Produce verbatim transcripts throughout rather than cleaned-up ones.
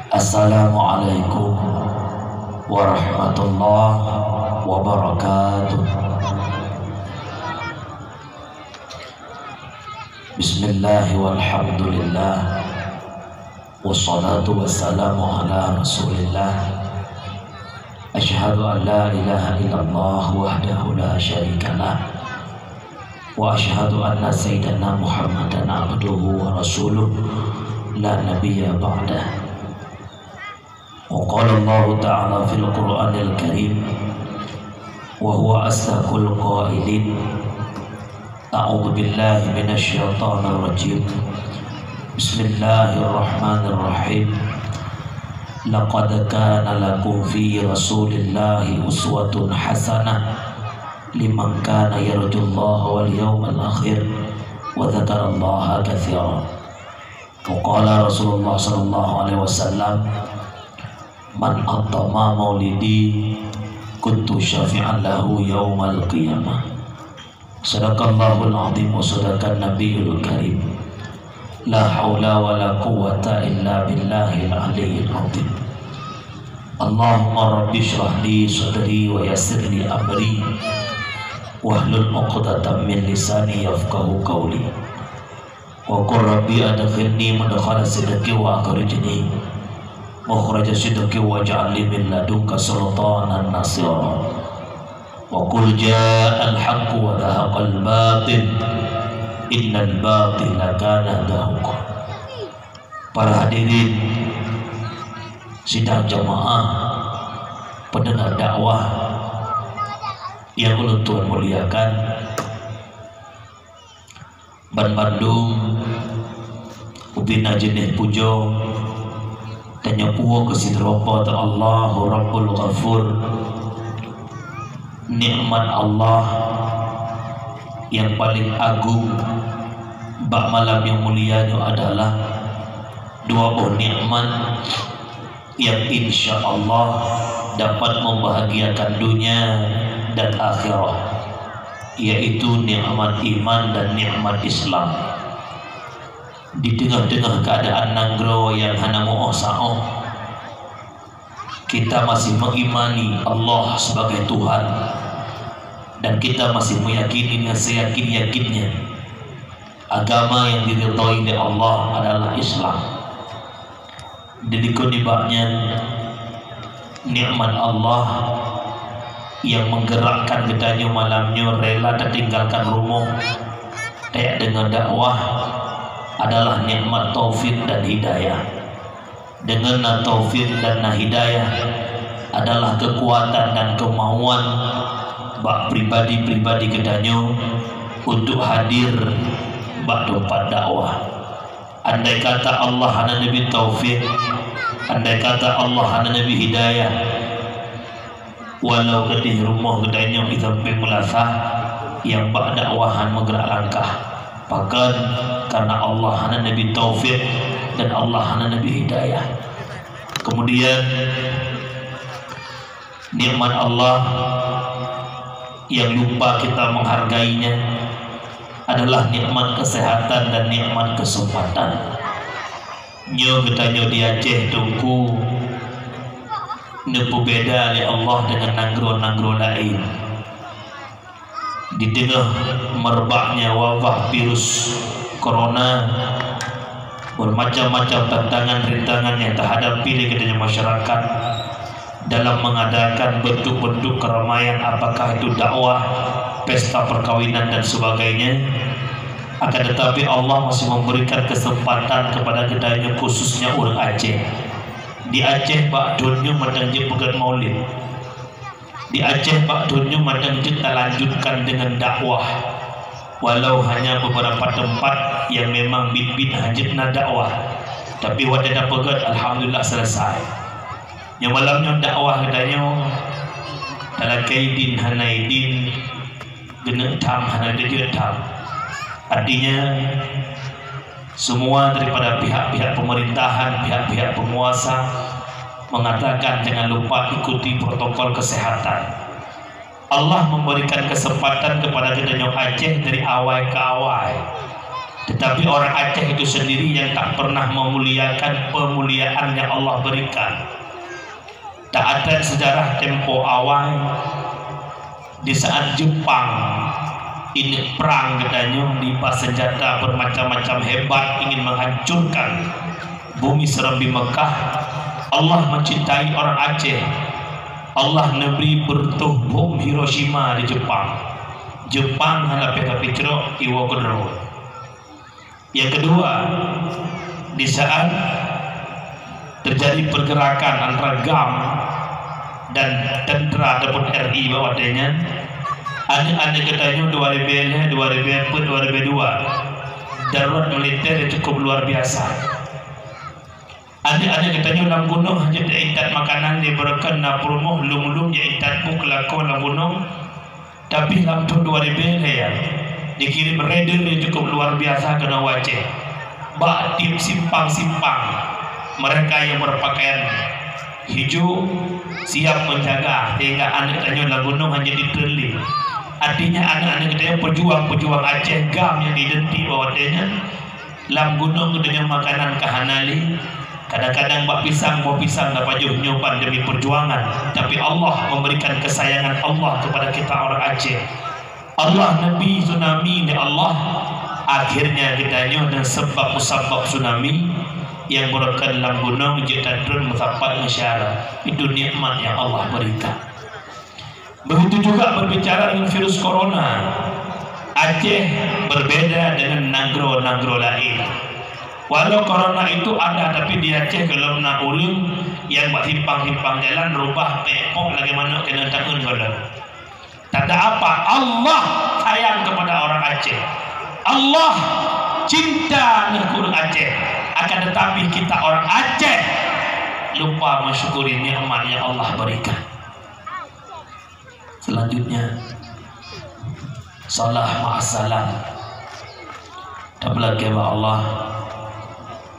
Assalamualaikum warahmatullahi wabarakatuh. Bismillah walhamdulillah. Wassalatu wassalamu ala Rasulillah. Asyhadu an la ilaha illallah wahdahu la syarikalah. Wa asyhadu anna sayyidana Muhammadan abduhu wa rasuluh la nabiyya ba'dah. Wa qala Allahu ta'ala fil Qur'anil Karim, wa huwa asdaqul qailin. A'udzu billahi minasy syaithanir rajim. Bismillahirrahmanirrahim. Laqad kana lakum fi Rasulillahi uswatun hasanah liman kana yarjullaha wal yawmal akhir wa dzakarallaha katsira. Wa qala Rasulullah sallallahu alaihi wasallam, "Man atamma maulidi kuntu syafi'an lahu yaumal qiyamah." Sadaqallahul azim wa sadaqan nabiyul karim. La haula wa la quwwata illa billahil aliyyil azim. Allahumma rabbi shrah li sadri wa yassir li amri wahlul 'uqdatam min lisani yafqahu qawli. Wa qul rabbi adkhilni mudkhala sidqin wa akhrijni mukhraja sidqin waj'al li min ladunka sultanan nasira. Wa qul ja'al haqqu wa zahaqal batil, innal batila kana zahuqa. Para hadirin sidang jamaah pendengar dakwah yang ulôn tuan muliakan, banmandum ubena jeuneh pujoe tanyoe puwoe keu sidroe Po teu Allahu Rabbul Ghafur. Nikmat Allah nyang paleng agong bak malam nyang mulia nyoe adalah dua boh nikmat yang insya Allah dapat membahagiakan dunia dan akhirat, yaitu nikmat iman dan nikmat Islam. Di teungoh-teungoh keuadaan nanggroe nyang hana meu'oh saôh, kita masih mengimani Allah sebagai Tuhan, dan kita masih meyakini dengan seyakin-yakinnya agama yang diridhoi lé Allah adalah Islam. Di likot nibak nyan, nikmat Allah yang menggerakkan geutanyoe malam nyoe rela tatinggalkan rumoh, tadeungoe dakwah adalah nikmat taufik dan hidayah. Deungon na taufik dan na hidayah adalah keukuatan dan keumauan bak pribadi-pribadi geutanyoe untuk hadir bak teumpat dakwah. Andai kata Allah hana neubri taufik, andai kata Allah hana neubri hidayah, walau keudeh rumoh geutanyoe di sampéng meulasah, nyang bak dakwah han meugerak langkah. Pakon? Karena Allah hana neubri taufik dan Allah hana neubri hidayah. Kemudian, nikmat Allah yang lupa kita menghargainya adalah nikmat kesehatan dan nikmat kesempatan. Nyoe geutanyoe di Aceh, Teungku, neupeubeda lé Allah deungon nanggroe-nanggroe laén. Di teungoh meureubaknya wabah virus corona, bermacam-macam tantangan rintangan yang terhadapi lé geutanyoe masyarakat dalam mengadakan bentuk-bentuk keramaian, apakah itu dakwah, pesta perkawinan dan sebagainya. Akan tetapi Allah masih memberikan kesempatan kepada geutanyoe, khususnya ureuëng Aceh. Di Aceh bak thon nyoe mantong jipeugét maulid. Di Aceh bak thon nyoe mantong jeuet talanjutkan deungon dakwah, walau hanya beberapa tempat yang memang biet-biet hana jeuet na dakwah, tapi watée tapeugét, alhamdulillah, selesai. Nyoe malam nyoe dakwah geutanyoe talakée idin hana idin, geuneuk tham hana geujeuet tham. Artinya, semua daripada pihak-pihak pemerintahan, pihak-pihak penguasa mengatakan jangan lupa ikuti protokol kesehatan. Allah memberikan kesempatan kepada geutanyoe Aceh dari awai ke awai. Tetapi orang Aceh itu sendiri yang tak pernah memuliakan pemuliaan yang Allah berikan. Tak ada sejarah tempo awal di saat Jepang ini perang geutanyoe, diba senjata bermacam-macam hebat ingin menghancurkan bumi Serambi Mekah. Allah mencintai orang Aceh. Allah neubri beureutoh bom Hiroshima di Jepang. Jepang hana pih tapicrok iwoe keudroe. Yang kedua, di saat terjadi pergerakan antara GAM dan tentera ataupun R I bak watée nyan, aneuk-aneuk geutanyoe dua ribée lhée, dua ribée peuet, dua ribée dua, darurat militer yang cukup luar biasa. Aneuk-aneuk geutanyoe lam gunong hana jeuet intat makanan, di beureukan na peurumoh lom-lom jeuet intat buet keu lakoe lam gunong. Tapi lam thôn dua ribée lhée, dikirém raider yang cukup luar biasa keunoe u Aceh. Bak tieb simpang-simpang, mereka yang berpakaian hijau siap menjaga sehingga aneuk tanyoe lam gunong hana jeuet ditreun lé. Artinya, aneuk-aneuk geutanyoe peujuang-peujuang Aceh GAM yang identik bak watée nyan. Lam gunong geutanyoe makanan ka hana lé, kadang-kadang bak pisang, boh pisang tapajoh nyoe ban demi perjuangan. Tapi Allah memberikan kesayangan Allah kepada kita orang Aceh. Allah neubri tsunami lé Allah. Akhirnya geutanyoe dan sebab musabab tsunami yang beureukan lam gunong jeuet tatreun meusapat meusyara. Itu nikmat yang Allah berikan. Begitu juga berbicara dengan virus corona, Aceh berbeda dengan nanggroe-nanggroe laén. Walau corona itu ada, tapi di Aceh gohlom na ureuëng nyang bak simpang-simpang jalan rubah pekpok lagée manok keuneuk taeun gohlom. Tanda apa? Allah sayang kepada orang Aceh. Allah cinta ngon ureuëng Aceh. Akan tetapi kita orang Aceh lupa mensyukuri nikmat yang Allah berikan. Selanjutnya, salam ma'assalam. Tapeulakée bak Allah,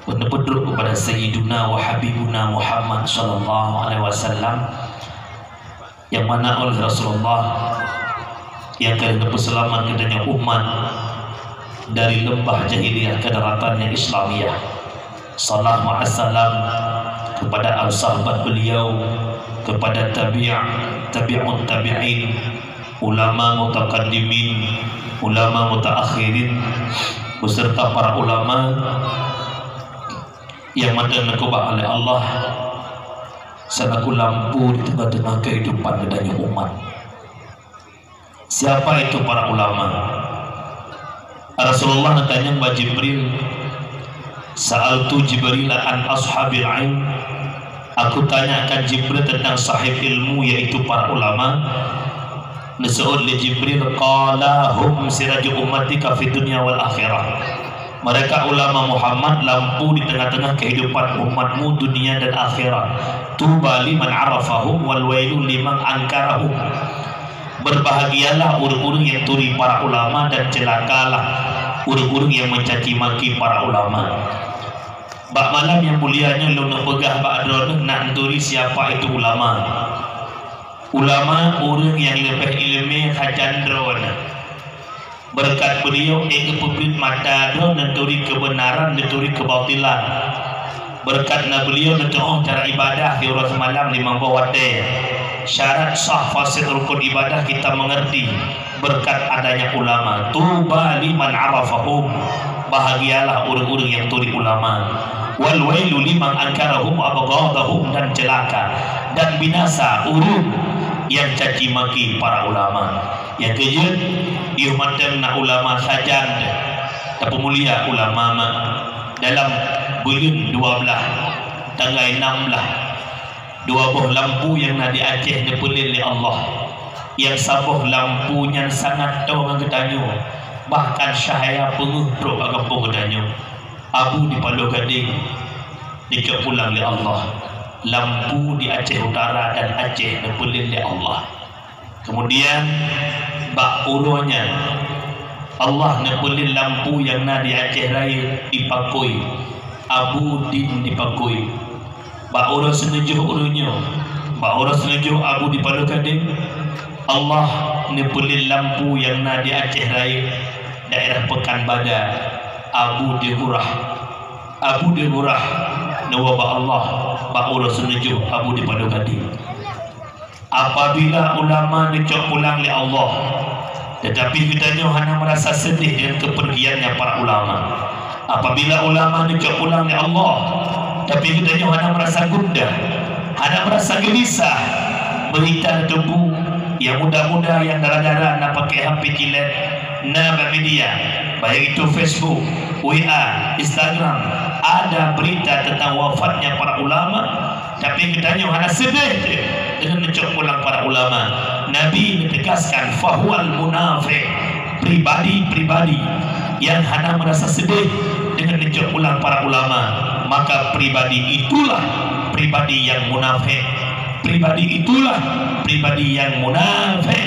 beuneupeudruk kepada Sayyiduna wa Habibuna Muhammad sallallahu alaihi wasallam, yang mana oleh Rasulullah yang ka geupeuseulamat geutanyoe umat dari lembah jahiliyah ke daratan yang Islamiyah. Salam ma'assalam kepada al sahabat beliau, kepada tabi', tabi'ut tabi'in, ulama mutaqaddimin, ulama mutaakhirin, beserta para ulama yang mantong neukeubah oleh Allah, selaku lampu di tengah-tengah kehidupan geutanyoe umat. Siapa itu para ulama? Rasulullah neutanyong bak Jibril, "Sa'altu Jibril an ashabil ilm." Aku tanyakan Jibril tentang sahib ilmu, yaitu para ulama. Neuseuôt lé Jibril, "Qala hum siraju ummatika fid dunya wal akhirah." Mereka ulama Muhammad lampu di tengah-tengah kehidupan umatmu dunia dan akhirat. Tuba liman arafahum wal wailu liman angkarahum. Berbahagialah ureuëng-ureuëng yang turi para ulama dan celakalah ureuëng-ureuëng yang mencaci maki para ulama. Bak malam yang mulia nyoe lôn neupeugah bak droeneuh nak neuturi siapa itu ulama. Ulama ureuëng yang leubeh iéleumé hajan droeneuh. Beureukat beuliau ék geupeubriet mata droe neuturi keubeunaran, neuturi keubatilan. Beureukat na beuliau neutuoh cara ibadah siuroe seumalam limong boh watée. Syarat sah faséh rukun ibadah kita mengerti beureukat adanya ulama. Tuba liman arafahum, bahagialah ureuëng-ureuëng yang turi ulama. Wal wailu liman angkarahum wa abghadahum, dan celaka dan binasa ureuëng yang caci maki para ulama. Nyang keujeuet, yoh mantong na ulama sajan tapeumulia ulama ma. Dalam buleuen dua blaih, tanggai nam blaih, dua boh lampu nyang na di Aceh neupeulén lé Allah. Nyang saboh lampu nyan sangat toe ngon geutanyoe, bahkan cahya peungeuh trok bak gampông geutanyoe. Abu di Paloh Gadeng dicok pulang lé Allah. Lampu di Aceh Utara dan Aceh neupeulén lé Allah. Kemudian, bak uroe nyan, Allah neupeulén lampu nyang na di Aceh Rayeuk dipakoi, Abu Din dipakoi. Bak uroe seuneujôh ureuëng nyoe, bak uroe seuneujôh Abu di Paloh Gadeng, Allah neupeulén lampu nyang na di Aceh Rayeuk, daerah Pekanbadak, Abu Digurah. Abu Digurah neuwoe bak Allah, bak uroe seuneujôh Abu Dipadua Gade. Apabila ulama neucok pulang lé Allah, tetapi geutanyoe hana meurasa seudeh deungon keupeurgiannya para ulama. Apabila ulama neucok pulang lé Allah, tapi geutanyoe hana meurasa gundah, hana meurasa geulisah, beurita teungku, nyang muda-muda, nyang dara-dara na pakai H P cilet, na bak media, baik itu Facebook, W A, Instagram, ada berita tentang wafatnya para ulama, tapi geutanyoe hana seudeh deungon neucok pulang para ulama. Nabi neutegaskan, "Fahuwal munafiq," pribadi-pribadi nyang hana meurasa seudeh deungon neucok pulang para ulama, maka pribadi itulah pribadi nyang munafék. Pribadi itulah pribadi nyang munafék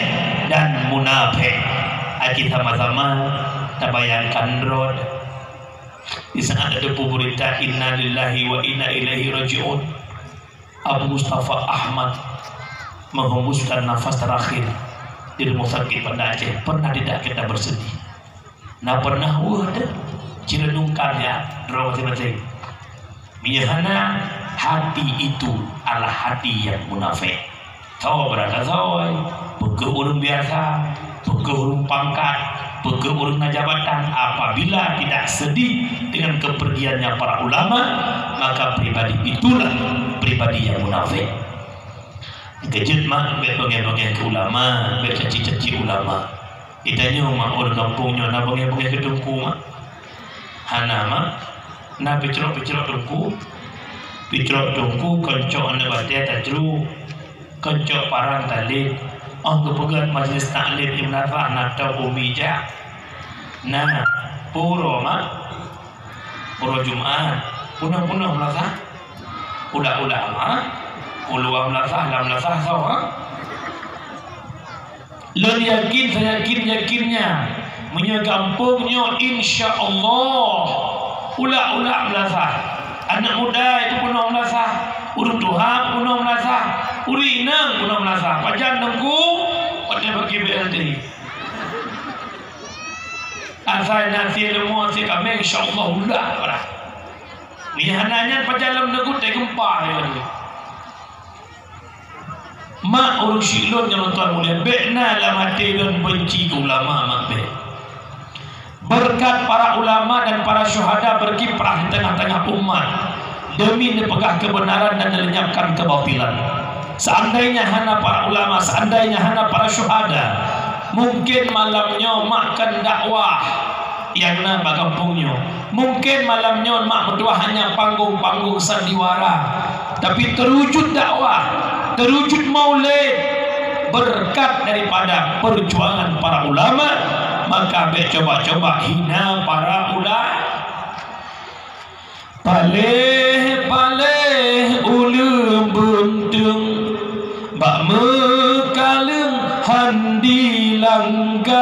dan munafék. Aji sama-sama tabayangkan droe. Di saat ada pemberitaan, "Innalillahi wa inna ilaihi raji'un." Abu Mustafa Ahmad menghembuskan nafas terakhir di Rumah Sakit Banda Aceh. Pernah tidak kita bersedih? Na pernah, wah, deh, cireunungkan ya, droe maséng-maséng. Meunyo hana, hati itu adalah hati yang munafék. Soe beurangkat soe, peu kheueh ureuëng biasa, peu kheueh ureuëng pangkat, peu kheueh ureuëng na jabatan, apabila tidak sedih dengan kepergiannya para ulama, maka pribadi itulah pribadi yang munafék. Keujeuet mak, bék beungéh-beungéh keu ulama, bék caci-caci ulama. Geutanyoe mak, ureuëng gampông nyoe na beungéh-beungéh keu teungku mak? Hana mak. Na picrok-picrok teungku. Picrok teungku, keuncok aneuk batée tajruk, keuncok parang talét. Óh geupeugét majlis taklim di meunasah na tôb umi jak. Na, puro mak. Uroe Jumat, peunoh-peunoh meulasah. Uda-uda mah, uluwa meulasah, lam meulasah soe, ha? Lôn yakin, saya yakin, yakinnya, meunyoe gampông nyoe, insya Allah, ulak-ulak meulasah. Aneuk muda itu peunoh meulasah, ureuëng tuha peunoh meulasah, ureuëng inong peunoh meulasah. Pajan teungku, watée bagi B L T. Asai na sie leumô, sie kaméng, insya Allah udah parah. Meunyo hana nyan, pajan lom neugute geumpa nyoe. Mak ureuëng syiek lôn nyang lôn tuan mulia, bék na lam até lôn benci keu ulama, mak, bék. Beureukat para ulama dan para syuhada beukiprah di teungoh-teungoh umat demi neupeugah keubeunaran dan neulenyapkan keubatilan. Seandainya hana para ulama, seandainya hana para syuhada, mungkin malam nyoe mak kon dakwah nyang na bak gampông nyoe. Mungkin malam nyoe mak meutuah hanya panggong-panggong sandiwara, tapi teurujut dakwah, teurujut maulid, beureukat daripada peujuangan para ulama, maka bék cuba-cuba hina para ulama. Paléh-paléh uleueng beunteueng, bak meukaleueng han dilanggar.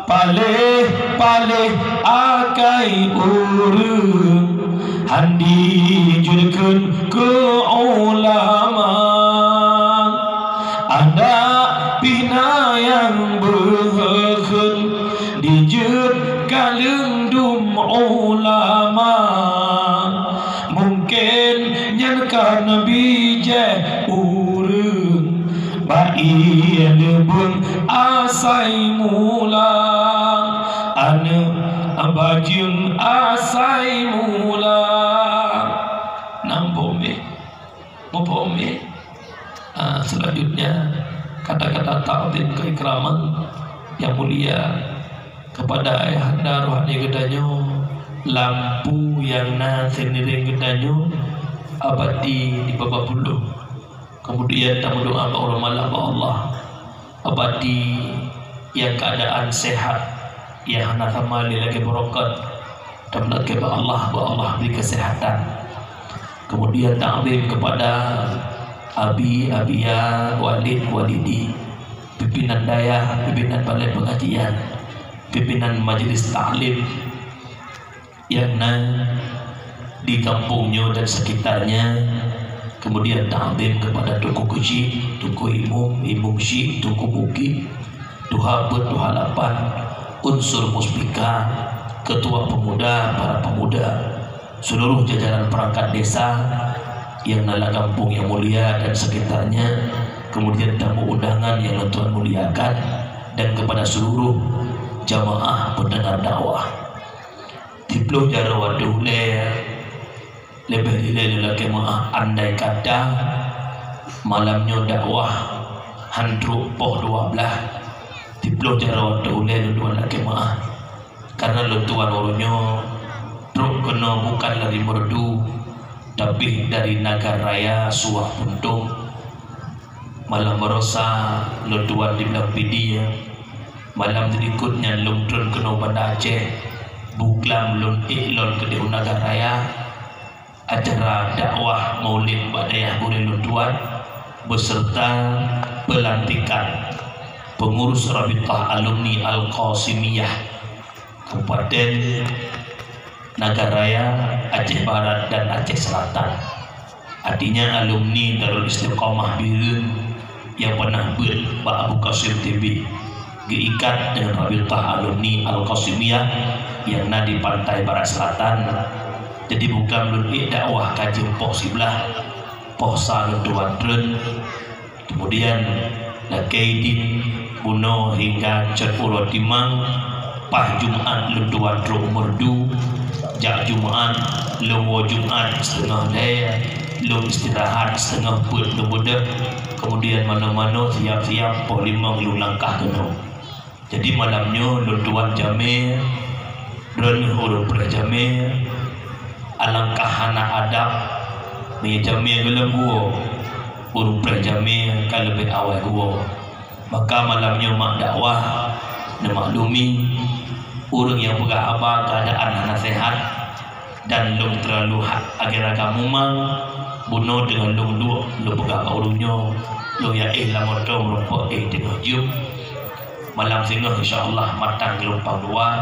Paléh-paléh akai ureueng, han dijeuet kheun keu ulama. Adak pih na nyang beuheuh kheun, dijeuet kaleueng dum ulama. Mungken nyan kon bijéh ureueng, bak ié leubeueng asai mula. Aneuk bajeueng asai mula. Nambong deh. Muphom, ya? Ah, selanjutnya, kata-kata takzim keikraman yang mulia kepada ayahanda rohani geutanyoe, lampu nyang na seuniréng geutanyoe, abati di babah puluh. Kemudian tameudoa bak uroe malam bak Allah. Abati nyang keuadaan sehat, nyang hana sama lé lagée beurokot, tameulakée bak Allah, bak Allah bri keuseuhatan. Kemudian takzim kepada abi, abia, walid, walidi, pimpinan dayah, pimpinan balai pengajian, pimpinan majlis taklim, nyang na di gampông nyoe dan sekitarnya, kemudian takzim kepada Teungku Keuchik, Teungku Imum, Imum Chik, Teungku Bukit, Tuha Peuet, Tuha Lapan, Unsur Muspika, ketua pemuda, para pemuda, seluruh jajaran perangkat desa yang na lam gampông yang mulia dan sekitarnya, kemudian tamu undangan yang Tuhan muliakan, dan kepada seluruh jamaah pendengar dakwah. Siplôh jaroe watèe ulèe, leubeh dilèe lôn lakèe meu'ah, andai kata malam nyoe dakwah han trôk poh dua blaih, siplôh jaroe watèe ulèe lôn tuan lakèe meu'ah. Karena lôn tuan uroe nyoe trôk keunoe bukan dari Meureudu, tapi dari Nagan Raya Suwah Puntông. Malam baroesa lôn tuan di Blang Pidie. Malam teulikot nyan lôn trôn keunoe Banda Aceh. Buklam lôn ék lôn keudéh u Nagan Raya. Acara dakwah Maulid bak dayah gurèe lôn tuan, beserta pelantikan pengurus Rabitah Alumni Al-Qasimiyah Kabupaten Nagan Raya, Aceh Barat dan Aceh Selatan. Artinya alumni Darul Istiqamah Bireuen yang pernah beuet bak Abu Qasim T B, geuikat dengan Rabitah Alumni Al-Qasimiyah yang na di Pantai Barat Selatan. Jadi buklam lôn ék dakwah ka jeuem poh siblaih, poh sa lôn tuan trôn. Kemudian lakèe idin bunoe hingga cot uroe timang, paih Jumat lôn tuan trôk u Meureudu. Jak Jumat, lôn woe Jumat siteungoh lhèe, lôn istirahat siteungoh peuet lôn beudôh. Kemudian manoe-manoe siap-siap poh limong lôn langkah keunoe. Jadi malam nyoe lôn tuan jamèe, droeneuh ureueng preh jamèe, alangkah hana adab meunyoe jamèe goh lom geuwoe, ureueng preh jamèe ka leubeh awai geuwoe. Maka malam nyoe mak dakwah neumaklumi, ureueng nyang peugah haba keuadaan hana seuhat, dan lôn teurlalu ha-, agèe raga mumang, bunoe teungoh lôn duek lôn peugah bak ureueng nyoe, lôn jak éh lam moto meurumpok éh teungoh jeuem. Malam singoh insya Allah mantong geulumpang dua.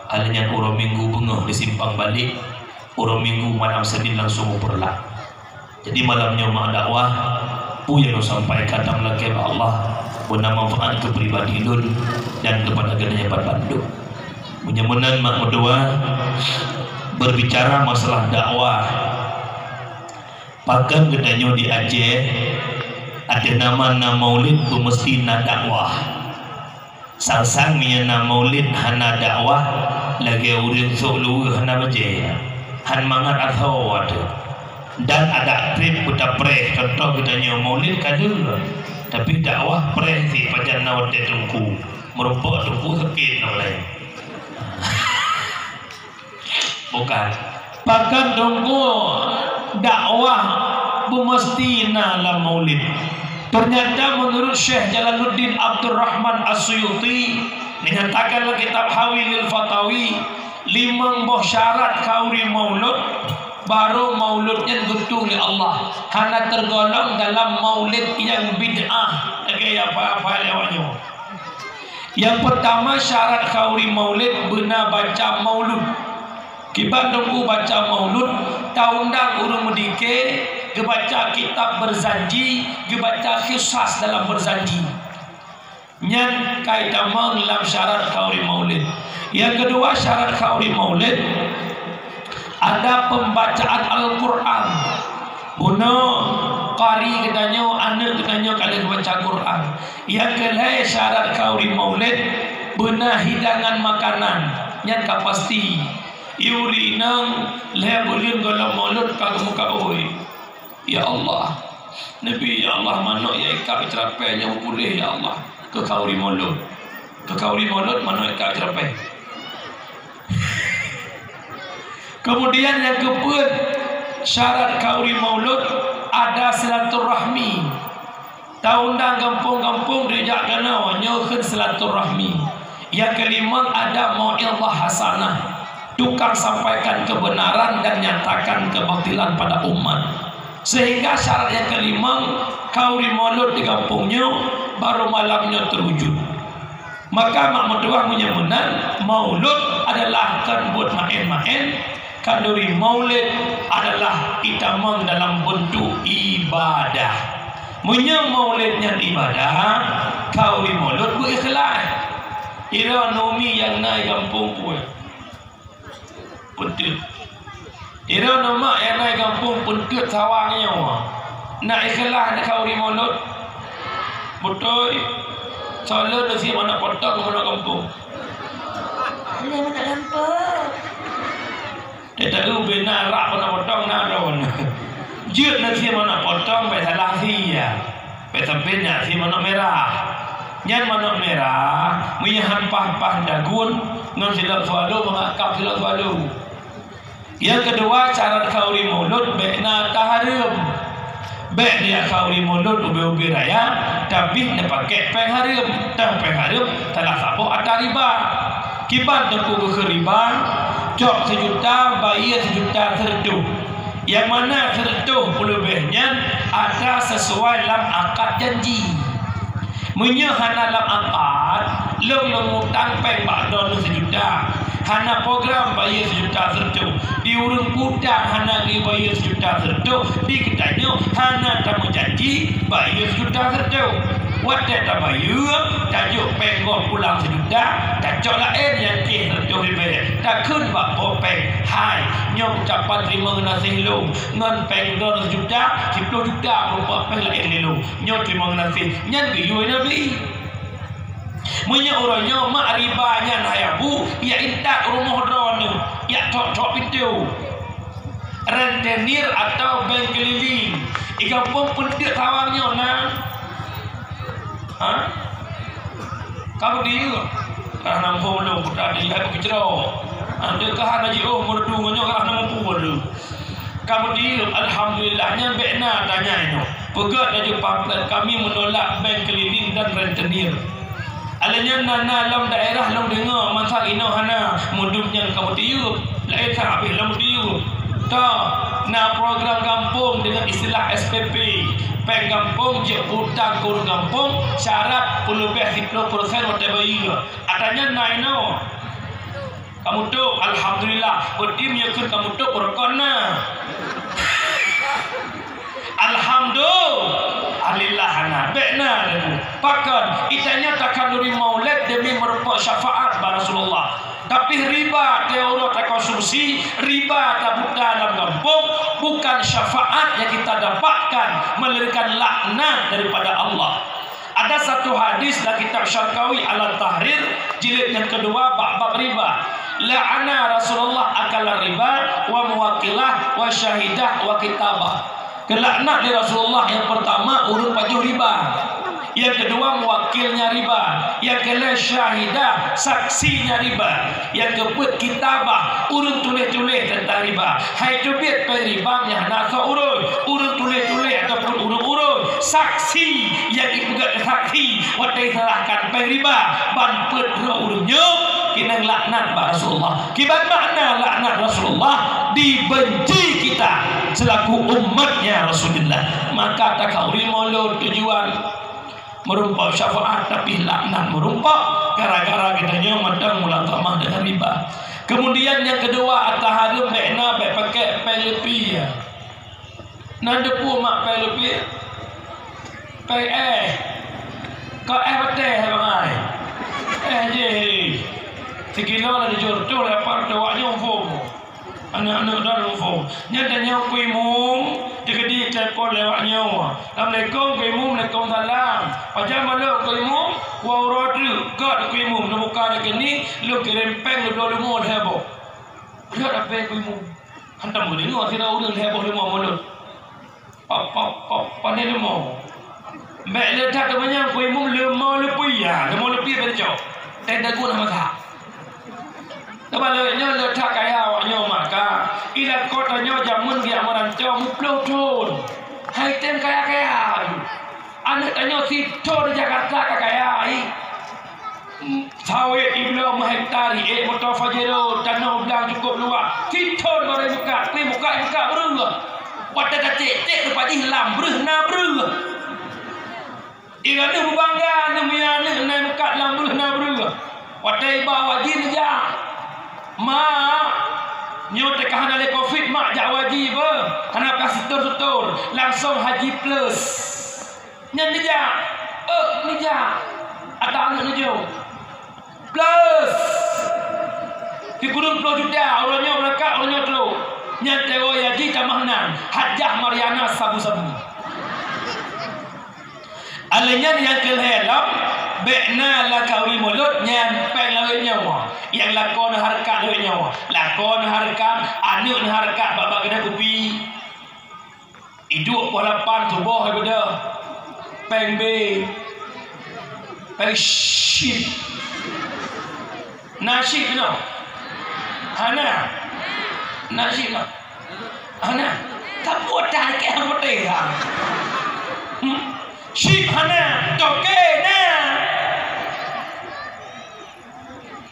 Alèh nyan uroe Minggu beungoh di Simpang Balek, uroe Minggu malam Senin langsung u Peureulak. Jadi malam nyoe mak dakwah, peue nyang lôn sampaikan tam lakèe bak Allah, beuna manfaat keu pribadi lôn dan keupada geutanyoe bandum. Meunyoe meunan mak meutuah, berbicara masalah dakwah, pakon geutanyoe di Aceh, ateueh nama na maulid, beumeuseuti na dakwah. Sang-sang meunyoe na maulid hana dakwah, lagèe ureueng sôk luweue hana bajèe, han mangat asoe teuh. Dan adak trép beutapreh, contoh geutanyoe maulid ka lheueh, tapi dakwah preh cit pajan na watèe teungku, meurumpok teungku sakét na ulèe. Bukan. Pakon teungku dakwah beumeuseuti na lam maulid. Ternyata menurut Syekh Jalaluddin Abdurrahman As-Suyuti menyatakan dalam kitab Hawilil Fatawi, limong boh syarat khauri maulud, baru maulud nyan geutueng lé Allah. Hana tergolong dalam maulid nyang bid'ah lagèe nyang apa-apa lewat nyoe. Nyang peurtama syarat khauri maulid beuna baca maulud. Kiban teungku baca maulud, taundang ureueng meudike, geubaca kitab Berzanji, geubaca kisah dalam Berzanji. Nyan ka itamong lam syarat khauri maulid. Nyang keudua syarat khauri maulid, ada pembacaan Al-Quran. Bunoe qari geutanyoe, aneuk geutanyoe ka lheueh baca Quran. Nyang keulhèe syarat khauri maulid, beuna hidangan makanan. Nyan ka pasti. Yuri nang lhèe buleuen gohlom maulud ka geumeukaôi. Ya Allah, Nabi, ya Allah, manok nyang ikab ceurapée nyang puléh, ya Allah, keu khauri maulud. Keu khauri maulud manok ikab ceurapée. Kemudian nyang keupeuet syarat khauri maulud ada silaturahmi. Taundang gampông-gampông dijak keunoe nyoe kheun silaturahmi. Nyang keulimong ada mau'izah hasanah, tukang sampaikan kebenaran dan nyatakan kebatilan pada umat. Sehingga syarat nyang keulimong khauri maulud di gampông nyoe baru malam nyoe teurwujud. Maka mak meutuah meunyoe meunan, maulud adalah kon buet maén-maén, khanduri maulid adalah itamong dalam beuntuk ibadah. Meunyoe maulid nyan ibadah, khauri maulud beuikhlaih. Sidroe umi nyang na i gampông peue? Peunteut. Sidroe mak nyang na i gampông peunteut sawang nyoe. Na ikhlaih neukhauri mulod? Beutôi. Soe lôn neusie manok potong manok gampông? Hana manok gampông. Teuta ubé na rak manok potong na droe. Jeuet neusie manok potong bèk salah sie. Bèk sampé na sie manok mirah. Nyan manok mirah, meunyo han paih-paih dagun ngon silop swallow, mangat kab silop swallow. Nyang keudua, syarat khauri mulod bèk na ata hareuem. Bèk neujak khauri mulod ubé-ubé raya, tapi neupakèk pèng hareuem. Teuh pèng hareuem salah saboh ata riba. Kiban teungku geukheun riba, cok sijuta, bayeue sijuta sireutôh. Nyang mana sireutôh peuleubèh nyan atra sisuai lam akad janji. Meunyoe hana lam akad, lôn, lôn utang pèng bak droeneuh sijuta, hana program bayeue sijuta sireutôh, di ureueng utang hana geubayeue sijuta sireutôh, di geutanyoe hana tameujanji bayeue sijuta sireutôh. Watèe tabayeue, tajok pèng gob pulang sijuta, tacok laén nyang cit sireutôh ribèe, takheun bak po pèng, "Hai, nyoe ucapan teurimong geunaséh lôn, ngon pèng droeneuh sijuta, siploh juta meurumpok pèng laén lé lôn. Nyoe teurimong geunaséh." Nyan geuyue Nabi. Meunyoe uroe nyoe mak riba nyan hai abu, jak intat u rumoh droeneuh, jak thok-thok pintoe. Rentenir atau bank keliling. I gampông peunteuk sawang nyoe na? Ha? Ka beudiyeuh? Karena muphom lôn, putra di hai peukeujroe. Andai ka hana jiôh meureudu ngon nyoe, karena muphom lôn. Ka beudiyeuh, alhamdulillah, nyan bèk na tanya inoe. Peugah laju pamflet, "Kami menolak bank keliling dan rentenir." Alèh nyan na, na lam daerah lôn deungoe, masa inoe hana, meudum nyan ka beutiyueb, laén that habéh lôn beutiyueb. Toh, na program gampông deungon istilah S P P, pèng gampông jeuet utang keu ureueng gampông, syarat peuleubèh siploh persen watèe bayeue. Atra nyan na inoe. Ka mutôb, alhamdulillah. Beuti meunyoe kheun ka mutôb, beurokon na. Alhamdulillah na. Bèk na lagèe nyan. Pakon? Geutanyoe takhanduri maulid demi meurumpok syafaat bak Rasulullah. Tapi riba teuh uroe takonsumsi, riba tabuta lam gampông, bukan syafaat yang kita dapatkan, melainkan laknat daripada Allah. Ada satu hadis dalam kitab Syarqawi Alat Tahrir, jilid nyang keudua, bak bab riba. La'ana Rasulullah akala riba wa muwakkilah wa syahidah wa kitabah. Geulaknat lé Rasulullah, nyang peurtama ureueng pajoh riba, nyang keudua muwakkilnya riba, nyang keulhèe syahidah, saksinya riba. Nyang keupeuet kitabah, ureueng tuléh-tuléh teuntang riba. Hai teubiet pèng riba nyang hana soe urui, ureueng tuléh-tuléh ataupun ureueng urui, saksi nyang ipeugèt keu saksi watèe iserahkan pèng riba ban peuet droe ureueng nyoe, keuneuk laknat bak Rasulullah. Kiban makna laknat Rasulullah? Dibenci kita selaku umatnya Rasulullah. Maka takhanduri maulud tujuan meurumpok syafaat, tapi laknat meurumpok gara-gara geutanyoe mantong mulatamah deungon riba. Kemudian nyang keudua, atra hareuem bèk na, bèk pakèk pèng leupie. Na teupeue mak pèng leupie? Pèng èh. Ka èh batèe hai bangai. Èh jih. Sikilo na tujoh reutôh, lapan reutôh, awak nyoe phôn. Aneuk-aneuk droeneuh phôn. Nyan tanyoe Teungku Imum, teukeudi telepon lé awak nyoe. "Assalamualaikum Teungku Imum." "Waalaikumsalam." "Pajan malôn Teungku Imum?" "Wah, uroe treuk." "Gèt Teungku Imum, neubuka rekening, lôn kirém pèng lhèe boh leumo lhèe boh." Gèt hapé Teungku Imum. Hantom geudeungoe sidroe ureueng lhèe boh leumo mulod. Pap, pap, pap, pandai leumo. Bèk le that teuma nyan Teungku Imum leumo leupie, ya, leumo leupie bèk cok. Teuh dagun hana masak. Teuma lagèe nyoe le that kaya awak nyoe maka. I lakoe tanyoe jameun geujak meuranco meuplôh thôn. Hai tem kaya-kaya. Aneuk tanyoe sithôn di Jakarta ka kaya, ai. Sawét ibloe meuhekta, riék moto Pajero, tanoh blang cukôp luwah. Sithôn barô meukat, pih meukat, meukat breuh. Watèe tacék-cék teupajih lam breuh na breuh. Droeneuh beubangga, neumiet aneuk na meukat lam breuh na breuh. Watèe iba Haji neujak, "Mak, nyoe teuka hana lé covid, Mak, jak Haji beuh. Hana payah setor-setor, langsong Haji Plus." Nyan neujak, eh, neujak. Ata aneuk neujok. Plus! Sikureueng ploh juta, uroe nyoe beurangkat, uroe nyoe trok. Nyan tewa yaji tamah nan, Hajah Mariana sabu-sabu. Alèh nyan nyang keu lhèe lom, bèk na lam khanduri mulod nyan péng lawét nyoe. Nyang lakoe na hareukat lawét nyoe. Lakoe na hareukat, aneuk na hareukat bak-bak keude kupi. Iduek poh lapan suboh ai beudôh. Péng B. Péng syip. Na syip nyoe? Hana. Na syip nyoe? Hana. Tapi otak kèe han putéh ha. Hmm? Syip hana, toke na.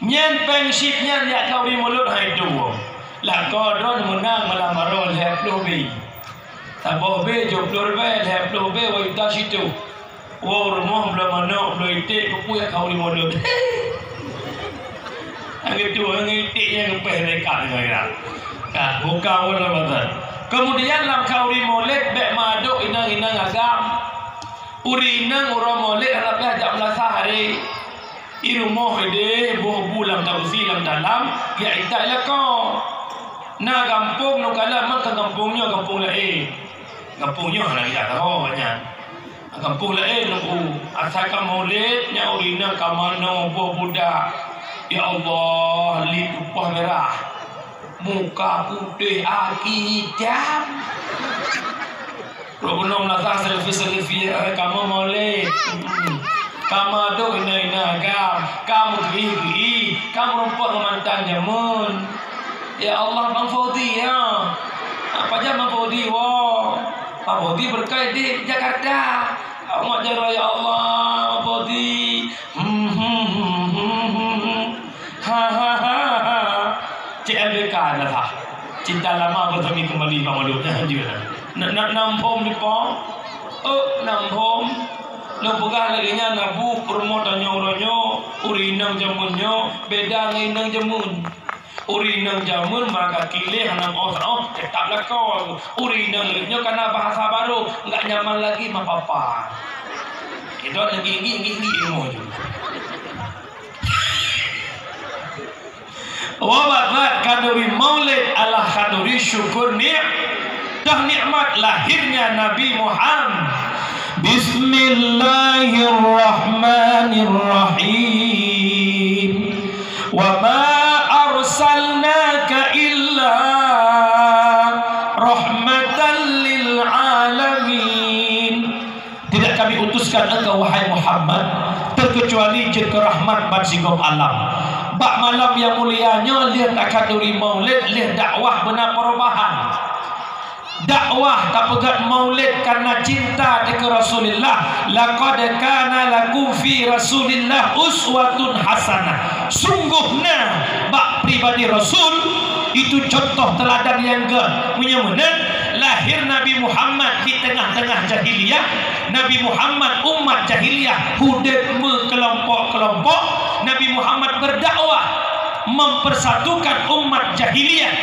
Nyan péng syip nyan jak khanduri mulod hai tuwoe. Lakoe droen meunang malam baroe lhèe ploh B. Saboh B jôh ploh ribèe, lhèe ploh B wai ta situ. Woe rumoh bloe manok, bloe iték, peue jak khanduri mulod. Nyang geutuwoe ngon iték nyang geupéh lé ka ngon ya. Ka buka woe lam mata. Keumudian lam khanduri mulod bèk meuadok inong-inong agam. Ureueng inong uroe mulod hana payah jak meulasah aré. I rumoh idéh boh bu lam tausi lam dalam, jak itak i lakoe. Na gampông neukalon mantong gampông nyoe gampông laén. Gampông nyoe hana jak sahoe nyan. Gampông laén nunggu. Asai ka mulod nyan ureueng inong ka manoe boh budak. Ya Allah, lip upah mirah. Muka putéh aki itam. Lôn keunoe meulasah selfie-selfie, eh, kamoe mulod. Hmm. Kamoe adok inong-inong agam, kamoe geuih-geuih, kamoe meurumpok ngon mantan jameun. Ya Allah, Bang Fauzi, ya. Apa jam Bang Fauzi, woe? Bang Fauzi beureukat di Jakarta. Awak jaroe, ya Allah, Bang Fauzi. Hmm, hmm, hmm, hmm, hmm, hmm. Ha, ha, ha, ha. C L B K adalah cinta lama bersemi kembali, Bang Malu. Nah, jeuet. Nak, nak nam phom di po? Oh, nam phom. Lôn peugah lagèe nyan, Abu, peurumoh tanyoe uroe nyoe, ureueng inong jameun nyoe, beda ngon inong jameun. Ureueng inong jameun maka kileh hana oh, oh, tetap lakoe. Ureueng inong lagèe nyoe kana bahasa baru, enggak nyaman lagi ma papa. Idon lagi ngi, ngi, ngi ilmu tu. Wa ba'd, khanduri maulid adalah khanduri syukur ni-, dah nikmat lahirnya Nabi Muhammad. Bismillahirrahmanirrahim. Wa ma arsalnaka illa rahmatan lil alamin. Tidak Kami utuskan engkau, wahai Muhammad, terkecuali jeuet keu rahmat ban sigom alam. Bak malam nyang mulia nyoe lheueh takhanduri maulid, lheueh dakwah beuna perubahan. Dakwah tapeugét maulid karena cinta teuh keu Rasulullah. Laqad kana lakum fi Rasulillah uswatun hasanah. Sungguh na bak pribadi Rasul itu contoh teladan nyang gét. Meunyoe meunan, lahir Nabi Muhammad di tengah-tengah jahiliyah, Nabi Muhammad umat jahiliyah udeb meukelompok-kelompok, Nabi Muhammad berdakwah mempersatukan umat jahiliyah.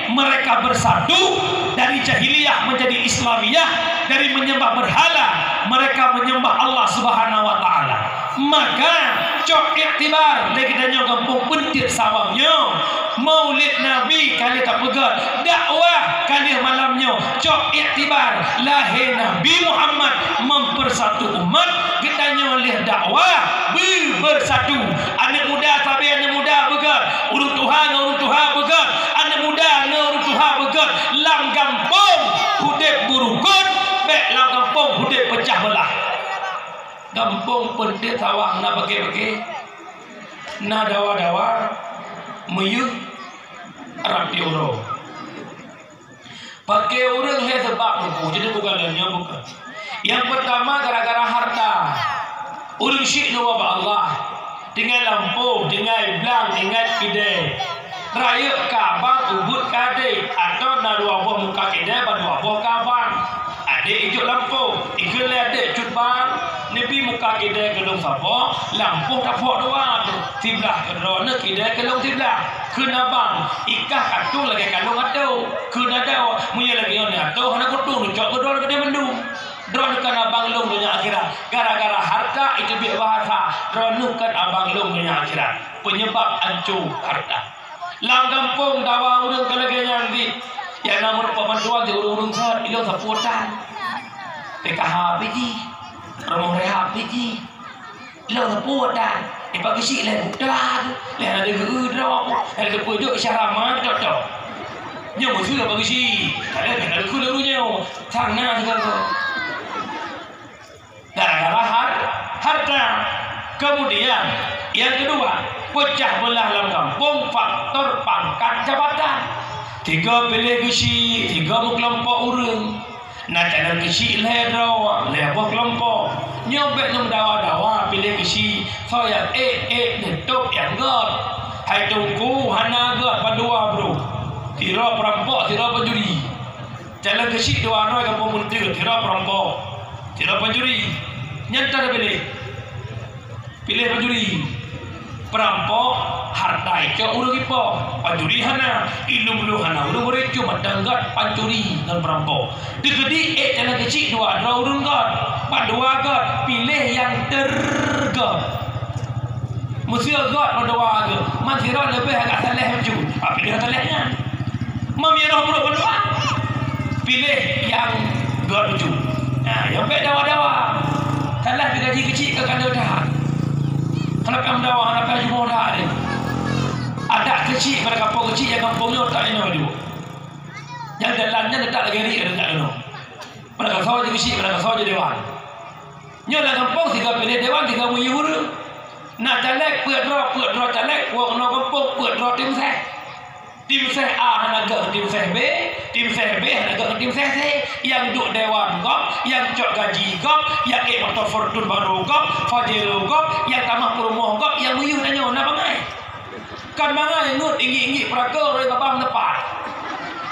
Mereka bersatu dari jahiliyah menjadi Islamiyah, dari menyembah berhala mereka menyembah Allah Subhanahu wa Ta'ala. Maka, cok iktibar lé geutanyoe gampông peuntiek Sawang nyoe. Maulid Nabi ka lheueh tapeugét, dakwah ka lheueh malam nyoe. Cok iktibar, lahé Nabi Muhammad mempersatu umat, geutanyoe lheueh dakwah beubersatu. Aneuk muda sabe aneuk muda beugét, ureueng tuha ngon ureueng tuha beugét, aneuk muda ngon ureueng tuha beugét. Lam gampông udeb beurukon, bèk lam gampông udeb peucah beulah. Gampông peuntiek Sawang na paké-paké, na dawa-dawa, meuyeuh, rapi uroe. Paké ureueng lhèe sabab teungku, jadi bukan lagèe nyoe bukan. Nyang peutama gara-gara harta. Ureueng syik luwa bak Allah. Tinggai lampôh, tinggai blang, tinggai keudè. Rayeuk keu abang, ubeut keu adék, atawa na dua boh muka keudè ban dua boh keu abang. Adék ijok lampôh, ikheun lé adék, "Cut bang, neubi muka keudè keu lôn saboh, lampôh tapok dua, siblah keu droeneuh keudè keu lôn siblah." Kheun abang, "Ikah katong lagèe kalông atô." Kheun adoe, "Meunyoe lagèe nyoe atô, hana kutong neucok keu droeneuh keudè mandum." Droeneuh kon abang lôn donya akhirat. Gara-gara harta iteubiet bahasa, Droeneuh kan abang lôn donya akhirat, penyebab anco harta. Lam gampông dawa ureuëng ka lagée nyan di, nyang na meurumpok bantuan di ureuëng-ureuëng sot, ilong saputan. P K H pih jih, rumoh rehab pih jih. Ilong saputan. Ipak geusyik lé buta, lé hana deungoe droe, lé teupeujok syarama tok-tok. Nyoe meusu ipak geusyik. Kadang-kadang keu lôn nyoe, sang na sigoe. Gara-gara har-, harta. Kemudian, yang kedua, pecah belah lam gampông faktor pangkat jabatan. Tiga piléh geusyik, tiga meukelompok ureuëng. Na calon geusyik lhée droe, lhée boh kelompok. Nyoe bék lom dawa-dawa piléh geusyik, soe nyang ék-ék neutôb nyang gét. Hai teungku hana gét, padua brôk. Sidroe peurampok, sidroe pencuri. Calon geusyik dua droe gampông Meunteue, sidroe peurampok, sidroe pencuri. Nyan tan piléh. Piléh pancuri. Peurampok, hareuta icok ureuëng ipo. Pancuri hana, ilum-lum hana, ureuëng beureucue mantong gét pancuri ngon peurampok. Teukeudi ék calon geusyik dua droe ureuëng gét. Padua gét, piléh nyang teurgét. Meuseu gét padua gét, man sidroe leubeh agak saleh bacut. Piléh saleh nyan. Meunyoe roh brôk padua, piléh nyang gét bacut. Nah, nyang bék dawa-dawa. Salah digaji keuchik ka kandeueng that. Hana payah meudawa, hana payah jumoe that deh. Adak keuchik, pada kampung keuchik nyang gampông nyoe tak inoe ju. Nyang dalam nyan letak lagée riek deungon inoe. Pada kasoe jih keuchik, pada kasoe jih dewan. Nyoe lam gampông sigoe piléh dewan, sigoe meuyueh ureuëng. Na caleg peuet droe, peuet droe caleg, woe keunoe gampông peuet droe tim seh. Tim seh A hana gét ngon tim seh B, tim seh B hana gét ngon tim seh C. Nyang duek dewan gob, nyang cok gaji gob, nyang ék moto Fortuner baru gob, Pajero gob, nyang tamah peurumoh gob, nyang meuyueh tanyoe na bangai. Kan bangai ngot inggik-inggik peuraku roi babah meuleupah.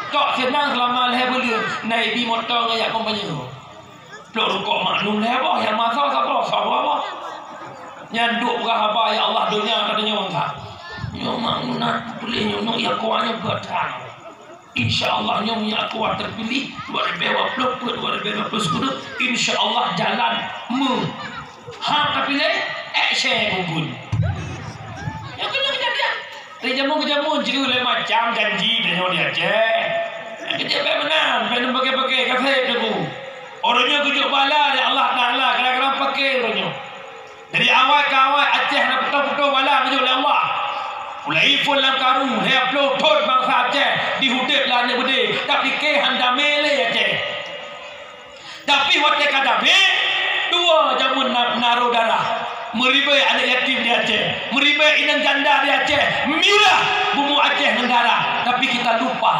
Tok seunang seulama lhée buleuen na ibi moto ngon jak kompanye. Plôk rukok maknum lhée boh, nyang masa saboh, saboh boh. Nyan duek peugah haba, "Ya Allah, donya ka teunyong that." Nyoe maknum na tuléh nyoe, nyoe ya kuat nyoe geutan. Insya Allah nyoe ya kuat terpilih dua ribu dua puluh, dua ribu dua puluh satu. Insya Allah jalan meu. Ha, tapi lé, eh, saya kumpul. Yang kena kejadian. Dari jameun keu jameun, jieu lé macam janji tanyoe di Aceh. Keuneuk bèk meunan, bèk neupakè-pakè, ka sép teungku. Uroe nyoe geujok bala lé Allah Taala, kadang-kadang pakè uroe nyoe. Dari awai ka awai Aceh na putôh-putôh bala geujok lé Allah. Mulai phôn lam karu, lhèe plôh thôn bansa Aceh di udép lam aneuk beudé, tapi kèe han damé lé Aceh. Tapi watèe ka damé, dua jameun na-, narô darah. Meuribèe aneuk yatim di Aceh, meuribèe inong janda di Aceh, mirah bumoe Aceh ngon darah. Tapi kita lupa.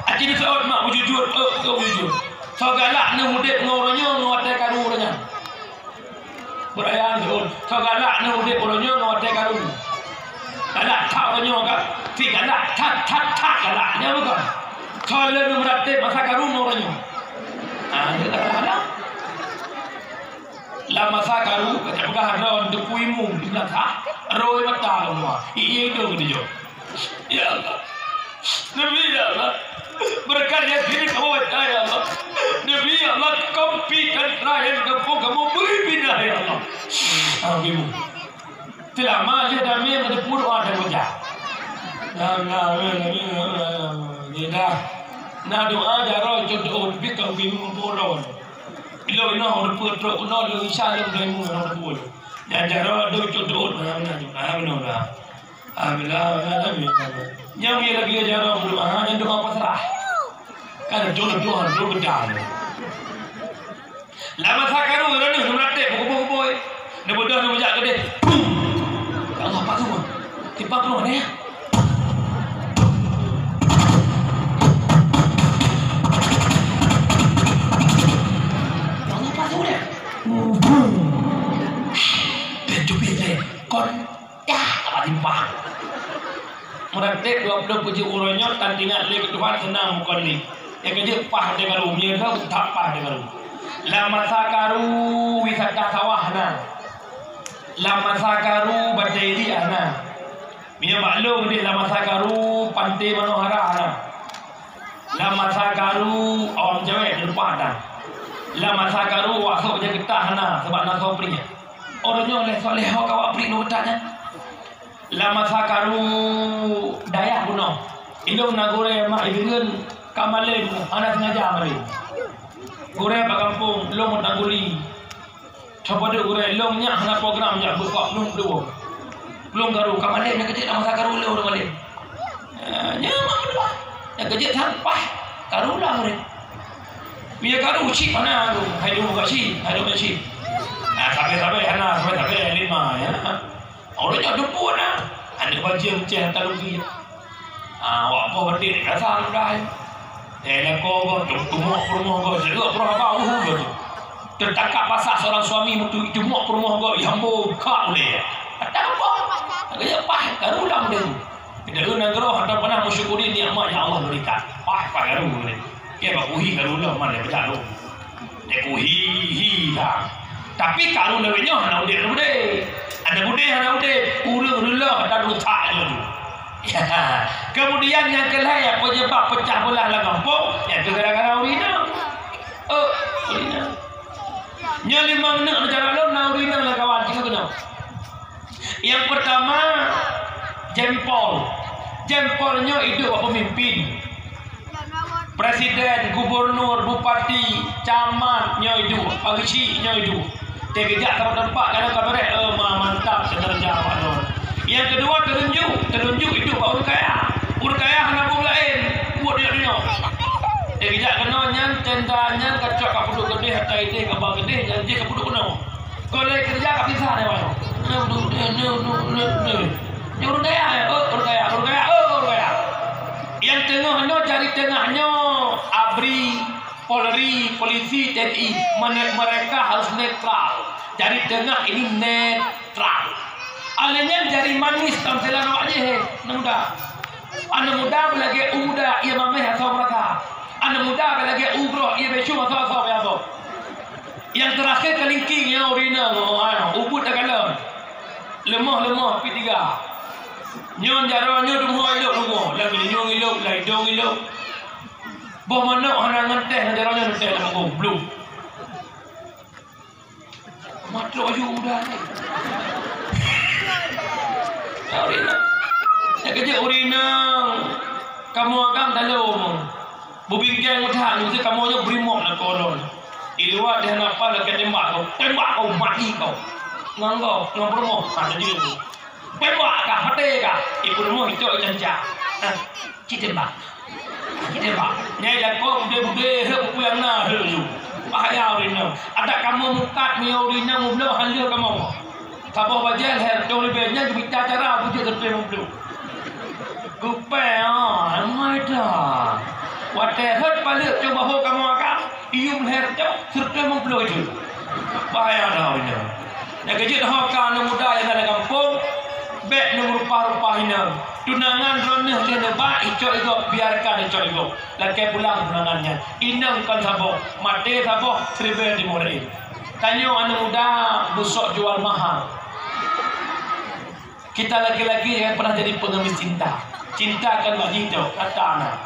Aceh di Saud mak beujujur, eh, beujujur. Soe galak neuh udép ngon uroe nyoe ngon watèe karu uroe nyan. Beuraya lôn, soe galak neuh udép uroe nyoe ngon watèe karu. Galak that uroe nyoe ka, si galak that, that, that galak, nyan bukon. Soe lôn meuratéb masa karu ngon uroe nyoe. Ah, nyoe galak. Lam masa karu, ka peugah droe teupui mu, di beulakang, roi mata lom, ié idông geutujok. Ya Allah. Demi ya Allah. Berkat yakin kamu baca ya Allah. Demi ya Allah, kompi dan rakyat kampung kamu beri pindah ya Allah. Amin. Selama dia damai ada puluh ada baca. Amin, amin, amin, amin. Dah. Nah doa jaroe contoh bit kau bingung pulon. Bila ina orang pun trok kena dia insya Allah dia mu orang pun. Dan jaroe dia contoh mana mana. Amin. Alhamdulillah, amin, amin. Nyang lagèe jaroe meudoa, nyang doa pasrah. Kan jodoh Tuhan, jodoh beudang. Lam masa karu, droeneuh meuratéb, meukubu-kubu. Neubeudôh, neujak keudéh. Bum! Ya Allah, apa tu? Timpang keudroe, nèh. Ya Allah, apa tu, nèh? Bum! Dan jubit, nèh. Kon Yah, haba timpah. Meuratéb dua ploh peujuh uroe nyoe tan teuingat lé keu Tuhan seunang bukon lé. Nyang keujeuet pah watèe karu, meunyoe that pah watèe karu. Lam masa karu wisata sawah na. Lam masa karu batèe riek na. Meunyoe bak lôn deh lam masa karu panté manohara na. Lam masa karu awak meucewek di depan na. Lam masa karu awak sok bajèe keutah na sabab na soe peureulèe. Uroe nyoe lé soléh ho kawak prik nurut nyan. Lam masa karu dayah bunoe, ilong na gurée mak ibeungeuen ka malém, hana sengaja malém. Gurée bak gampông, lôn meutangguli. Sapeue gurée, lôn nyak hana program jak beukok lôn dua. Lôn karu ka malém, nyang keucik lam masa karu lôn malém. Ah, nyan mak meutuah. Nyang keucik sampah karu lah gurée. Bila karu cit mana tu? Hai dua kok cit, hai dua cit. Ah, sabe-sabe hana, sabe-sabe lima ya. Orang nyoe dumpuk na. Aneuk bajeueng ceh talung dia. Ah, wak boh berdiri rasa mudah. Eh, lako boh, tumok peurumoh boh, jeuet peurumoh boh, uh, boh. Tertangkap basah seorang suami mutu, tumok peurumoh boh, ya ambo, kak uleh. Kata boh. Kata pah, karu lam dia. Kita nanggroe hana pernah mensyukuri nikmat yang Allah berikan. Pah, pah karu uleh. Oke, bak uhi karu lom mana kita tu. Dek uhi, hi dah. Tapi karu lewat nyoh hana udeh, hana udeh. Ada udeh, hana udeh. Ureueng reuloh dan rusak je tu. Ya. Kemudian yang kelhai, penyebab pecah belah lam kampung, iaitu gara-gara ureueng inong. Oh, ureueng inong. Nyoe limong neuk negara lom na ureueng inong lam kawan, cuma kena. Yang pertama, Jempol. Jempol nyoe idup bak pemimpin. Presiden, gubernur, bupati, camat nyoe idup, pageuchik nyoe idup. Teugeujak teumpat-teumpat, kadang ka beureh, eh, ma-, mantap kinerja awak nyoe. Yang kedua, telunjuk. Telunjuk idup bak ureueng kaya. Ureueng kaya hana bom laén, buet di dunia. Teugeujak keunoe nyan, tenda nyan, kacok ka peuduek keudeh, atai deh, kaba keudeh, nyan jih ka peuduek keunoe. Kon lé keureuja ka pisah deh, Wan. Nyoe ureueng kaya, oh, ureueng kaya, ureueng kaya, oh, ureueng kaya. Nyang teungoh nyoe, jari teungoh nyoe, abri, polri, polisi, T N I, mene-, mereka harus netral. Jari teungoh ini netral. Alèh nyan jari manis tam silan awak jih, he, aneuk muda. Aneuk muda beulagèe u muda, ia mamèh asoe meurasa. Aneuk muda beulagèe u broh, ia bècue asoe-asoe bèe asoe. Nyang teurakhé kalingking nyoe ureueng inong, oh, ah, ubit takalon. Leumoh-leumoh pih tiga. Nyoe jaroe nyoe deungoe ilop-ilop, lam ileung ilop, lam idong ilop. Boh manok hana ngon teh, ngon jaroe nyoe teh lam goblok. Matrok aju udah ni. Ya, ureueng inong. Nyang keujeuet ureueng inong. Kamoe agam dalom. Bubingkeng meudat, meusti kamoe nyoe brimok na kolon. Di luwa deh hana pat lakèe tembak kau, tembak kau, mati kau. Ngon kau, ngon peurumoh, ha, jadi. Tembak kah, maté kah? Di peurumoh icok icanca. Ha, cit tembak. Cit tembak. Nyai lakoe budé-budé, he, peue nyang na, he, yu. Bahaya ureueng inong. Adak kamoe mukat, meunyoe ureueng inong meubloe, han lheueh kamoe. Saboh bajèe lhèe reutôh ribèe nyan geumita cara beujeuet seureutôh limong ploh. Geupèe, ah, amai that. Watèe rhot paleuek cok bahô kamoe akang, iyuem lhèe reutôh, seureutôh limong ploh jeuet. Bahaya that ureueng nyan. Nyang keujeuet ho ka aneuk muda nyang na lam gampông, bèk neumeurupah-rupah inong. Tunangan droeneuh lheueh neuba, icok igob, biarkan icok igob. Lakèe pulang tunangan nyan. Inong kon saboh, maté saboh, siribèe timoh laén. Tanyoe aneuk muda, beusok jual mahal. Kita laki-laki jangan pernah jadi pengemis cinta. Cinta kan bagi tu, kata anak.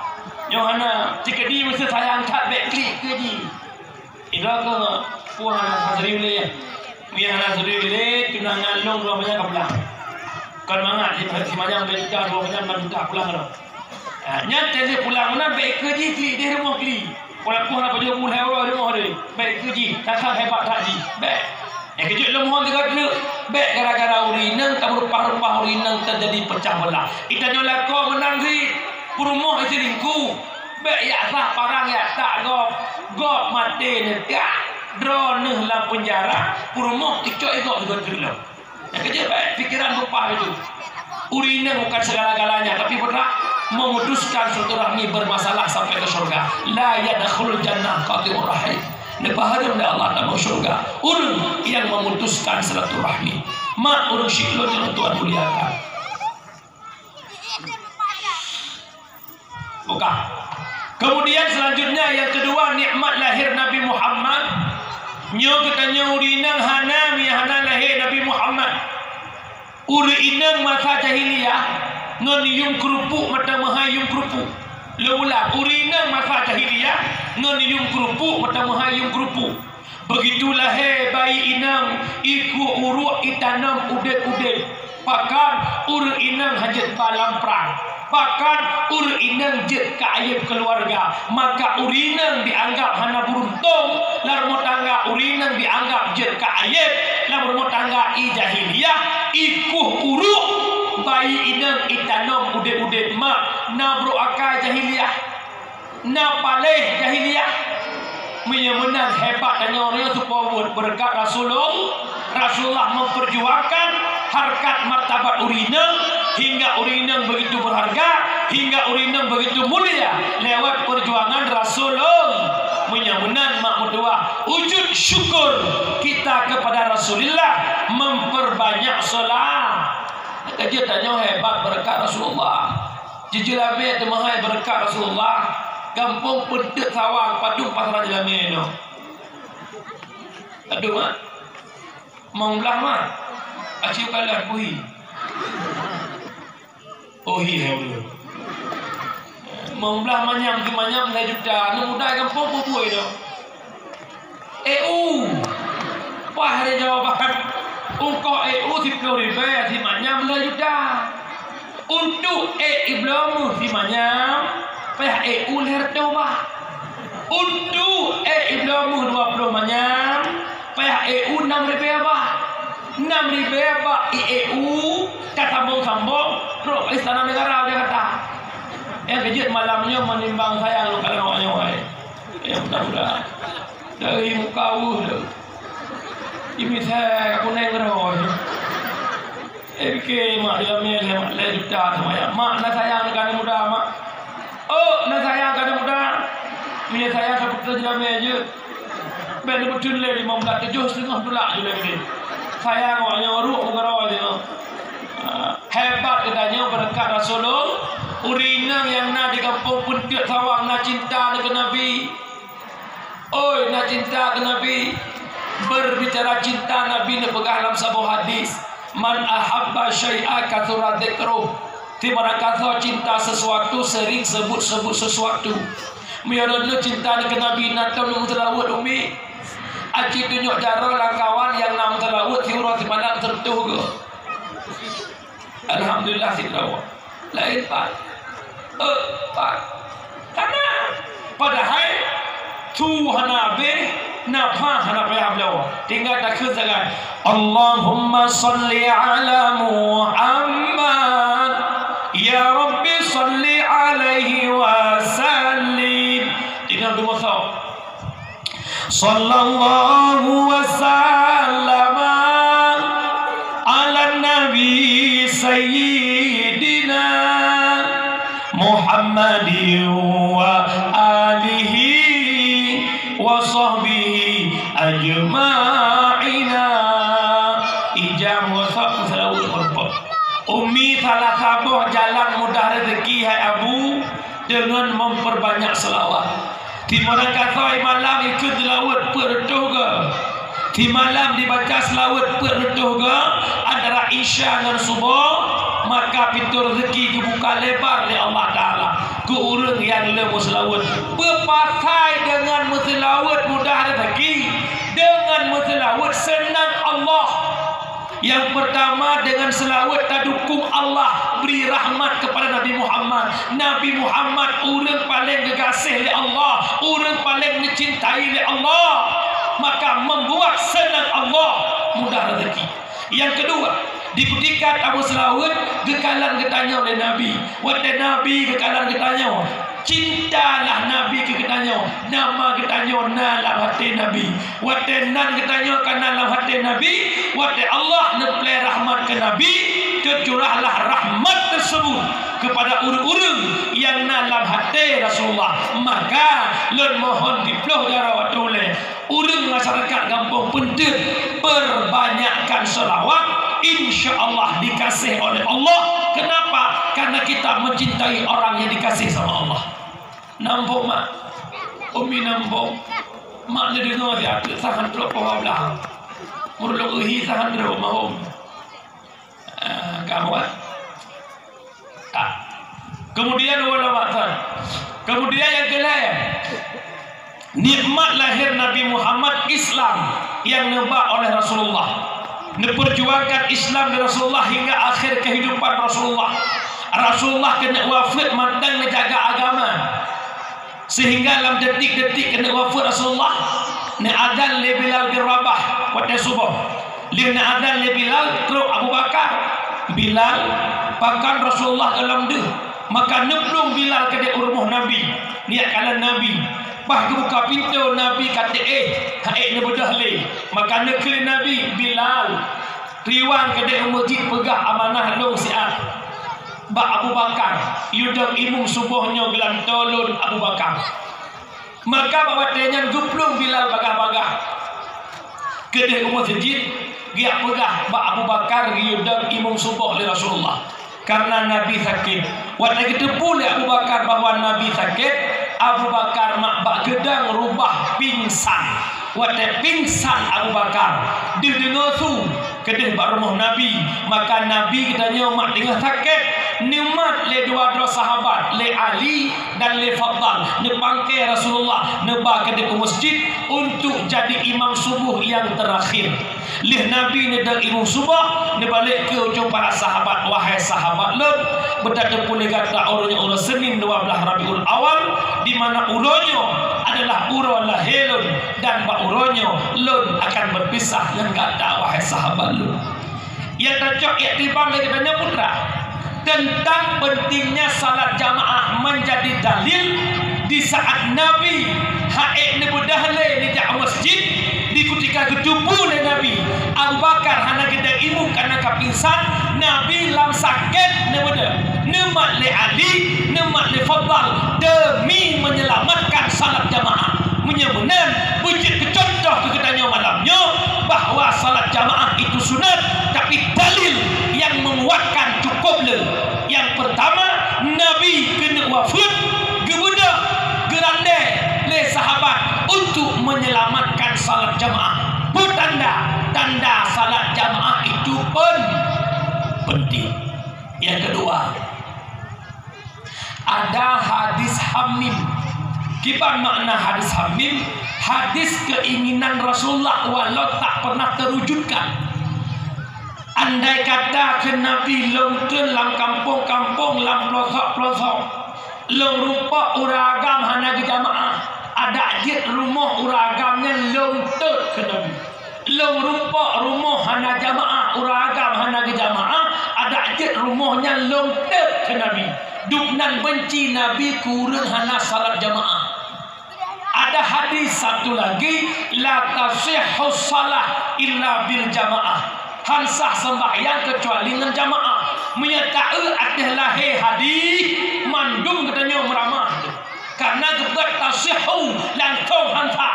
Nyoe hana, cikeudi mesti sayang that bèk klik ke ji. Ida ke puang hana sadari uleh. Mia hana sadari uleh, tunangan long dua banyak ka pulang. Kon mangat, si, si manyang dua juta, dua banyak enam juta pulang ka. Ha, nyan teuh pulang meunan bèk ikeue jih klik deh rumoh klik. Walaupun hana pajoh buleuen rumoh deh. Bèk ikeue jih, sasa hebat that jih. Bèk. Nyang keujeuet lom hon teuka treuk. Bèk gara-gara ureueng inong, tameurupah-rupah ureueng inong teujadi peucah beulah. Itanyoe lakoe meunan cit. Peurumoh iselingkuh. Bèk yak sah parang yak tak gob. Gob maté neutak. Droeneuh lam peunjara. Peurumoh icok igob sigoe treuk lom. Nyang keujeuet bèk pikeran beupah itu. Ureueng inong bukan segala-galanya, tapi putra memutuskan silaturahmi bermasalah sampai ke syurga. La yadkhulul jannah qati'ur rahim. Neupahareuem lé Allah tamong syurga ureueng nyang memutuskan silaturahmi. Mak ureueng syik lôn nyang Tuhan muliakan. Buka. Kemudian selanjutnya yang kedua nikmat lahir Nabi Muhammad. Nyoe geutanyoe ureueng inong hana meuhana lahé Nabi Muhammad. Ureueng inong masa jahiliyah ngon yuem keurupuk mata meuhai yuem keurupuk. Lôn ulang, ureueng inong masa jahiliyah ngon yuem keurupuk mata meuhai yuem keurupuk. Begitu lahé bayi inong, i kueh uruek itanom udeb-udeb. Pakon ureuëng inong hana jeuet ba lam prang. Pakon ureuëng inong jeuet keu aéb keuluwarga. Maka ureuëng inong dianggab hana beuruntung lam rumoh tangga, ureuëng inong dianggab jeuet keu aéb lam rumoh tangga. I jahiliyah, i kueh uruek bayi inong itanom udeb-udeb. Mak, na brôk akai jahiliyah. Na paléh jahiliyah. Meunyoe meunan hebat tanyoe nyoe teupeue buet beureukat Rasulul-, Rasulullah memperjuangkan harkat martabat ureuëng inong, hingga ureuëng inong begitu berharga, hingga ureuëng inong begitu mulia lewat perjuangan Rasulul-, meunyoe meunan mak meutuwah, wujud syukur kita kepada Rasulullah memperbanyak solat. Keujeuet tanyoe hebat beureukat Rasulullah. Jeulamé teumeuhai beureukat Rasulullah, gampông peunteuk sawang padum pasra jeulamé nyoe. Padum, ah? Limong blah mah. Aci ukalan puhi. Oh, hi, hai ulun. Limong blah manyam, si manyam lhèe juta. Aneuk muda gampông peue buet nyoe. E U. Wah, ada jawaban. Ungkoh E U siploh ribèe, si manyam lhèe juta. Untuk E ibloe meuh si manyam, payah E U lhèe reutôh bah. Untuk E ibloe meuh dua ploh manyam, payah E U nam ribèe bah. Nam ribèe bah i E U, ka sambông-sambông, trok Istana Negara Jakarta. Nyang keujeuet malam nyoe menimbang sayang lôn kalon awak nyoe, hai. Ya, mudah-mudahan. Dari muka aweuh tu. Imisai ka kuneng keudroe. Eh, pike mak jeulamé lhèe, lhèe juta seumayang. Mak na sayang keu aneuk muda, mak. Oh, na sayang keu aneuk muda. Meunyoe sayang sapeue jeulamé jeuet. Bèk neubeuteun lé limong blah tujoh siteungoh tulak jeulamé. Sayang awak nyoe ruek meukeuroi jinoe. Ah, hebat geutanyoe beureukat Rasulullah. Ureueng inong nyang na di gampông Peunteuk Sawang na cinta keu Nabi. Oi, na cinta keu Nabi. Berbicara cinta, Nabi neupeugah lam saboh hadis, "Man ahabba syai'a katsura dzikruh." Timarang kasoe cinta sesuatu, sering sebut-sebut sesuatu. Meunyoe droeneuh cinta keu Nabi, na tom meuseulaweuet umi. Aci tunyok jaroe lam kawan nyang na meuseulaweuet siuroe simalam seureutôh goe. Alhamdulillah, sidroe. Laén pat. Eh, pat. Kana. Padahai su hana abéh, nafah hana payah bloe. Tinggai takheun sagai, "Allahumma shalli ala Muhammad. Ya Rabbi shalli alaihi wa sallim." Tinggai dua masa. Sallallahu wa sallama ala nabi sayyidina Muhammadin wa alihi wa sahbihi ajma'ina. Ijam wa sahbihi salawat meureumpok. Umi salah saboh jalan mudah rezeki hai Abu, deungon memperbanyak selawat. Timarang kasoe malam ikheun seulaweuet peuet reutôh goe. Simalam dibaca seulaweuet peuet reutôh goe antara Isya ngon Suboh, maka pintoe rezeki geubuka lebar lé Allah Taala keu ureueng nyang le meuseulaweuet. Beupasai deungon meuseulaweuet mudah rezeki, deungon meuseulaweuet seunang Allah. Nyang peurtama, deungon seulaweuet tadukong Allah bri rahmat keupada Nabi Muhammad. Nabi Muhammad ureueng paleng geugaséh lé Allah, ureueng paleng neucintai lé Allah. Maka membuat seunang Allah mudah rezeki. Nyang keudua, di peutingkat tameuseulaweuet geukalon geutanyoe lé Nabi. Watée Nabi geukalon geutanyoe, cintalah Nabi keu geutanyoe, nama geutanyoe na lam até Nabi. Watée nan geutanyoe ka na lam até Nabi, watée Allah neuplée rahmat keu Nabi, teucurahlah rahmat tersebut kepada ureueng-ureueng nyang na lam até Rasulullah. Maka lôn mohon diploh jaroe watée ulée, ureueng masyarakat gampông Peunteuk, perbanyakkan sholawat, insya Allah dikasih oleh Allah. Kenapa? Karena kita mencintai orang yang dikasih sama Allah. Nambông mak. Umi nambông. Mak neudeungoe siat sahan trok poh blang. Meurulok uhi sahan trok mahom. Ah, kawan. Ah. Kemudian wala matan. Kemudian yang kelima. Nikmat lahir Nabi Muhammad, Islam yang neuba oleh Rasulullah. Neuperjuangkan Islam di Rasulullah hingga akhir kehidupan Rasulullah. Rasulullah keuneuk wafeuet mantong neujaga agama. Sehingga lam detik-detik keuneuk wafeuet Rasulullah, neuazan lé Bilal bin Rabah watée suboh. Lheueh neuazan lé Bilal, trok Abu Bakar. "Bilal, pakon Rasulullah goh lom deuh?" Maka neuplueng Bilal keudeh u rumoh Nabi, neujak kalon Nabi. Bah geubuka pintoe, Nabi ka teuéh, han ék neubeudôh lé. Maka neukheun lé Nabi, "Bilal, riwang keudeh u meuseujid, peugah amanah lôn siat bak Abu Bakar, yue dong imum suboh nyoe geulantoe lôn, Abu Bakar." Maka bak watée nyan geuplueng Bilal bagah-bagah keudeh u meuseujid, geujak peugah bak Abu Bakar geuyue dong imum suboh lé Rasulullah, karena Nabi sakét. Watée geuteupeue lé Abu Bakar bahwa Nabi sakét, Abu Bakar mak bak geudong rubah pingsan. Watée pingsan Abu Bakar, deuh deungoe su keudeh bak rumoh Nabi, maka Nabi geutanyoe mak teungoh sakét, neumat lé dua droe sahabat, lé Ali dan lé Fadhal, neupangke Rasulullah, neuba keudeh u meuseujid untuk jadi imam suboh nyang teurakhir. Lheueh Nabi neudong imum suboh, neubalek keu ujoe para sahabat, "Wahai sahabat lôn, beutateupeue lé gata uroe nyoe uroe Senin dua belas Rabiul Awal, di mana uroe nyoe adalah uroe lahé lôn, dan bak uroe nyoe lôn akan beupisah ngon gata, wahai sahabat lôn." Nyang tacok iktibar lé geutanyoe peue teuma? Tentang pentingnya salat jamaah menjadi dalil di saat Nabi han ék neubeudôh lé neujak meuseujid, di kutika geuteupeue lé Nabi Abu Bakar hana geudong imum karena ka pingsan, Nabi lam sakét neubeudôh, neumat lé Ali, neumat lé Fadhal demi menyelamatkan salat jamaah. Meunyoe meunan, beujeuet keu cuntoh keu geutanyoe malam nyoe bahwa salat jamaah itu sunat, tapi dalil yang menguatkan cukup le. Nyang peurtama, Nabi keuneuk wafeuet, geubeudôh, geurandé lé sahabat untuk menyelamatkan salat jamaah. Peue tanda? Tanda salat jamaah itu pen-, penting. Nyang keudua, ada hadis Hamim. Kiban makna hadis Hamim? Hadis keinginan Rasulullah walau tak pernah terwujudkan. Andai kata kheun Nabi, "Lôn kheun lam kampong-kampong, lam peulosok-peulosok, lôn rumpok ureuëng agam hana geujamaah, adak jeuet rumoh ureuëng agam nyan lôn tôt," kheun Nabi. "Lôn rumpok rumoh hana jamaah, ureuëng agam hana geujamaah, adak jeuet rumoh nyan lôn tôt," kheun Nabi. Dubnan benci Nabi keu ureuëng hana salat jamaah. Ada hadis satu lagi, "La tasihhu shalah illa bil jamaah." Han sah sembahyang kecuali ngon jamaah. Meunyoe taeu ateueh lahé hadis, mandum geutanyoe meuramah. Karena geubat tasihhu langsong han sah.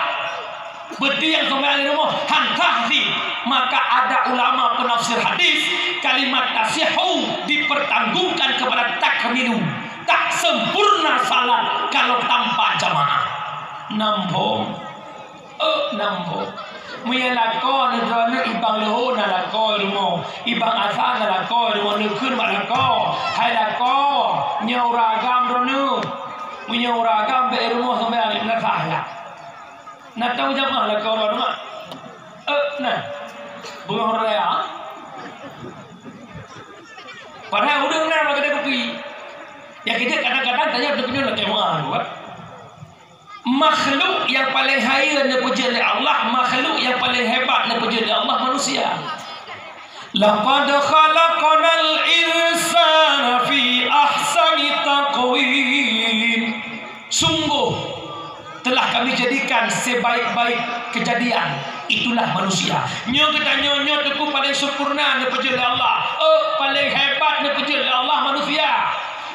Beutiang sembahyang di rumoh han sah sih. Maka ada ulama penafsir hadis, kalimat tasihhu dipertanggungkan kepada takmilu. Tak sempurna salat kalau tanpa jamaah. Nambong. Eh, nambong. Meunyoe lakoe neuh droeneuh ibang leuhô na lakoe rumoh, ibang asa na lakoe rumoh, neukheun bak lakoe, "Hai lakoe, nyoe ureuëng agam droeneuh." Meunyoe ureuëng agam bèk rumoh sampoe na sah ya. Na tau jamaah lakoe droeneuh mak? Eh, na. Beungoh raya. Padahai udeueng na bak keudè kupi. Ya, kita kadang-kadang tanya untuk punya nak jamaah tu, kan? Makhluk yang paling hayeue neupeujeuet lé Allah, makhluk yang paling hebat neupeujeuet lé Allah manusia. "Laqad khalaqnal insana fi ahsani taqwim." Sungguh telah Kami jadikan sebaik-baik kejadian, itulah manusia. Nyoe geutanyoe nyoe teungku paling sempurna neupeujeuet lé Allah. Oh, paling hebat neupeujeuet lé Allah manusia.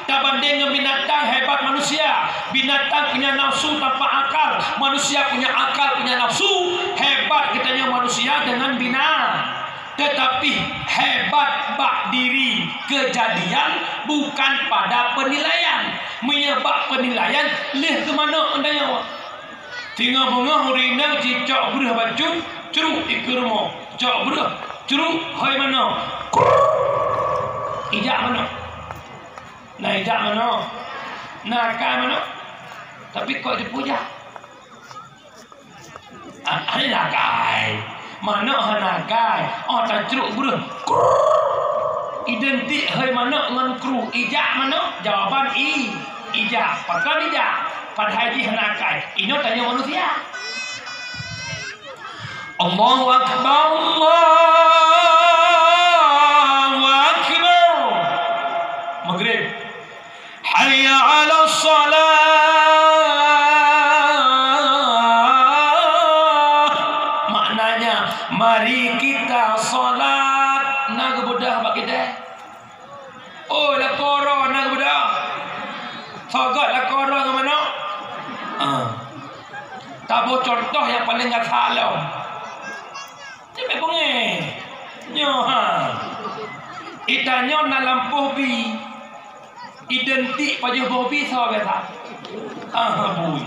Tabandeng ngon binatang, hebat manusia. Binatang punya nafsu tanpa akal, manusia punya akal, punya nafsu. Hebat geutanyoe manusia dengan bina-, tetapi hebat bak diri kejadian, bukan pada penilaian. Meunyoe bak penilaian, lheueh keu manok geutanyoe. Singoh beungoh ureueng inong cicok breueh bacut, cruk dikeue rumoh. Cok breueh, cruk, hôi manok. Ijak manok. Na ijak manok, na akai manok, tapi kok jipeujah. Hai nakai. Manok hana kai. Oh, tacruk breuh. Krrrr. Identik hai manok ngon kru. Ijak manok? Jawaban i. Ijak. Pakon ijak? Padahai jih hana kai. Inoe tanyoe manusia. Allahu Akbar, Allahu Akbar. Maghrib. Hayya 'alas shalah. Maknanya, mari kita salat. Na geubeudôh bak kita. Oh, lakoe droe na geubeudôh. Soe göt lakoe droe ngon manok? Ah. Taboh contoh nyang paleng gata lom. Cuma beungéh. Nyoe ha. Ita nyoe na lampôh bi. Identik pajoh boh bi soe biasa. Ah, bui.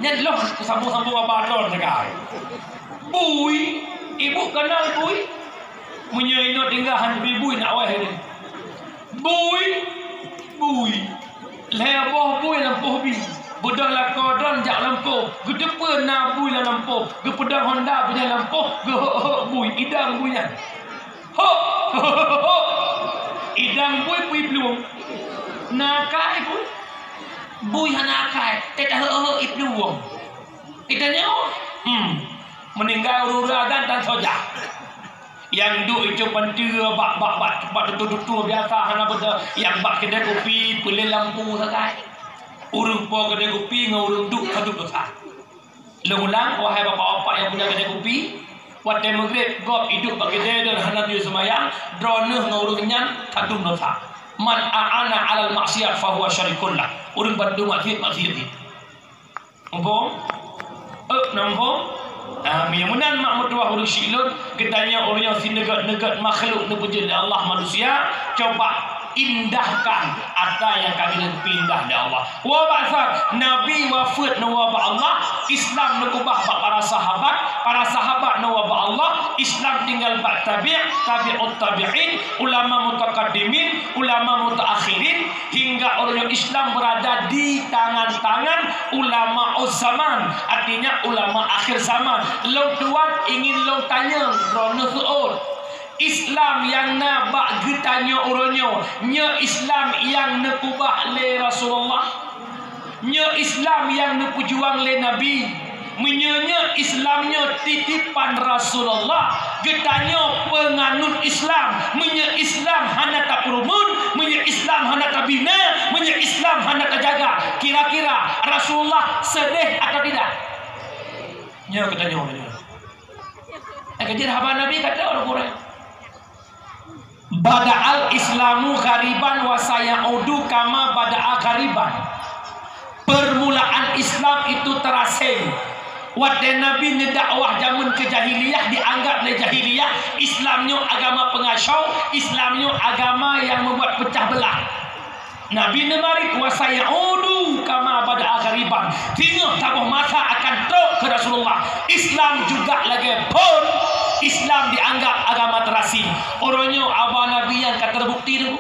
Nyan lôn kusambung-sambung abah droe sagai. Bui, ibu kenal bui? Meunyoe inoe tinggai han bui, bui nak wéh ni. Bui, bui. Lhée boh bui lampôh bi. Beudôh lakoe droe jak lampôh. Geuteupeue na bui lam lampôh. Geupeudong honda beujeuet lampôh. Geuhok-hok bui. Idang bui nyan. Hok! Hok! Idang bui peue iplueng? Na akai bui? Bui hana akai. Teuh tahok-hok iplueng. Ita nyoe? Hmm. Meuninggai ureueng-ureueng adan tan soe jak. Nyang duek icok panteue bak, bak, bak, bak tutoe-tutoe biasa hana beutôi. Nyang bak keudè kupi peulén lampu sagai. Ureueng po keudè kupi ngon ureueng duek ka duek dosa. Lôn ulang, wahai bapak-bapak nyang punya keudè kupi, watèe meugreb gob iduek bak keudè dan hana tuju seumayang, droeneuh ngon ureueng nyan ka dum dosa. Man a'ana 'alal maksiat fahuwa syarikun lah. Ureueng bantu maksiat, maksiat jih. Muphom? Eh, na muphom? Ah, meunyoe meunan mak meutuwah ureueng syiek lôn, geutanyoe ureueng nyang sineugét-neugét makhluk neupeujeuet lé Allah manusia, coba indahkan ata nyang ka geuneuk pindah lé Allah. Woe bak that, Nabi wafeuet neuwoe bak Allah, Islam neukeubah bak para sahabat, para sahabat neuwoe bak Allah, Islam tinggai bak tabi', tabi'ut tabi'in, ulama mutakaddimin, ulama mutaakhirin, hingga ureueng Islam beurada di tangan-tangan ulama zaman, artinya ulama akhir zaman. Lôn tuan ingin lôn tanyong droeneuh seuôt. Islam nyang na bak geutanyoe uroe nyoe, nyoe Islam nyang neukeubah lé Rasulullah? Nyoe Islam nyang neupeujuang lé Nabi? Meunyoe nyoe Islam nyoe titipan Rasulullah, geutanyoe peunganut Islam, meunyoe Islam hana tapeureumeun, meunyoe Islam hana tabina, meunyoe Islam hana tajaga, kira-kira Rasulullah seudeh atawa tidak? Nyoe geutanyoe, nyoe. Eh, ka jeuet haba Nabi ka teuh ureueng gurèe. Bada'al Islamu ghariban wa sayaudu kama bada'a ghariban. Permulaan Islam itu terasing. Watèe Nabi neudakwah jameun keu jahiliyah, dianggap lé jahiliyah, Islam nyoe agama peungasoe, Islam nyoe agama nyang meubuat peucah beulah. Nabi neumarit, "Wa sayaudu kama bada'a ghariban." Teungoh saboh masa akan trok keu Rasulullah. Islam juga lagèe phon, Islam dianggap agama terasing. Uroe nyoe haba Nabi nyan ka terbukti tu.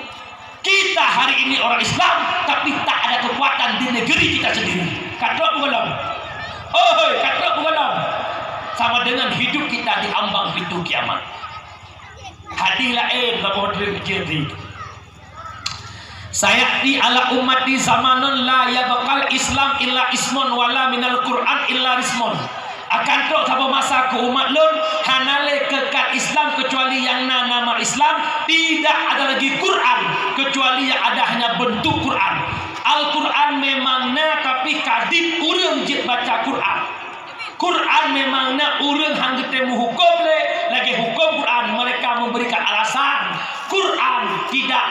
Kita hari ini orang Islam, tapi tak ada kekuatan di negeri kita sendiri. Ka trok bukan lom? Oi, ka trok bukan lom? Sama dengan hidup kita di ambang pintu kiamat. Hadis laén, saboh hadis kecil tadi. Sayati ala ummati zamanun la yabqal Islam illa ismun wala minal Qur'an illa rismun. Akan trok saboh masa keu umat lôn, hana lé keukat Islam keucuali nyang na nama Islam, tidak ada lagi Qur'an keucuali nyang ada hanya bentuk Qur'an. Al-Qur'an memang na, tapi kadit ureueng jeuet baca Qur'an. Quran memang na ureuëng han geutém meuhuköm lé lagée huköm Quran, mereka memberikan alasan Quran tidak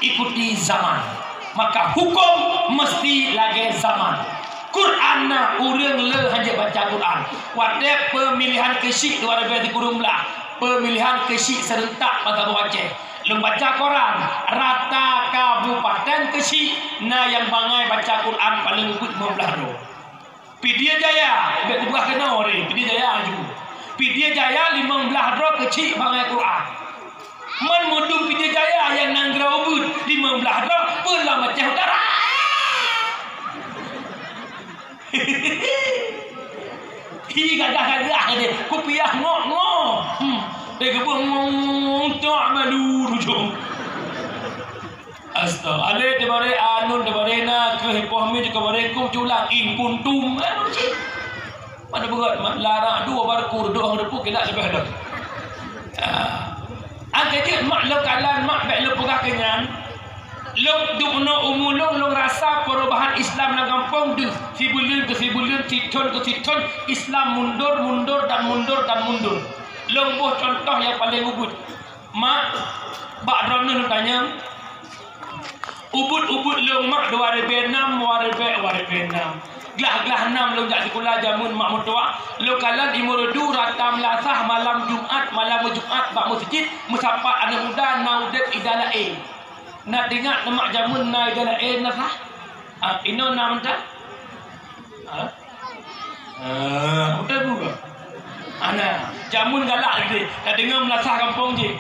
ikuti zaman. Maka huköm mesti lagée zaman. Quran na ureuëng le hana baca Quran. Watée pemilihan keuchik dua ribu tiga belas, pemilihan keuchik serentak bak Aceh. Lôn baca koran, rata kabupaten keuchik na nyang bangai baca Quran paleng ubit lima belas droe. Pidie Jaya, bék ubah keunoe re, Pidie Jaya aju. Pidie Jaya limong blaih droe keuchik bangai Quran. Man mudum Pidie Jaya nyang nanggroe ubeut limong blaih droe, peue lam Aceh Utara. Hi gagah-gagah deh, kupiah ngok-ngok. Hmm. Deh geubeueng ngok-ngok, tak malu ujong. Astaga, alé teubare anun teubare na keuh poh mi teubare kum culang in kuntum. Mana beugöt mat larak dua barku dua repu kena leubeh dah. Ah. Angka jeuet mak lôn kalon mak bék lôn peugah keu nyan. Lôn dum unoe umu lôn, lôn rasa perubahan Islam lam gampông deuh sibuleuen keu sibuleuen, sithon keu sithon, Islam mundur, mundur dan mundur dan mundur. Lôn boh contoh nyang paleng ubit. Mak, bak droeneuh lôn tanyong, ubit-ubit lôn mak dua ribèe nam, dua ribèe, dua ribèe nam. Glah-glah nam lôn jak sikula jameun mak meutuah, lôn kalon i Meureudu rata meulasah malam Jumat, malam Jumat bak meuseujid, meusapat aneuk muda na udép i Dalae. Na teuingat mak jameun na i Dalae meulasah? Ah, inoe na mantong? Ha? Ah, udah buka. Ana, jameun galak lagi. Ka deungoe meulasah gampông jih.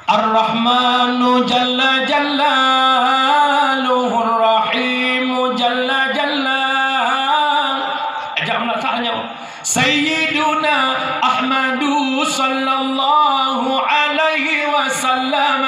Ar-Rahmanu jalla jalaluhu, Ar-Rahimu jalla jalla. Ajak meulasah nyoe. Sayyiduna Ahmadu sallallahu alaihi wasallam.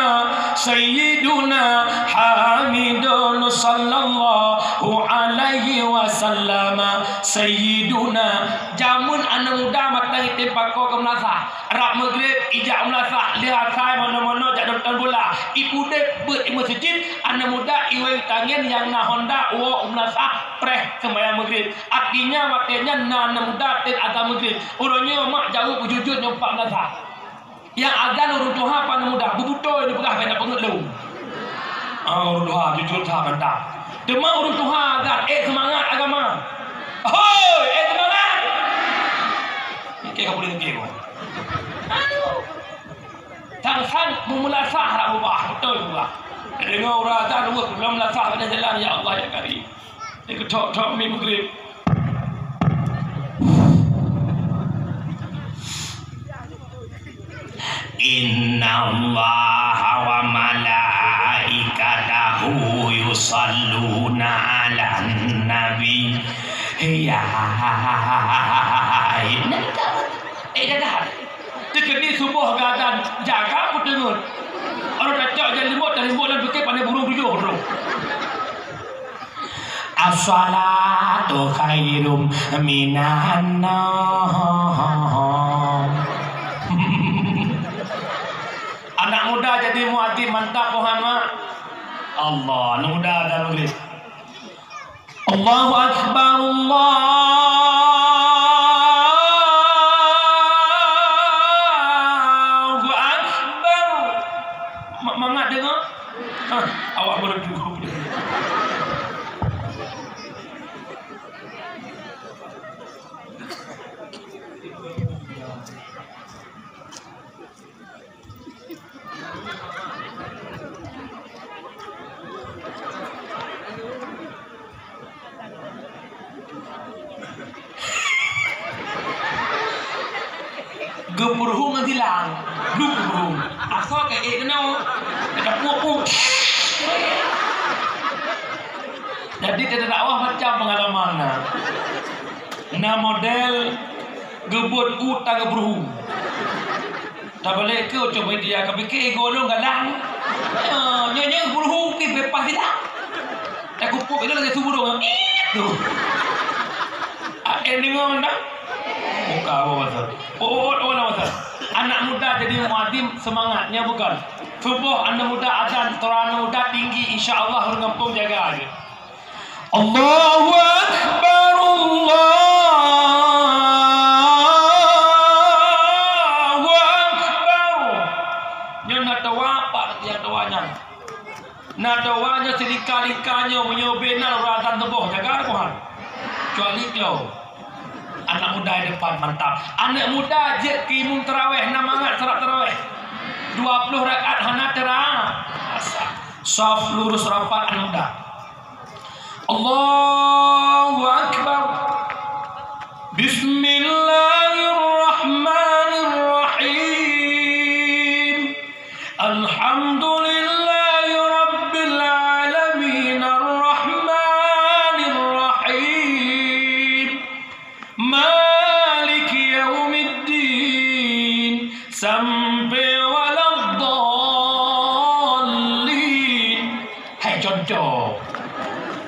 Sayyiduna Hamidun sallallahu alaihi wasallam. Sayyiduna, jameun aneuk muda mantong item pakoe keu meulasah. Rab Maghrib ijak meulasah, lheuh asai manoe-manoe jak nonton bola. Ipudép beuet i meuseujid, aneuk muda iwoe tangen nyang na Honda woe u meulasah preh seumayang Maghrib. Artinya watèe nyan na aneuk muda tem azan Maghrib. Uroe nyoe mak jaweueb beujujur nyoe pat meulasah. Nyang azan ureueng tuha pat aneuk muda, beubutôi neupeugah bèk na peungeuet lôn. Ah, ureueng tuha jujur that mantap. Teuma ureueng tuha azan, ék seumangat agama. Hôi, ék seumangat. Mikir ka boleh mikir kau. Aduh. Sang-sang meumeulasah rak bubah, beutôi bubah. Deungoe ureueng azan, weueh, lom meulasah pada jalan, ya Allah, ya Karim. Dikeuthok-thok mi Maghrib. Innallaha wa malaikatahu yusalluna 'alan nabi. Ya. Eh, dah, dah. Teukeudi suboh geuazan, jaga peuteungeut. Orang tacok jan limbot, dan limbot dan pikir pandai burung tujoh tu. As-salatu khairum minan naum. Anak muda jadi muadzin mantap, Tuhan, mak. Allah, anak muda dan Maghrib. Allahu Akbar, Allahu Akbar. Ma-, mangat deungoe? Hah, awak baru cukup. Geupeuruhueng ngon silang. Bluk geupeuruhueng. Asoe keu ék keunoe. Ka puek-puek. Jadi, teudakwah macam peungalaman na. Na model geubeuet u ta geupeuruhueng. Tabalek keu cok media, ka pike ego lôn galang. Ah, nyoe, nyoe guru huki beupaih sila. Takupok itu lagi subuh dong. Itu. Ah, eh, deungoe dah. Buka apa masa? Oh, oh, oh, oh, masa. Anak muda jadi muadzin semangatnya bukan. Subuh anak muda azan, suara anak muda tinggi, insya Allah ureueng gampông jaga aja. Allahu Akbar, Allahu Akbar. Nyoe na tawa, pak nyang tawa nyan. Na tawa nyoe silingka-lingka nyoe, meunyoe bena uroe azan suboh, jaga Tuhan. Kecuali klo. Anak muda di depan, mantap. Anak muda jeuet keu imum tarawih, na mangat salat tarawih. Dua puluh rakaat hana terasa. Saf lurus rapat anak muda. Allahu Akbar. Bismillahirrahmanirrahim. Alhamdulillahi rabbil alamin. Arrahmanirrahim. Ma Sampai waladdallin. Hai contoh.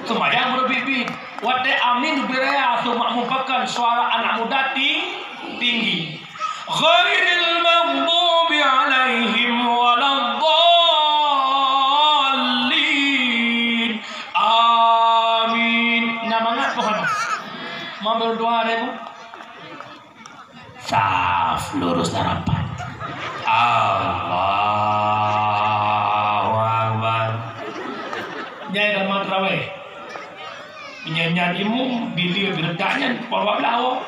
Seumayang meureubiet-biet. Watèe amin beuraya su makmum pakon suara anak muda ting-, tinggi. Ghairil maghdubi alaihim waladdallin. Amin. Nyan mangat pohon. Mampu dua ribu. Saf, lurus dan rapat. Allahu Akbar. Nyan ramah tarawih. Nyan-nyan imum, bila geuredak nyan, pah bak blah.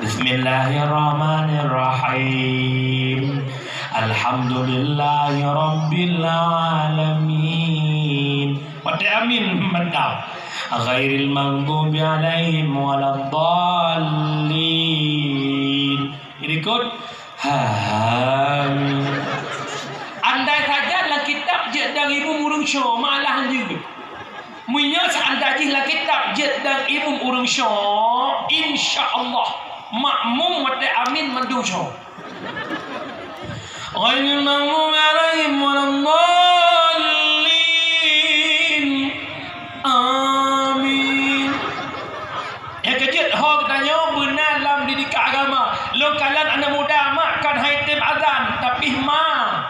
Bismillahirrahmanirrahim. Alhamdulillahirabbil alamin. Watèe amin mantap. Ghairil maghdubi alaihim waladdallin. Irikot. Amin. Andai saja lam kitab jeuet dan imum ureueng syoe, malah jeuet. Meunyoe seandai jih lam kitab jeuet dan imum ureueng syoe, insya Allah makmum watèe amin mandum syoe. Ghairil maghdubi alaihim waladdallin. Amin. Nyang keujeuet ho geutanyoe beuna lam didikan agama. Lôn kalon aneuk muda mak kon hai tem azan, tapi ma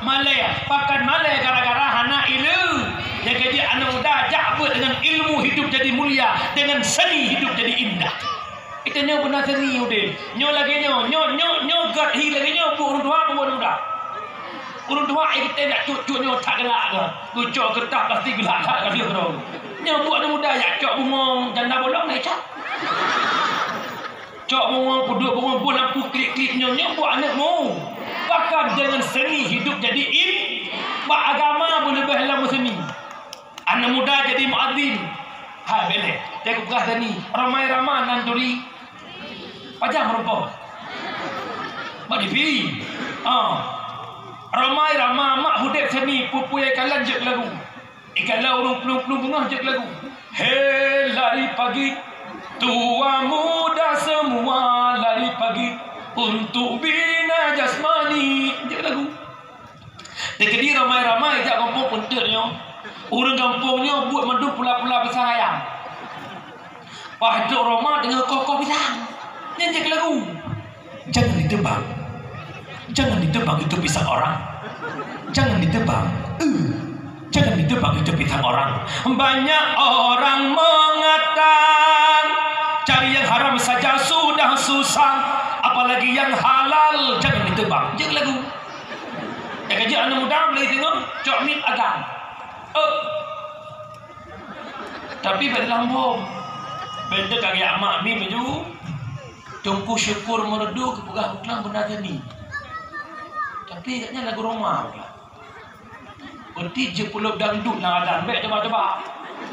malèe, pakon malèe gara-gara hana ileumèe. Nyang keujeuet aneuk muda jak beuet deungon ilmu hidup jadi mulia, deungon seni hidup jadi indah. Geutanyoe beuna seni udeb. Nyoe lagèe nyoe, nyoe, nyoe, nyoe gèt hi lagèe nyoe, buet ureueng tuha, buet muda. Ureueng tuha, eh, geutem jak cut-cut nyoe that galak keuh. Geucok keureutah plastik geulak that ka lheueh droe. Nyoe buet aneuk muda jak cok bungong janda bolong na icat. Cok bungong, peuduek bungong, buet lampu klip-klip nyoe, nyoe buet aneuk mu. Pakon deungon seni hidup jadi im-, bak agama beuleubeh lam seni. Aneuk muda jadi muazzin. Hai, bèk lé. Teuka peugah tadi, Rhoma Irama nan turi. Pajan meurumpok? Bak T V. Ha. Rhoma Irama mak udeb seni, peue-peue nyang ikalon jeuet keu lagu. Ikalon ureueng plueng-plueng beungoh jeuet keu lagu. Hei, lari pagi, tua muda semua lari pagi untuk bina jasmani. Jeuet keu lagu. Teukeudi ramai-ramai jak gampông peunteut nyoe. Ureueng gampông nyoe buet mandum pula-pula pisang ayam. Paih trok Rhoma deungon koh-koh pisang. Nyan jeuet keu lagu. Jangan ditebang. Jangan ditebang itu pisang orang. Jangan ditebang. Eh, jangan ditebang itu pisang orang. Banyak orang mengatakan cari yang haram saja sudah susah, apalagi yang halal jangan ditebang. Jeuet keu lagu. Nyang ka jeuet aneuk muda mulai singoh cok mic agam. Eh. Tapi bèk teulambo. Bèk teuka geujak mak mi baju. Teungku Syukur Meureudu geupeugah buklang beuna tadi. Tapi agaknya lagu Rhoma pula. Berarti jeuet peulob dangdut lam adan. Bèk cuba-cuba.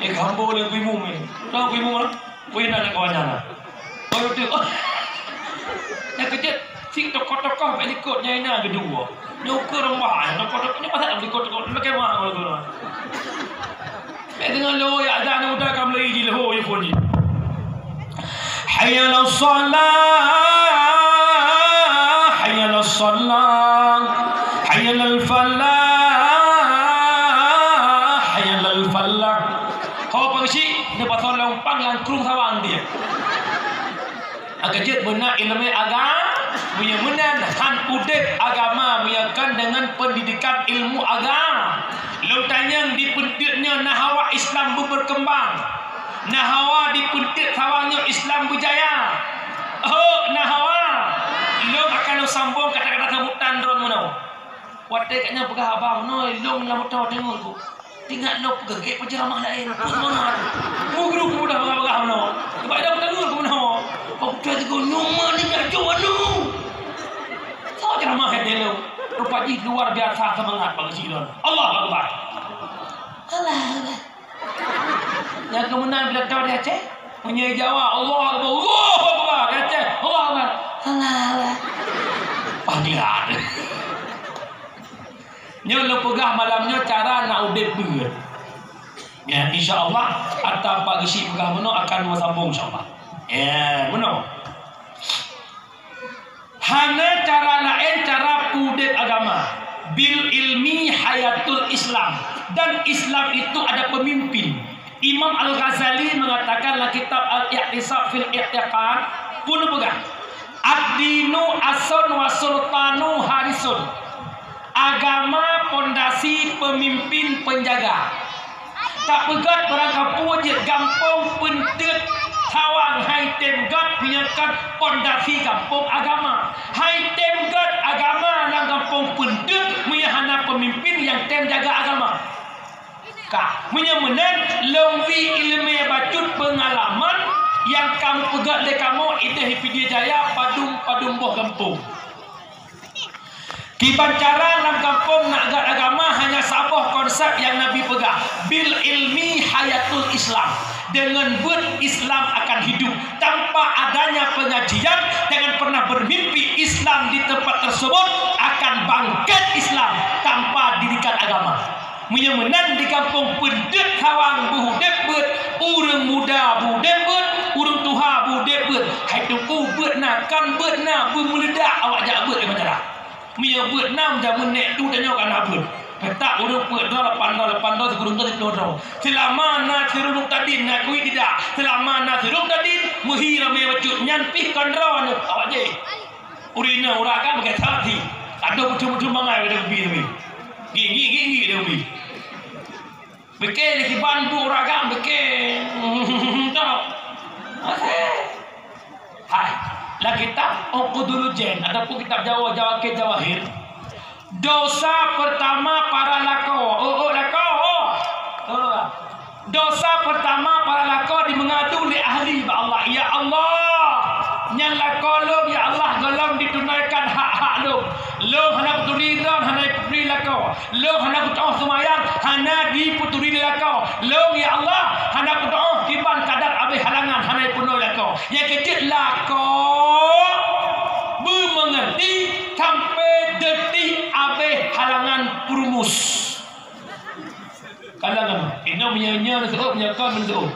Eh, gambo lé Teungku Imum ni. Tahu Teungku Imum lah? Weh, na kawan nyan na. Oh, betul. Nyang keujeuet, si tokoh-tokoh bèk likot nyang inan keudua. Nyoe keu reumbah, tokoh-tokoh nyoe pasal likot-likot, pakai mah kalau tu. Bèk deungon lhô ya azan muda ka meulai jih lhô ya pun jih. Hayya 'alas shalah, hayya 'alas shalah, hayya 'alal falah, hayya 'alal falah. Ho peusi, ni pasal lompang nyang krung sawang dia. Agak jeuet beuna ileumèe agama, meunyoe meunan han udeb agama meunyoe kon deungon peundidikan ilmu agama. Lôn tanyong di peunteut nyoe na hawa Islam beubeurkeumbang. Na hawa di peunteut sawang nyoe Islam beujaya. Ho, na hawa. Lôn akan lôn sambong kata-kata sambutan droen meunoe. Watèe gobnyan peugah haba meunoe, lôn lam moto deungon ku. Ingat lôn peugah gèt peuceramah laén, peue seumangat. Mugruk mudah peugah-peugah meunoe. Sebab ida peutanyong ku meunoe. Kau peugah teugong nyoe ma ni jak jok anu. Soe ceramah gèt lôn. Rupa jih luar biasa seumangat bak geuchik lôn. Allahu Akbar. Allahu Akbar. Nyang keumeunang bila tau di Aceh, meunyoe Jawa, Allahu Akbar, Allahu Akbar, di Aceh, Allahu Akbar. Allahu Akbar. Pah geuhat. Nyoe lôn peugah malam nyoe cara nak udeb beuet. Ya, insya Allah, ata Pak Geuchik peugah meunoe akan meusambong, insya Allah. Ya, meunoe. Hana cara laén, cara Islam, dan Islam itu ada pemimpin. Imam Al-Ghazali mengatakan dalam kitab Al-Iqtisad fil I'tiqad, peue neupeugah, "Ad-dinu aslun wa sultanu harisun." Agama pondasi, pemimpin penjaga. Tapeugét barangkapeue jeuet gampông peunteut hawang hai tem gét meunyoe kon pondasi gampông agama. Hai tem gét agama lam gampông peunteut meunyoe hana peumimpén nyang tem jaga agama. Ka, meunyoe meunan, lôn bri iéleumé bacut peungalaman nyang ka meupeugét lé kamoe idéh di Pidie Jaya padum-padum boh gampông. Kiban cara lam gampông na gét agama hanya saboh konsep nyang Nabi peugah, "Bil ilmi hayatul Islam." Dengan beuet Islam akan hidup. Tanpa adanya pengajian, jangan pernah bermimpi Islam di tempat tersebut akan bangkit Islam tanpa didikan agama. Meunyoe meunan di gampông peunteut hawang beu udép beuet, ureuëng muda beu udép beuet, ureuëng tuha beu udép beuet. Hai teungku beuet na, kan beuet na beumeuleudak awak jak beuet di bandara. Meunyoe beuet na, jameun nèk tu tanyoe ka na beuet. Peutak ureuëng peuet droe, lapan droe, lapan droe, sikureueng droe, siplôh droe. Seulama na sirurueng tadin na kui tidak, seulama na sirurueng tadin, meuhi ramé bacut nyan pih kon droe aneuk awak jih. Ureuëng inong urat agam bèk that hati. Adoe bucum-bucum bangai pada kupi teubi. Gik, gik, gik, gik pada kupi. Bèk lé kiban bu urat agam bèk. Tau. Hai, lam kitab Uqudul Junain ataupun kitab Jawa, Jawakir Jawahir, dosa pertama para lakoe. Oh, oh, lakoe, oh. Oh. Dosa pertama para lakoe di meungadu lé ahli bak Allah, "Ya Allah, nyan lakoe lôn, ya Allah, gohlom ditunaikan hak-hak lôn. Lôn hana kuturi droen, hana kuturi lakoe. Lôn hana kutu'oh seumayang, hana dipeuturi lé lakoe. Lôn, ya Allah, hana kutu'oh kiban kadar abéh halangan, hana peunoh lakoe." Nyang keujeuet lakoe beumeungeurti sampoe deutih abéh halangan peurumus. Kadang-kadang, inong meunyoe nyoe neuseuôt, meunyoe kon neuseuôt.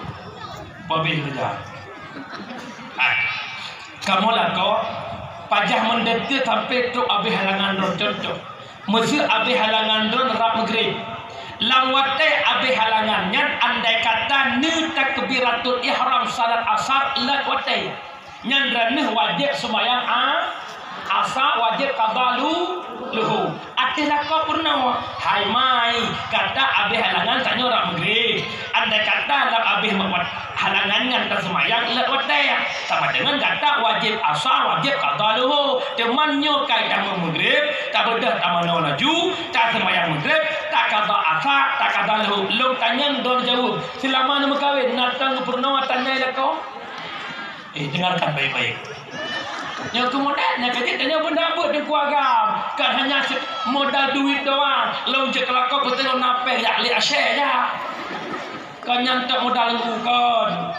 Babeh saja. Hai. Kamoe lakoe, pajah meudeutih sampoe trok abéh halangan droen contoh. Meuseuôt abéh halangan droen rab meugreb. Lam watée abéh halangan nyan andai kata neutakbiratul ihram salat asar lat watée. Nyan droeneuh wajéb seumayang a-, asa, wajéb qadha lu-, luhur. Ateueh lakoe peurunoe, hai mai, gata abéh halangan tanyoe rab meugreb. Andai kata lam abéh meuwat halangan nyan taseumayang lat watée, sama deungon gata wajéb asa, wajéb qadha luhur. Teuma nyoe kai tamong meugreb, tabeudôh tamanoe laju, taseumayang meugreb, taqadha asa, taqadha luhur. Lôn tanyong droen jaweueb, seulama neumeukawen na tan geupeurunoe ata nyan lakoe? Eh, dengarkan baik-baik. Nyang keumudian, nyang keujeuet, tanyoe beuna buet di keuluwarga. Kan hanya se-, modal duit doang. Lôn jeuet keu lakoe, beutôi lôn na péng, jak lé asèe, jak. Kan nyan tok modal kon.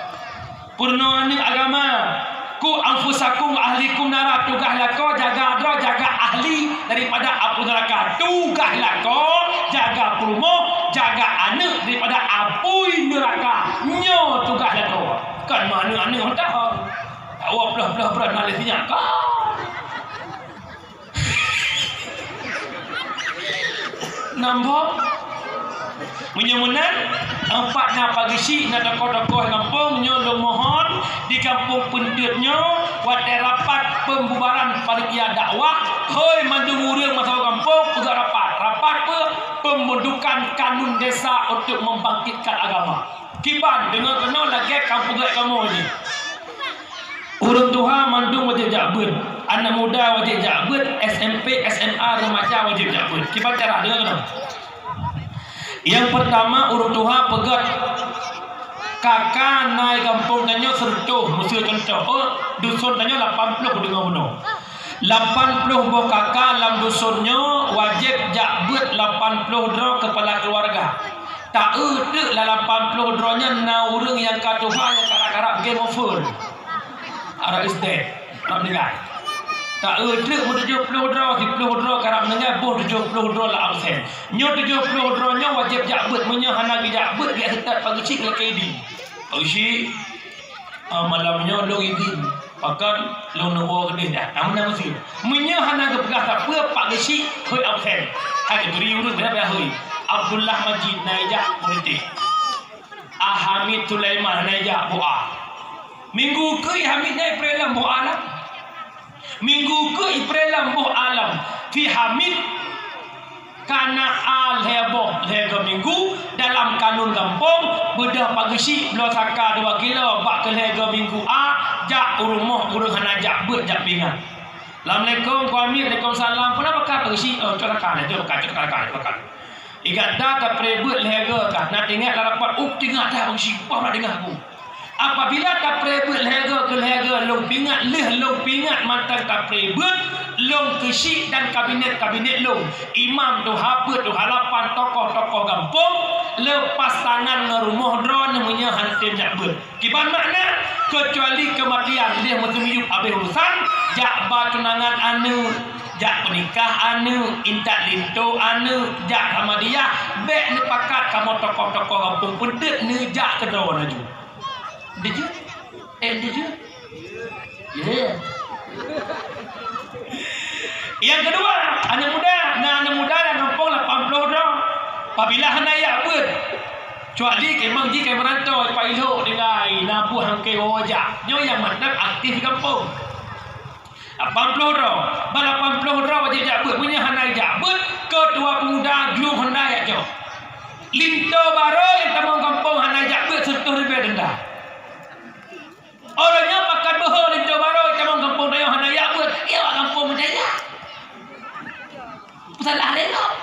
Peurunoe aneuk agama. Qu anfusakum wa ahlikum nara, tugaih lakoe jaga droe, jaga ahli daripada apui neuraka. Tugaih lakoe jaga peurumoh, jaga aneuk daripada apui neuraka. Nyoe tugaih lakoe. Kan meuaneuk-aneuk mantong. Awak ploh-ploh brat na lé sinyak ka. Nambah. Meunyoe meunan, pat na Pak Geuchik, na tokoh-tokoh gampông nyoe, lôn mohon di gampông Peunteut nyoe, watée rapat pembubaran panitia dakwah, hôi mandum ureuëng masa gampông peugah rapat. Rapat peue? Pembentukan kanun desa untuk membangkitkan agama. Kiban deungoe keunoe lagée kampung gét kamoe jih. Ureuëng tuha mandum wajéb jak beuet, aneuk muda wajéb jak beuet, S M P, S M A, remaja wajéb jak beuet. Kiban cara deungoe keunoe. Nyang peurtama ureuëng tuha peugét, K K na gampông tanyoe seureutôh, meuseu contoh, oh, duson tanyoe lapan ploh deungoe bunoe. Lapan ploh boh K K lam duson nyoe wajéb jak beuet lapan ploh droe keupala keuluwarga. Ta-eu teuk lam lapan ploh droe nyan na ureuëng nyang ka tuha nyang karab-karab game over. Arab is dead, arab meninggal. Ta-eu teuk meutujoh ploh droe, siploh droe karab meninggal, boh tujoh ploh droe la absen. Nyoe tujoh ploh droe nyoe wajéb jak beuet, meunyoe hana geujak beuet, geujak seutôt Pak Geuchik lakée idin. Pak Geuchik, Ah, malam nyoe lôn idin, pakon lôn neuwoe keudeh dah. Amun na meusi. Meunyoe hana geupeugah sapeue, Pak Geuchik hôi absen. Hai geuturi ureuëng, beda-beda hôi. Abdullah Majid na ijak politik. A Hamid Sulaiman na ijak boh a. Minggu keu Hamid na ipreh lam boh a lah. Minggu keu ipreh lam boh a lam. Fi Hamid kana a lhèe boh lhèe geuh minggu dalam kanun gampông, beudôh pageusyik bloe saka dua kilo bak keu lhèe geuh minggu a jak u rumoh ureueng hana jak beuet jak pingan. Assalamualaikum, Ko Amir. Waalaikumsalam. Peue na baka peusi? Oh, cok raka, cok raka, cok raka, cok raka. Igat da tapreh beuet lhèe geuh kah. Na teuingat lam rapat, uh, teuingat dah peusi. Wah, na deungö aku. Apabila tapreh beuet lhèe geuh keu lhèe geuh, lôn pingat lheueh, lôn pingat mantong tapreh beuet, lôn keusyik dan kabinet-kabinet lôn. Imam tuha peuet, tuha lapan, tokoh-tokoh gampông, leupah tangan ngon rumoh droeneuh meunyoe han tem jak beuet. Kiban makna, keucuali keumatian lheueh meuteumiyueb habéh urusan, jak ba tunangan aneuk, jak peunikah aneuk, intat linto aneuk, jak Ahmadiyah, bèk neupakat kamoe tokoh-tokoh gampông peuntet neujak keudroe laju. Deuh jeuet? Eh, deuh jeuet? Ya. Nyang keudua, aneuk muda, na aneuk muda lam gampông lapan ploh droe. Apabila hana jak beuet, cuali keumang jih ka meuranto, Pak Ilhok tinggai, na buah hangke woe jak. Nyoe nyang mantap aktif di gampông. Lapan ploh droe, ba lapan ploh droe wajéb jak beuet. Meunyoe hana jak beuet, keutua peumuda glung hana jak cok. Linto barô nyang tamong gampông hana jak beuet, seutôh ribèe denda. Uroe nyoe pakat beuhe linto barô tamong gampông tanyoe hana jak beuet, ya bak gampông meucaya. Peusalah lé gob.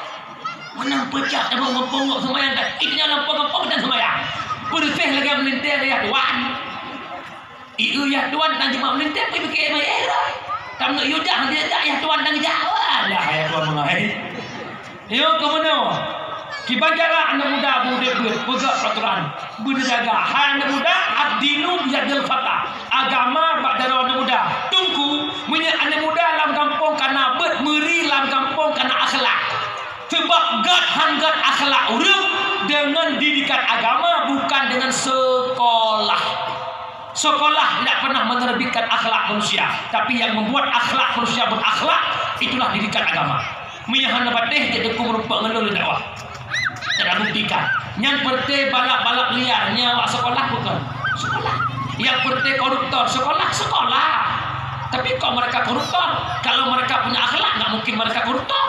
Meunan peucak tamong gampông gob seumayang, ita nyoe lam gampông dan seumayang. Peureuseh lagèe meulintèe yah tuan. Ieu yah tuan tan jimat meulintèe, pih pike mayah roh. Tam neuk yue jak, han jak yah tuan dan jak. Alah, yah tuan meungai. Nyoe keuh meunoe, kiban cara aneuk muda beu udép beuet, peugöt peraturan, beuneujaga. Hai aneuk muda, ad-dinu biyadil fata. Agama bak jaroe aneuk muda. Teungku, meunyoe aneuk muda lam gampông ka na beuet, meuri lam gampông ka na akhlak. Sebab göt han göt akhlak ureueng deungon didikan agama, bukan dengan sekolah. Sekolah tidak pernah menerbitkan akhlak manusia, tapi yang membuat akhlak manusia berakhlak, itulah didikan agama. Meunyoe hana patéh, jeuet keu meurumpok ngon lôn dakwah. Cara buktikan. Nyang peureté balap-balap liar, nyan awak sekolah bukan? Sekolah. Nyang peureté koruptor, sekolah, sekolah. Tapi kok mereka koruptor? Kalau mereka punya akhlak, nggak mungkin mereka koruptor.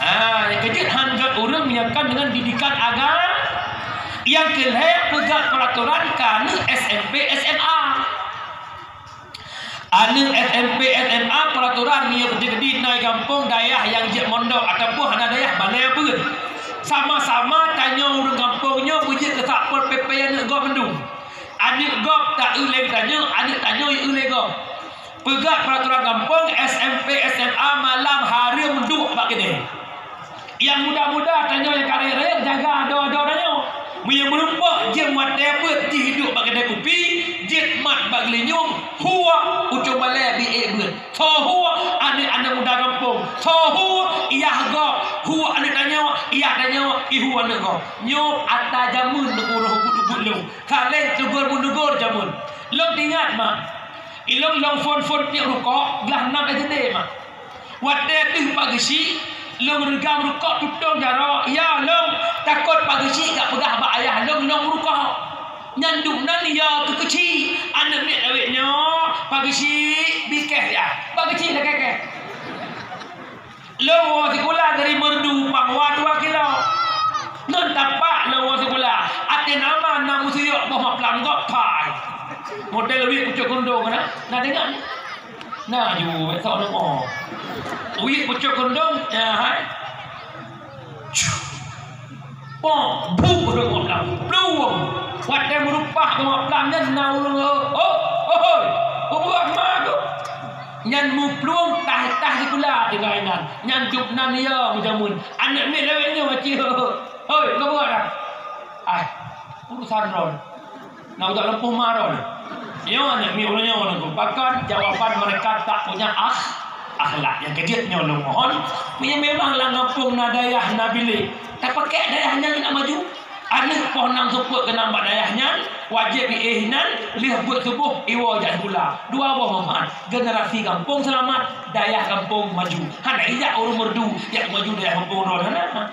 Ha, nyang keujeuet han göt ureueng meunyoe kon deungon didikan agama. Nyang keulhèe peugöt peraturan keu aneuk S M P, S M A. Aneuk S M P, S M A peraturan meunyoe keudéh-keudéh na gampông dayah nyang jeuet mondok ataupun hana dayah balèe beuet. Sama-sama tanyoe ureueng gampông nyoe beujeuet keu satpol P P aneuk gob mandum. Aneuk gob ta-eu lé tanyoe, aneuk tanyoe eu lé gob. Peugöt peraturan gampông, S M P, S M A malam hareuem duek bak keudè. Nyang muda-muda tanyoe nyang ka rayeuk-rayeuk jaga adoe-adoe tanyoe. Meunyoe meurumpok jeuem watèe beuet jih duek bak keudè kupi, jeuet mat bak geulinyueng, hue ucong balèe bi ék beuet. Soe hue aneuk-aneuk muda gampông, soe hue yah gob, hue aneuk tanyoe, yah tanyoe, i hue aneuk gob. Nyoe ata jameun neukurôh ubit-ubit lôn. Ka lheueh teugor meuneugur jameun. Lôn ingat mak, ilôn lôn phôn-phôn tiep rukok glah nam S D mak. Watèe deuh Pak Geuchik, lôn reugam rukok tutông jaroe, ya lôn takot Pak Geuchik ka peugah bak ayah lôn, lôn meurukok. Nyan dum nan ya keu keuchik, aneuk miet awét nyoe, Pak Geuchik, bikeh ya. Pak Geuchik lakèe-kèe. Lôn woe sikula dari Meureudu, Pangwa dua kilo. Ngon tapak lôn woe sikula. Até nama na meusuyok boh maplam gob pai. Model wiet pucok keurundong na. Na deungö? Na ju, bèk sok deungö. Wiet pucok keurundong, ya hai. Pong, bu, deungon lam plueng. Watèe meurupah deungon lam nyan na ureueng, oh, oh, oh, hoi, peubuet ma tu. Nyan meuplueng tah-tah sikula tinggai nan. Nyan jeuet nan ya meujameun. Aneuk miet lawét nyoe cit, hoi, hoi, peubuet dah. Ai, urusan droe. Na udah lempoh ma droe. Nyoe aneuk miet uroe nyoe nunggu. Bahkan jawaban mereka tak punya akh-, akhlak. Nyang keujeuet nyoe lôn mohon, meunyoe memang lam gampông na dayah na bilék, tapakèk dayah nyan keuneuk maju. Aneuk poh nam seupôt keunan bak dayah nyan, wajéb iéh inan, lheueh beuet suboh iwoe jak sikula. Dua boh manfaat, generasi gampông seulamat, dayah gampông maju. Hana ijak ureueng Meureudu jak maju dayah gampông droe, hana.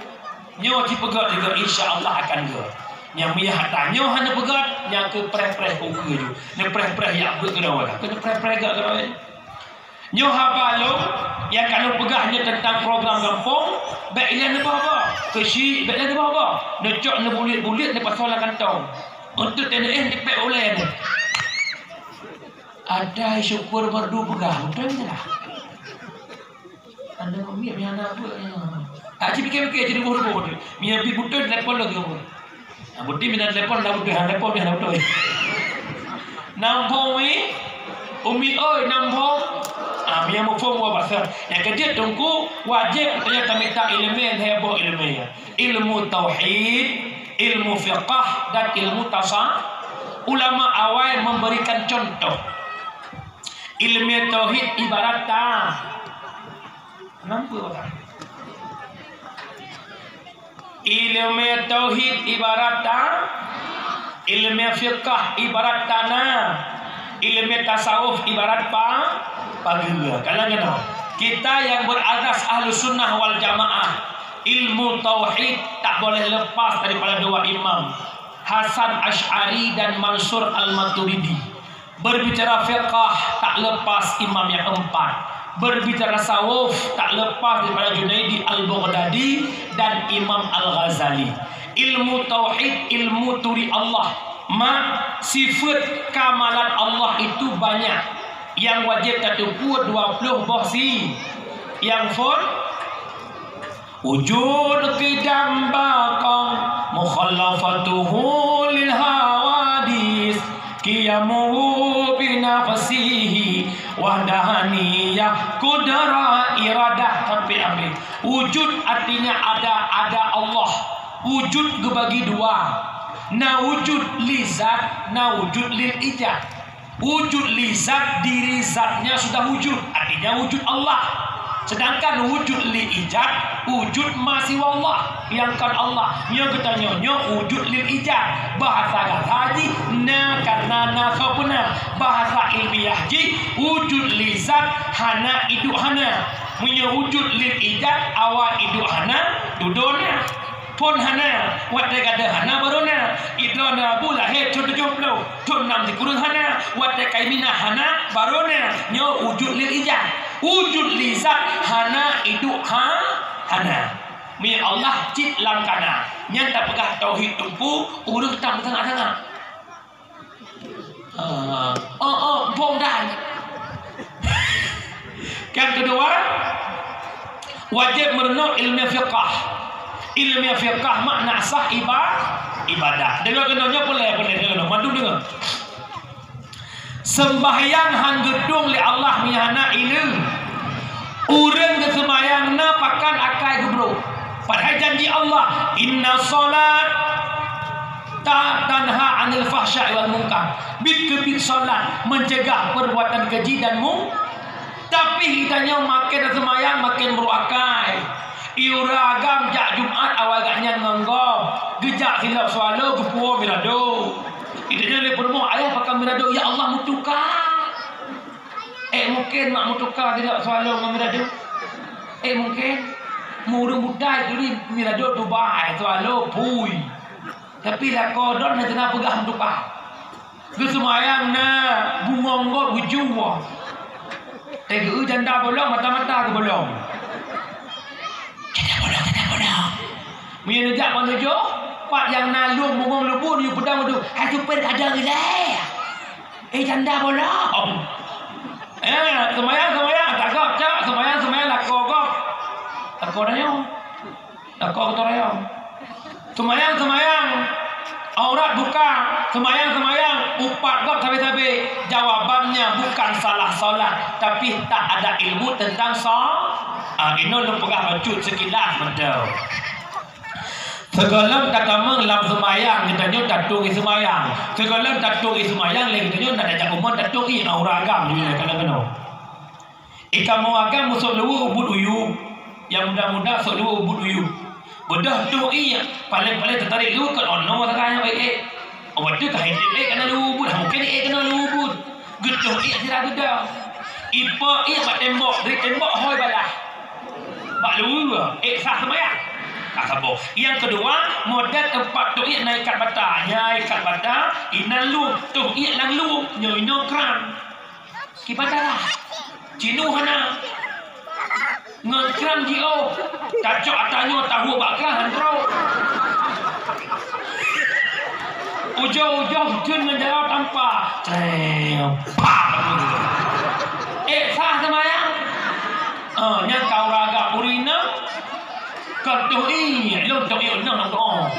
Nyoe jipeugét juga, insya Allah akan gét. Nyang miyah ata nyoe hana peugét, nyang keu preh-preh ukeue ju. Neupreh-preh yak beuet keudroe, keu neupreh-preh gét keudroe. Nyoe haba lôn nyang ka lôn peugah nyoe teuntang program gampông, bék ilée neuba-ba. Keuchik bék ilée neuba-ba. Neucok neubuliek-buliek neupasoe lam kantong. Untuk teuneuk neuéh dipék ulée nyoe. Ada syukur merdu peugah, beutôi nyoe lah. Anda mamiet meuhana buet nyoe. Tak cit pikir-pikir, cit ruboh-ruboh tu. Mia pi beutôi telepon lagi apa? Nah, bukti mina telepon dah beutôi, hana telepon dia hana beutôi. Nambong mi, umi oi nambong. Ah, mia muphom wa basar. Nyang keujeuet teungku wajéb tanyoe tamita ileumé, lhée boh ileumé. Ilmu tauhid, ilmu fiqah dan ilmu tasa-, ulama awai memberikan contoh. Ilmu tauhid ibarat ta-, Kenapa orang? Ilmu tauhid ibarat ta-, ilmu fiqah ibarat tanah, ilmu tasawuf ibarat pa-, pageue. Kalau kena, kita yang berasas Ahlus Sunnah wal Jamaah, ilmu tauhid tak boleh lepas daripada dua imam, Hasan Asy'ari dan Mansur Al-Maturidi. Berbicara fiqah tak lepas imam yang empat. Berbicara tasawuf tak lepas daripada Junaidi Al-Baghdadi dan Imam Al-Ghazali. Ilmu tauhid, ilmu turi Allah. Mak, sifat kamalat Allah itu banyak. Yang wajib tateupeue dua puluh boh si. Yang phon Wujud, qidam, baqa, mukhalafatuhu lil hawadis, qiyamuhu bi nafsihi, wahdaniyah, qudrah, iradah, sampai habis. Wujud artinya ada, ada Allah. Wujud geubagi dua. Na wujud li zat, na wujud lil ijad. Wujud li zat, diri zatnya sudah wujud, artinya wujud Allah. Sedangkan wujud li ijad, wujud ma siwa Allah, nyang kon Allah. Nyoe geutanyoe nyoe wujud lil ijad. Bahasa Gaza jih na karena na soe peuna. Bahasa ilmiah jih wujud li zat, hana iduek hana. Meunyoe wujud lil ijad, awai iduek hana, dudoe na. Phon hana, watée gadôh hana, barô na. Idroe na bu lahé thon tujoh ploh, thon nam sikureueng hana, watée kai minah hana, barô na. Nyoe wujud lil ijad. Wujud li zat hana, iduek ha-, hana. Meunyoe Allah cit lam kana. Nyan tapeugah tauhid teungku, ureuëng tam sangat-sangat. Ah, oh, oh, bong dan. Yang kedua, wajib meureunoe ilmu fiqah. Ilmu fiqah makna sah iba-, ibadah. Deungoe keunoe nyoe peureulée, peureulée deungoe, mandum deungoe. Sembahyang han geutueng lé Allah meunyo hana ileueng. Ureuëng geuseumbahyang na pakon akai geubrok. Padahai janji Allah, "Inna shalat ta-, tanha 'anil fahsya'i wal munkar." Bit keubiet salat mencegah perbuatan keji dan mu-, tapi geutanyoe maken seumbahyang maken brok akai. Ié ureuëng agam jak Jumat awai gobnyan ngon gob, geujak silop swalo geupuwoe mirado. Geutanyoe lé peurumoh, "Ayah pakon mirado?" "Ya Allah, meutuka." Eh, mungken mak meutuka sidroe swalo ngon mirado? Eh, mungken. Meureueng budai turi mirado tubai, swalo pui. Tapi lakoe droe hana peugah meutuka. Geuseumayang na bungong gob geucue. Eh, geu janda bolong, mata-mata geubolong. Janda bolong, janda bolong. Meunyoe neujak manoe joh, pat nyang na lueng bungong leubun, yue peudong, "Hai supir, ka dong ilée." Eh, janda bolong. Eh, seumayang, seumayang, tagak, cak, seumayang, seumayang, lakoe gob. Lakoe rayeuk. Lakoe geutanyoe rayeuk. Seumayang, seumayang, aurat buka. Seumayang, seumayang, upat gob sabe-sabe. Jawabannya bukan salah salat, tapi tak ada ilmu tentang sa-, ah, inoe lôn peugah bacut sekilas, beutôi. Sigohlom tatamong lam seumayang, geutanyoe tatueng ié seumayang. Sigohlom tatueng ié seumayang, lé geutanyoe na tajak umon tatueng ié, ureuëng agam jih lé kana keunoe. Ié kamoe agam meusok luweue ubit uyueb, nyang muda-muda sok luweue ubit uyueb. Beudôh tueng ié, paléng-paléng teutarek luweue kon ono sagai nyang baik ék. Oh, beutôi ka hitem ék kana luweue ubit, mungken ék kana luweue ubit. Geutoh ié sira geuda. Ipo ié bak tembok, dari tembok hôi balah. Bak luweue, ék sah seumayang. Saboh. Nyang keudua, model teumpat toh iek na ikat bata. Nyan ikat bata, inan lom, toh iek lam lom, nyoe inoe kran. Kiban darah. Jinoe hana. Ngon kran jiôh. Tacok ata nyoe tahu bak kran han trok. Ujoe-ujoe theun ngon jaroe tampa. Treng, pah. Eh, sah seumayang. Ah, nyang ka ureueng agam ureueng inong. Kon toh iek, lôn toh iek nong doa.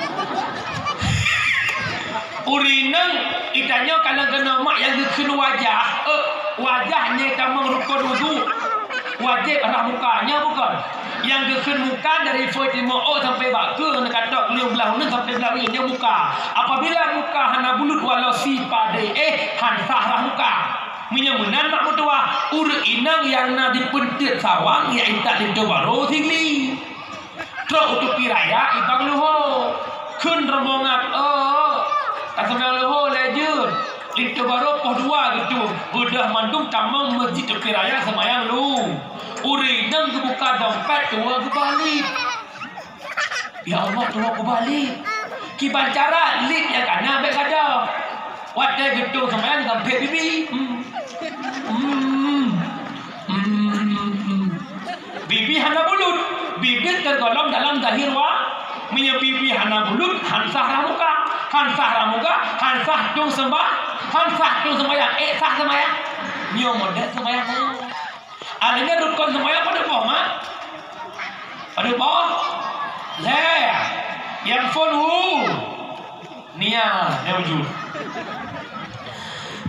Ureueng inong, geutanyoe ka lheueh keunoe mak nyang geukheun wajah, eh, wajah nyan tamong rukon wudu. Wajéb rhah muka, nyoe bukon. Nyang geukheun muka dari phôi timoh sampai bak keue, neukatok lheueh blah uneuen sampai blah uneuen, nyoe muka. Apabila muka hana bulut walau sipadé éh, han sah rhah muka. Meunyoe meunan mak meutuwah, ureueng inong nyang na di peunteut sawang, ya intat linto barô sigli. Trok u tepi raya ibang luho. Kheun rombongan, "Oh, taseumayang luho lé jeuet." Linto barô poh dua geutueng, beudôh mandum tamong meuseujid tepi raya seumayang lu. Ureueng inong geubuka dompet tuwoe geuba lip. Ya Allah, tuwoe geuba lip. Kiban cara lip nyang ka na bék gadôh. Watée geutueng seumayang geumpéh bibi. Hmm. Hmm. Hmm. Bibi hana bulut, bibi tergolong dalam zahir wa. Meunyoe bibi hana bulut, han sah rhah muka, han sah rhah muka, han sah tueng seumba-, han sah tueng seumayang, éh sah seumayang. Nyoe model seumayang nyoe. Akhirnya rukon seumayang padub boh, mak? Padub boh? Lhée. Nyang phôn wu. Niat, ya, wujud.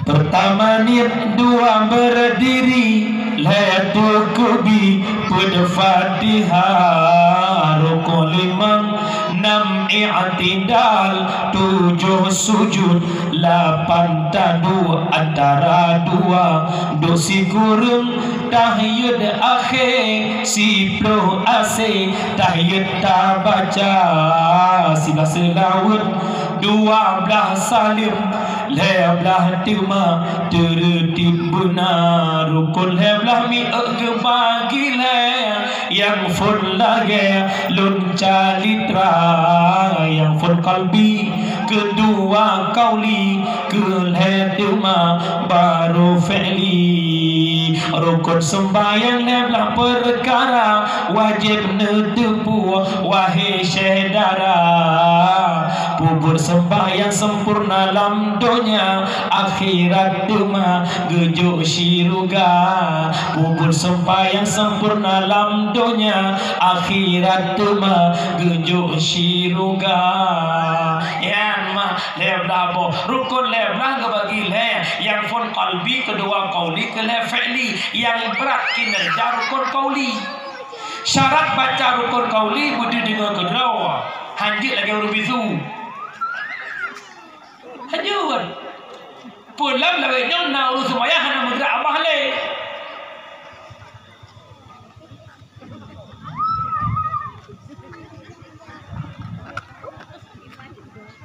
Pertama niet, dua berdiri, lhée teukubi, peuet Fatihah, rukon limong, nam i'tidal, tujoh sujud, lapan taduek antara dua, duek sikureueng, tahiyat akhé, siploh asé, tahiyat tabaca, siblaih seulaweuet, dua blaih saleuem, lhée blaih teuma teureutib beuna, rukon lhée blaih miet geubagi lhée, nyang phôn lagée lôn calitra, nyang phôn qalbi, keudua qauli, keulhée teuma barô fi'li. Rukon seumbahyang lhée blaih peukara, wajéb neuteupeue, wahé syedara. Peubuet seumbahyang sempurna lam donya, akhirat teuma geujok syeuruga. Peubuet seumbahyang sempurna lam donya, akhirat teuma geujok syeuruga. Nyan mah lhée blaih boh. Rukon lhée blaih geubagi lhée. Nyang phôn qalbi, keudua qauli, keulhée fi'li. Nyang brat kinerja rukon qauli. Syarat baca rukon qauli beudeuh deungoe keudroe. Han jeuet lagée ureueng bisu. Han jeuet. Peue lam lawét nyoe na ureueng seumayang hana meugrak babah lé.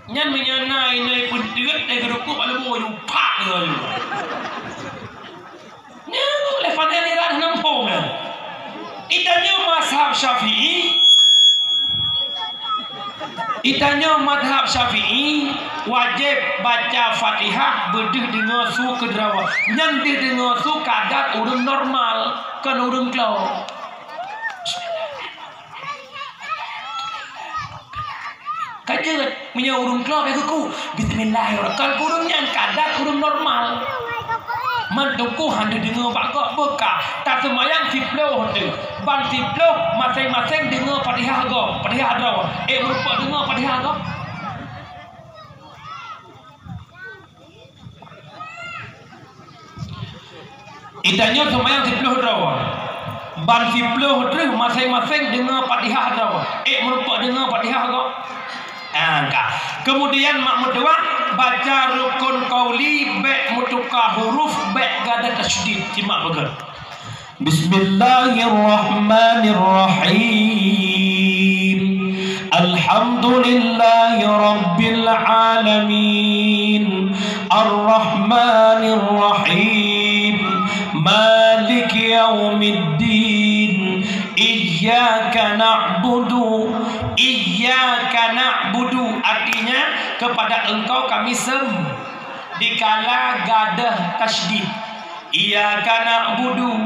Nyan meunyoe na inong peunteut lé geurumpok bak leubeh, yue pak laju. Nyan lé pandai nira nampong nyan. Geutanyoe mazhab Syafi'i, geutanyoe mazhab Syafi'i wajéb baca Fatihah beudeuh deungoe su keudroe. Nyan deuh deungoe su ka adat ureueng normal, kon ureueng klo. Ka jeuet, meunyoe ureueng klo bèk keuku, bismillahirrahmanirrahim. Kon ureueng nyan ka adat ureueng normal. Man teungku han deudeungoe bak gob beuka, taseumayang siploh teuh. Ban siploh maséng-maséng deungoe Fatihah gob, Fatihah droe. Eh, meurumpok deungoe Fatihah gob. Geutanyoe seumayang siploh droe. Ban siploh droe maséng-maséng deungoe Fatihah droe. Eh, meurumpok deungoe Fatihah gob. Ah, ka. Keumudian mak meutuah, baca rukun qauli bèk meutuka huruf, bèk gada tasydid. Simak beugöt. Bismillahirrahmanirrahim. Alhamdulillahi rabbil alamin. Arrahmanirrahim. Maliki yaumiddin. Iyyaka na'budu, iyyaka na'budu, artinya kepada Engkau kami sem-, dikala gadôh tasydid. Iyyaka na'budu,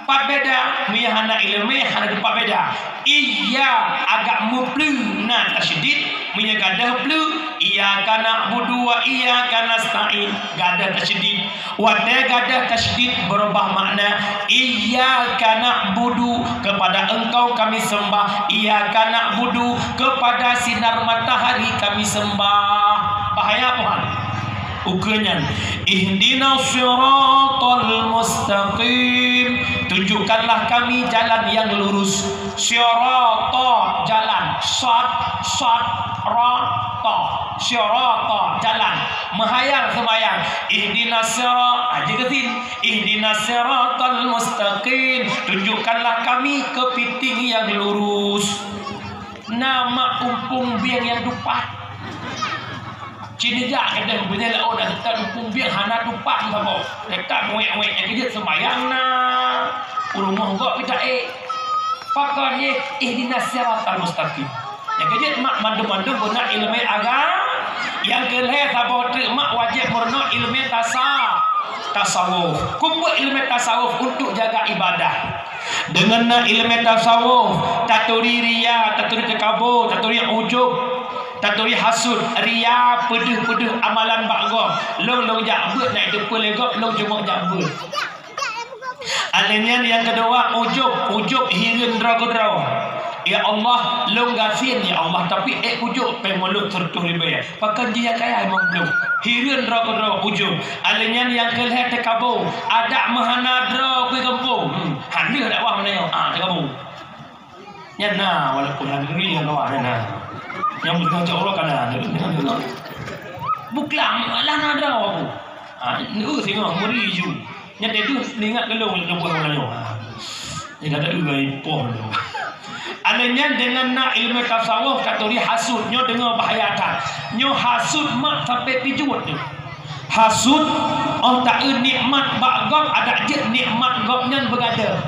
pat beda, meunyoe hana ileumé, hana teupat beda. Iyya agak mupleu na tasydid, meunyoe gadôh pleu, iyyaka na'budu wa iyyaka nasta'in, gadôh tasydid. Watée gadôh tasydid beurubah makna, iyyaka na'budu, kepada Engkau kami sembah, iyyaka na'budu, kepada sinar matahari kami sembah. Bahaya, Tuhan. Ukeue nyan, ihdinas siratal mustaqim, tunjukkanlah kami jalan yang lurus. Sirata, jalan, sad, sad, ra, ta. Sirata, jalan. Meuhayal seumayang. Ihdinas sira-, ah, jeuet keu sin. Ihdinas siratal mustaqim. Tunjukkanlah kami keupiting yang lurus. Na mak umpung bieng nyang tupat. Cit neujak keudeh beunyan laôt na seutôt umpung bieng hana tupat saboh. Teutap wék-wék nyang keujeuet seumayang na. U rumoh gob pih taék. Pakon jih, ihdinas siratal mustaqim. Nyang keujeuet mak mandum-mandum beuna ileumé agam. Nyang keulhée saboh treuk mak wajéb meurunoe ileumé tasa-, tasawuf. Keupeue ileumé tasawuf? Untuk jaga ibadah. Deungon na ileumé tasawuf, taturi ria, taturi takabô, taturi ujub, taturi hasut, ria, peudeuh-peudeuh amalan bak gob. Lôn, lôn jak beuet na iteupeue lé gob, lôn cuma jak beuet. Alèh nyan nyang keudua, ujub, ujub hireuen droe keudroe. Ya Allah, lôn gasien ya Allah, tapi ék ujub péng mulod seureutôh ribèe. Pakon jih nyang kaya limong ploh. Hireuen droe keudroe ujub. Alèh nyan nyang keulhèe teukabô, adak meuhana droe keu gampông. Hmm, han lheueh dakwah meunyoe. Ah, teukabô. Nyan na, walaupun han deungö nyan kawan nyan na. Nyang beutôi cok uroe ka na. Buklang, alah na droe aku. Ah, neu singoh meuri ju. Nyan teuh nyan ingat keu lôn leubeh uroe nyoe. Nyan kata, "Ui, poh nyoe." Alèh nyan deungon na ileumèe tasawuf taturi hasut, nyoe deungon bahaya that. Nyoe hasut mak sampai pijuet nyoe. Hasut, oh taeu nikmat bak gob, adak jeuet nikmat gobnyan beugadoh.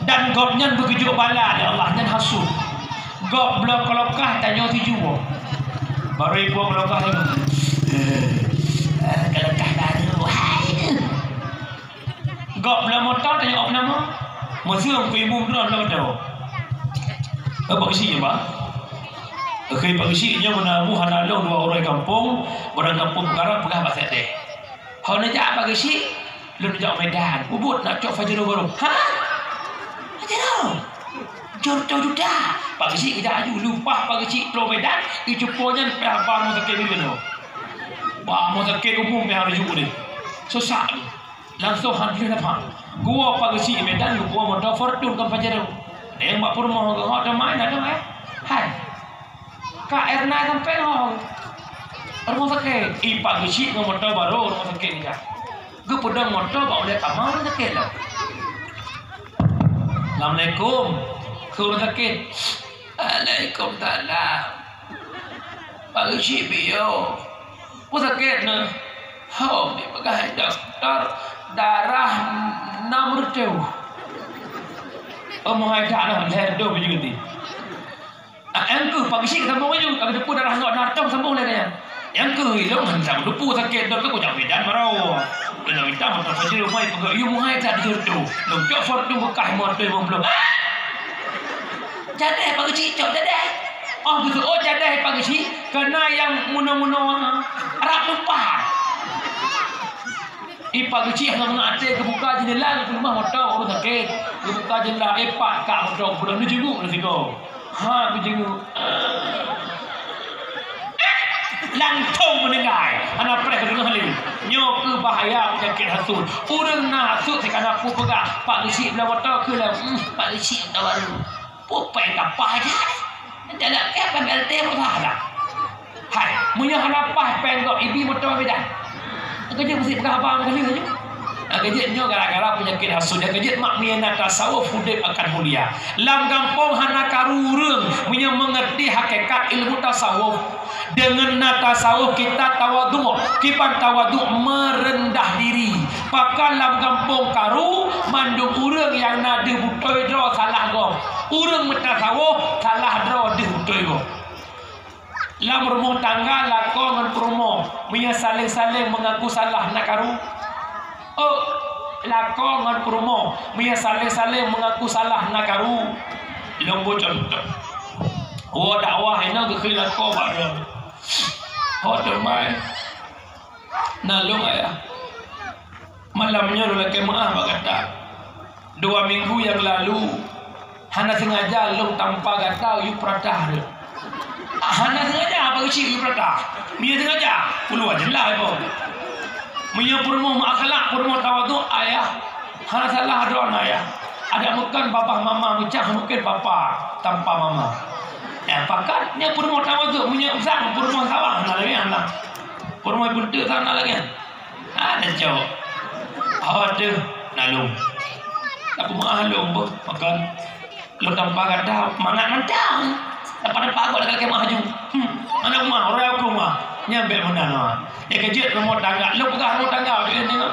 Dan gobnyan beugeujok bala lé Allah, nyan hasut. Gob bloe keulokah tanyoe tujoh. Barô iboh keulokah nyoe. Eh, eh, keulokah barô, hai. Gob bloe moto tanyoe ôk nama. Meuseuh keu ibu droe bloe moto. Eh, Pak Geuchik, ya, Pak? Oke, Pak Geuchik nyoe meunamu hana lôn dua uroe gampông, ureueng gampông peukara peugah bak sekdeh. Ho neujak Pak Geuchik, lôn neujak Medan. Ubit nak cok Pajero barô. Ha? Pajero? Jeuet teuh juta. Pak Geuchik geujak aju, leupah Pak Geuchik troh Medan, icupo nyan pih haba rumoh sakét bileuen nyoe. Bah, rumoh sakét umum pih harus jujur deh. Susah. Langsung han lheueh dapat. Geuwoe Pak Geuchik Medan, geuwoe moto Fortuner kon Pajero. Nyang bak peurumoh geuh, "Ho teuma na teuma, eh?" "Hai." Ka Erna sampai ho. Rumoh sakét. I Pak Geuchik ngon moto barô rumoh sakét nyan. Geupeudong moto bak ulèe kama rumoh sakét lah. "Assalamualaikum." Keu rumoh sakét. "Waalaikumsalam. Pak Geuchik piôh. Peue sakét neuh?" "Hom, dipeugah dokto darah nam reutôh." Oh, meuhai that neuh, lhèe reutôh bak jih. Ah, nyang keuh Pak Geuchik sambông laju, ka geuteupeue darah ngon nam reutôh sambông lé nyan. Nyang keuh ilôn han sambông teupeu sakét dok keu kujak Medan barô. Kena minta moto Pajero mai peugah, "Yue meuhai that tujoh reutôh." Lôn cok Fortuner beukah lima reutôh lima ploh. Ah! Jadeh Pak Geuchik cok jadeh. Oh, beutôi, oh, jadeh Pak Geuchik, keu na nyang munoe-munoe, ah, rab lupa. I Pak Geuchik hana mangat até, geubuka jeundela, geupeulumah moto ureueng sakét. Geubuka jeundela, eh, Pak, ka moto, geupeulumah, neujenguk lé sigoe. Ha, geujeunguk. Langsung meuninggai. Hana preh geudeungoe lé. Nyoe keuh bahaya peunyakét hasut. Ureueng na hasut, sikana peue peugah, "Pak Geuchik bloe moto keuh lom." Hmm, Pak Geuchik moto barô. Peue péng ka paih jak. Dalam kèe péng B L T pun salah. Hai, meunyoe hana paih péng gob, ibi moto beda. Keujeuet meusti peugah haba meugaleh laju. Keujeuet nyoe gara-gara peunyakét hasut. Keujeuet mak meunyoe na tasawuf udép akan mulia. Lam gampông hana karu ureueng meunyoe meungerti hakikat ilmu tasawuf. Deungon na tasawuf kita tawadhu, kiban tawadhu meureundah diri. Pakon lam gampông karu, mandum ureueng nyang na deuh beutôi droe salah gob. Ureuëng meutasawôh salah droe deuh beutôi gob. Lam rumoh tangga lakoe ngon peurumoh, meunyoe saléng-saléng meungaku salah na karu. Oh, lakoe ngon peurumoh, meunyoe saléng-saléng meungaku salah na karu. Lôn bôh cuntoh. Woe dakwah inoe geukheun lakoe bak droe. Ho teumai. Na lôn ayah. Malam nyoe lôn lakée meuáh bak gata. Dua minggu nyang lalu, hana sengaja lôn tampa gata yue peuratah lôn. Hana sengaja apa keuchik yue peuratah. Meunyoe sengaja, peuluwa jeulaih ipo. Meunyoe peurumoh meuakhlak, peurumoh tawadhu, ayah, hana salah droe na ayah. Adak meukeun babah mama meucah mungken papa tampa mama. Eh, pakat nyoe peurumoh tawadhu, meunyoe usang peurumoh sawah na lagée nyan lah. Peurumoh bunteuk sana lagée nyan. Ada cok. Awak tu nalung. Tapi mah lung boh makan. Lôn tampa gata mangat mantong. Dapat-dapat agak lagak kemah aju. Hmm. Anak rumah, orang aku rumah. Nyampe mana nama. Ya kejut rumah tangga. Lôn peugah rumah tangga. Dia tengok.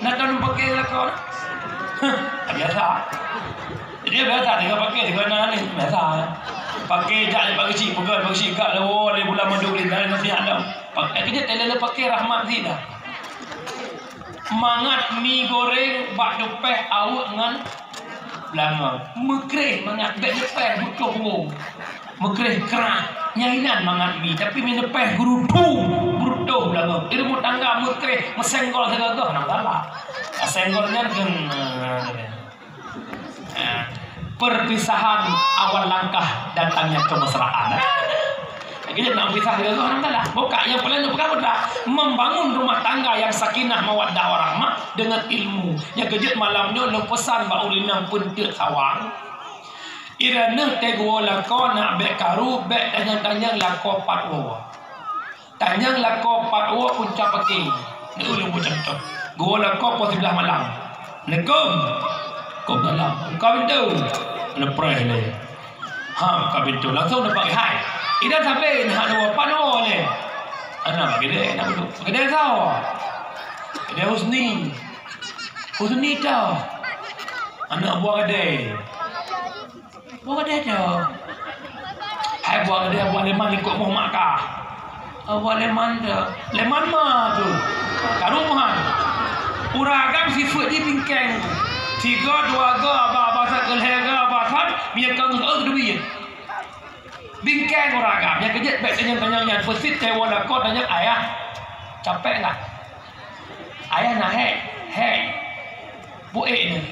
Nak tahu pakai lakon. Hah, biasa. Dia biasa dia pakai juga nak ni. Biasa. Pakai jak dia pagi si, pegang pagi si, gak lewo, dia bulan manduk dia, dan nasi ada. Pakai kejut, dia pakai rahmat sih dah. Mangat mi goreng bak dupeh aweuek ngon beulangong. Meukreh mangat bék dupeh butôh woe. Meukreh krah. Nyang inan mangat mi, tapi mi dupeh geurutu, geurutoh beulangong. Di rumoh tangga meukreh, meusenggol sigoe-goe, hana masalah. Senggol nyan keu Nah, perpisahan awal langkah datangnya kemesraan. Jadi nak pisah dengan tu orang dah. Bukan yang paling nak pegang dah. Membangun rumah tangga yang sakinah mawaddah warahmah dengan ilmu. Yang kejut malam nyoe lôn pesan bak ureueng nyang peunteuek sawang. Ira neuh teuh geuwoe lakoe nak bék karu, bék tanyong-tanyong lakoe pat woe. Tanyong lakoe pat woe punca paki. Ni ulôn beucuntoh. Geuwoe lakoe poh siblaih malam. Assalamualaikum. Waalaikumsalam. Buka pintu. Neupreh lé. Ha, buka pintu. Langsung nampak hai. Idan sabe nak woe pat woe lé. Anak bagi deh, nak duduk. Bagi deh tau. Bagi deh Husni. Husni tau. Anak buah gadai. Buah gadai tu. Hai buah gadai, buah leman ikut moh mak kah. Oh, buah leman tu. Leman ma tu. Ka rumoh han. Ureueng agam sifeuet jih bingkeng. Tiga, dua ga, aba, aba sat, keu lhèe ga, aba sat, minyeuk ka ngeuseuôt keu duit. Bingkeng ureueng agam. Nyang keujeuet bèk tanyong-tanyong nyan. Peusit teuwoe lakoe tanyong ayah. Capek lah. Ayah na hék, hék. Buet nyan.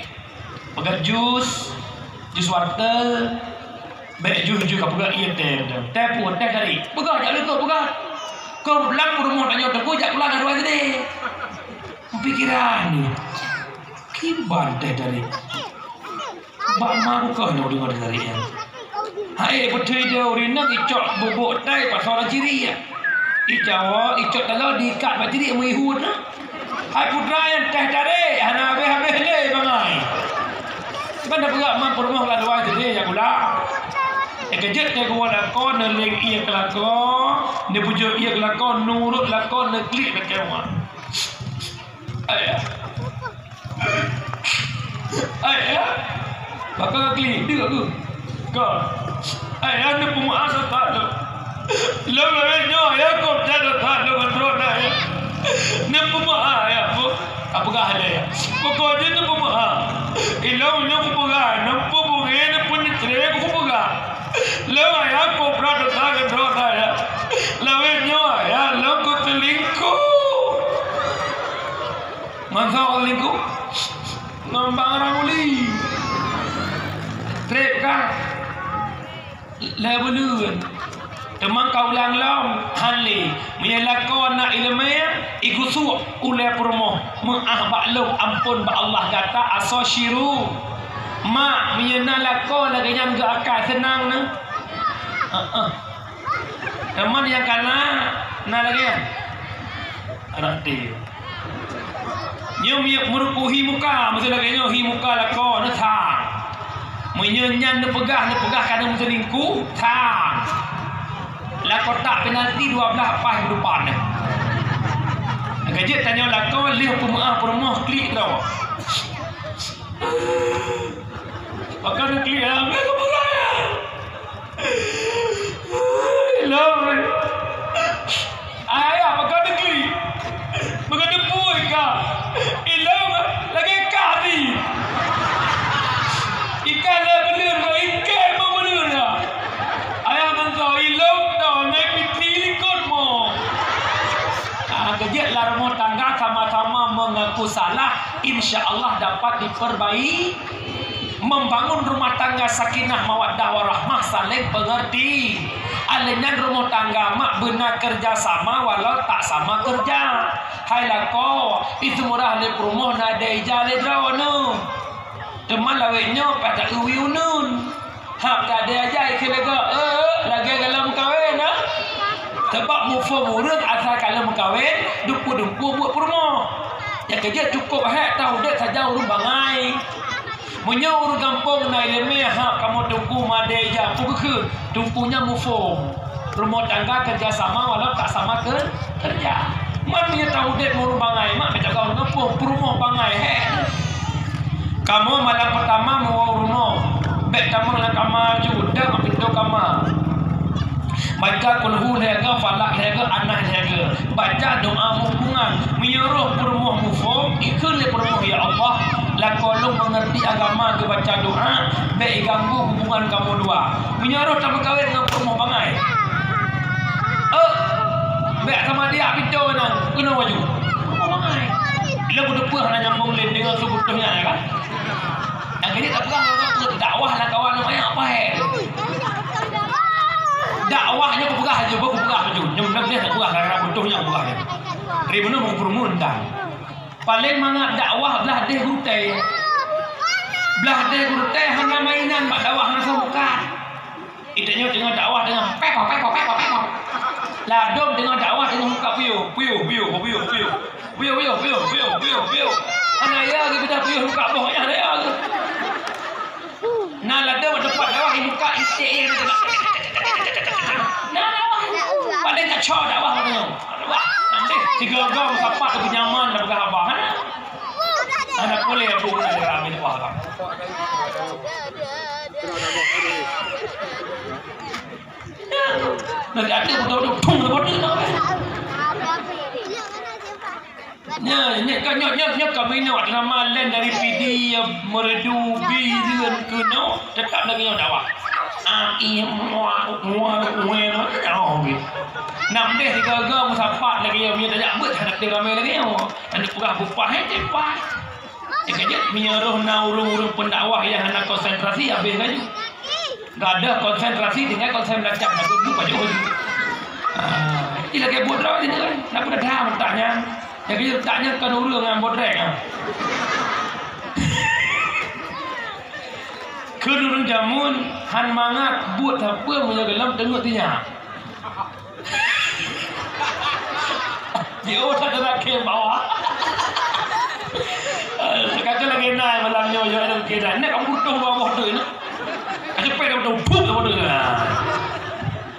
Peugah jus, jus wartel. Bèk jus-jus ka peugah ié teh. Teh pun, teh tadi. Peugah jak leukoh, peugah. Kau pulang peurumoh tanyoe teungku jak pulang dari sideh. Pikiran ni. Kiban teh tadi. Bak ma bukoe nyang deungoe dari nyan. Hai beutôi dia ureueng inong icok bubuk tai pasoe lam cirik. Icawa, icok taloe diikat bak cirik meuihut. Hai putra nyang teh tarék hana habéh-habéh lé bangai. Ban da peugah ma peurumoh lam luwa sideh nyang gula. Eh keujeuet teh geuwoe lakoe neuléng ié keu lakoe, neupujoe ié keu lakoe, nurot lakoe, neuklik lakée wan. Ayah. Ayah. Baka kaki, dia aku. Kau. Ayah, ni peumeu'ah sapat tu. Lom lawét nyoe, ayah, kau dah sapat lom ngon droe na, ayah. Ni peumeu'ah, ayah, bu. Ka peugah lé, ayah. Pokok jih ni peumeu'ah. Ilong nyoe kupeugah, nampu bunge ni pun ni cre kupeugah. Lom, ayah, kau pernah datang ke droe na, ayah. Lawét nyoe, ayah, lom kau selingkuh. Masa lingkup ngon bang Ramli. Trép ka lhèe buleuen. Teuma ka ulang lom, han lé. Meunyoe lakoe na iéleumé, igusuk ulèe peurumoh, meu'ah bak lôn, amphon bak Allah gata asoe syiru. Mak, meunyoe na lakoe lagèe nyan geuakai seunang neuh. Heeh. Teuma nyang kana na lagèe nyan. Roti. Nyoe mi-, meuruku hi muka, meusti lagèe nyoe hi muka lakoe neuh sang. Meunyoe nyan neupeugah, neupeugah ka na meuselingkuh, sang. Lakoe tak penalti dua blah paih keudeupan nyan. Ka jeuet tanyoe lakoe lheueh peumeu'ah peurumoh klik droe. Pakon neuklik lam, ya, keupeue raya? Ilong. Ayah, pakon neuklik? Pakon neupui ka? Ilong lagèe kadi. Ikan lé beuleuen, ikan mau beuleuen ya. Ayah meuntô ilong tôh, ngai pitri likot mo. Ah, keujeuet lam rumoh tangga sama-sama mengaku salah, insya Allah dapat diperbaiki. Membangun rumah tangga sakinah mawaddah warahmah, saling pengerti. Alèh nyan rumoh tangga mak beuna kerja sama walau tak sama kerja. Hai lakoe, i Seumurah lé peurumoh na dèh ija lé droeneuh. Teuma lawét nyoe ka ta-eu wie uneuen. Hab ka dèh ija ikheun lé gob, eh, lagèe galom meukawen, eh. Sabab muphom ureueng asai ka lheueh meukawen, dumpeue-dumpeue buet peurumoh. Nyang keujeuet cukôp hék ta udép sajan ureueng bangai. Meunyoe ureueng gampông na ileumèe hab kamoe teungku madé ija, peue geukheun? Teungku nyan muphom. Rumoh tangga kerja sama walau tak sama ke-, kerja. Man meunyoe ta udép ngon ureueng bangai, mak bèk tagoe ureueng gampông, peurumoh bangai, hék. Kamoe malam peurtama meuwoe u rumoh, bèk tamong lam kama aju, dong pintoe kama. Baca kulhu lhèe goe, falak lhèe goe, anas lhèe goe. Baca doa muhubungan. Meunyoe roh peurumoh muphom, ikheun lé peurumoh, "Ya Allah, lakoe lôn meungerti agama geubaca doa, bèk iganggu hubungan kamoe dua." Meunyoe roh tameukawen ngon peurumoh bangai, eh, bèk sama diak pintoe nyan, keunoe aju. Peurumoh bangai. Lôn kuteupeu hana nyambong lé deungon su putôh nyan, ya kan? Nyang keuneuk tapeugah lôn, dakwah lam kawan nyoe banyak apa, eh? Dakwah nyoe kupeugah laju, kupeugah laju. Nyoe, nyoe, nyoe kupeugah, gara-gara putôh nyoe kupeugah laju. Ri bunoe meupeureumeun tan. Paleng mangat dakwah blah deh gurutèe. Blah deh gurutèe hana mainan bak dakwah, hana seukat. Ita nyoe teungoh dakwah teungoh pepo, pepo, pepo, pepo. Ladôm teungoh dakwah teungoh muka puyuh, puyuh, puyuh, puyuh, puyuh. Puyuh, puyuh, puyuh, puyuh, puyuh, puyuh. Hana ya lagi beda puyuh muka boh nyan, hana ya lagi. Na ladôm teumpat dakwah ibuka iték. Na dakwah. Paléng kacau dakwah katanya. Wah, nanti tiga gam sapat tu nyaman dah peugah abah, ha? Hana boleh aku nak dalam dakwah. Nah, ada betul-betul thong dah bodoh nak. Nyoe, nyoe ka, nyoe, nyoe, nyoe ka meunoe nama laén dari Pidie, Meureudu, Bireuen keunoe, teutap lagèe nyoe dakwah. Ai, mua, mua, mua, oh, gitu. Nak deh tiga-tiga meusapat lagèe nyoe, meunyoe tajak beuet hana teuramé lagèe nyoe. Hana peugah bupah, eh, cepat. Nyang keujeuet, meunyoe roh na ureueng-ureueng pendakwah nyang hana konsentrasi, habéh laju. Gadôh konsentrasi tinggai konsen belajar, takot bu pajoh laju. Ah, ilakèe buet droe tadi kan. Nak peugah dah meutak nyan. Nyang keujeuet tak nyan kon ureueng nyang bodrek, ah. Kheun ureueng jameun han mangat buet sapeue meunyoe gohlom teungeut sinyak. Jiôh that teurakèe bawah. Kata lagèe na malam nyoe, nyoe ada kira. Nek kamu butuh dua boh tu, nak. Ada payah kamu tahu, buh kamu tu.